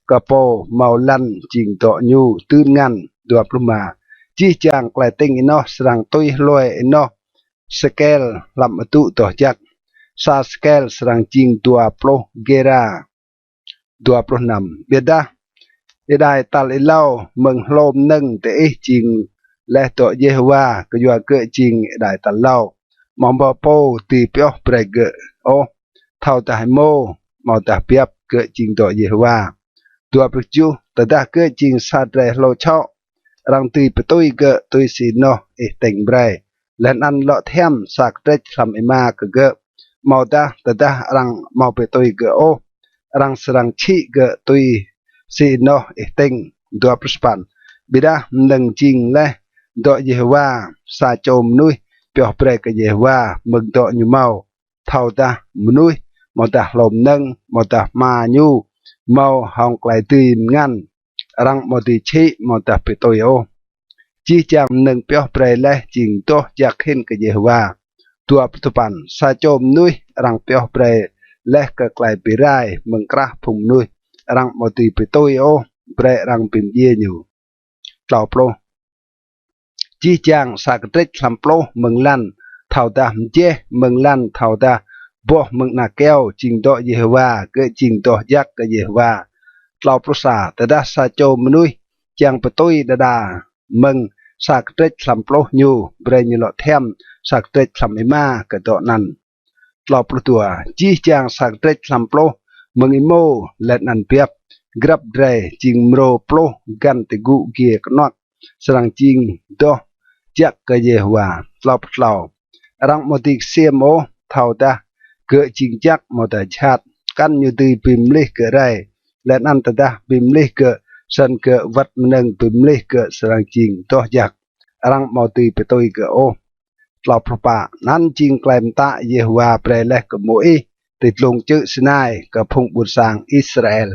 kơ pô mâo lăn jing dŏ ñu dưn ngăn. Dua pluh êma. Jih jang klei tĭng ênoh srăng tui hlue ênoh sêkel hlăm adŭ doh jăk. Sa sêkel srăng jing dua pluh gêra. Dua pluh năm. Ƀiădah êđai tal êlâo mơ̆ng hlô mnơ̆ng diih jing leh dŏ Yêhôwa, kyua gơ̆ jing êđai tal êlâo, amâo mâo pô dưi pioh brei gơ̆ ôh. Thâodah êmô amâodah biăp, gơ̆ jing dŏ Yêhôwa. Dua pluh kjuh. Tơdah gơ̆ jing sa drei hlô čhŏ, arăng dưi bi tui gơ̆ tui si ênoh ih tĭng brei, leh anăn lŏ thiăm sa kdrêč hlăm êma kơ gơ̆. Amâodah tơdah arăng amâo bi tui gơ̆ ôh, arăng srăng čhĭ gơ̆ tui si ênoh ih tĭng. Dua pluh sa păn. Ƀiădah mnơ̆ng jing leh dŏ Yêhôwa, sa čô mnuih pioh brei kơ Yêhôwa mơ̆ng dŏ ñu mâo, thâodah mnuih, amâodah hlô mnơ̆ng, amâodah hma ñu mâo hŏng klei dưi mngăn, arăng amâo dưi čhĭ amâodah bi tui ôh. Jih jang mnơ̆ng pioh brei leh jing doh jăk hĭn kơ Yêhôwa. Dua pluh dua păn. Sa čô mnuih arăng pioh brei leh kơ klei bi rai mơ̆ng krah phung mnuih, arăng amâo dưi bi tui ôh, brei arăng bi mdjiê ñu. Tlâo pluh. Jih jang sa kdrêč hlăm pluh mơ̆ng lăn, thâodah mjeh mơ̆ng lăn, thâodah boh mơ̆ng ana kyâo, jing dŏ Yêhôwa, gơ̆ jing doh jăk kơ Yêhôwa. Tlâo pluh sa. Tơdah sa čô mnuih čiăng bi tui đa đa mơ̆ng sa kdrêč hlăm pluh ñu, brei ñu lŏ thiăm sa kdrêč hlăm êma kơ dŏ anăn. Tlâo pluh dua. Jih jang sa kdrêč hlăm pluh mơ̆ng êmô leh anăn biăp, grăp drei jing mrô pluh găn ti gŭ giê knuăk, srăng jing doh jăk kơ Yêhôwa. Tlâo pluh tlâo. Arăng amâo dưi ksiêm ôh, thâodah Gơ̆ jing jăk amâodah jhat, kăn ñu dưi bi mlih gơ̆ rei, leh anăn tơdah bi mlih gơ̆, snăn gơ̆ wăt mnơ̆ng bi mlih gơ̆ srăng jing doh jăk, arăng amâo dưi bi tui gơ̆ ôh. Tlâo pluh pă. Anăn jing klei mtă Yêhôwa brei leh kơ Môis ti dlông čư̆ Sinai kơ phung ƀuôn sang Israel.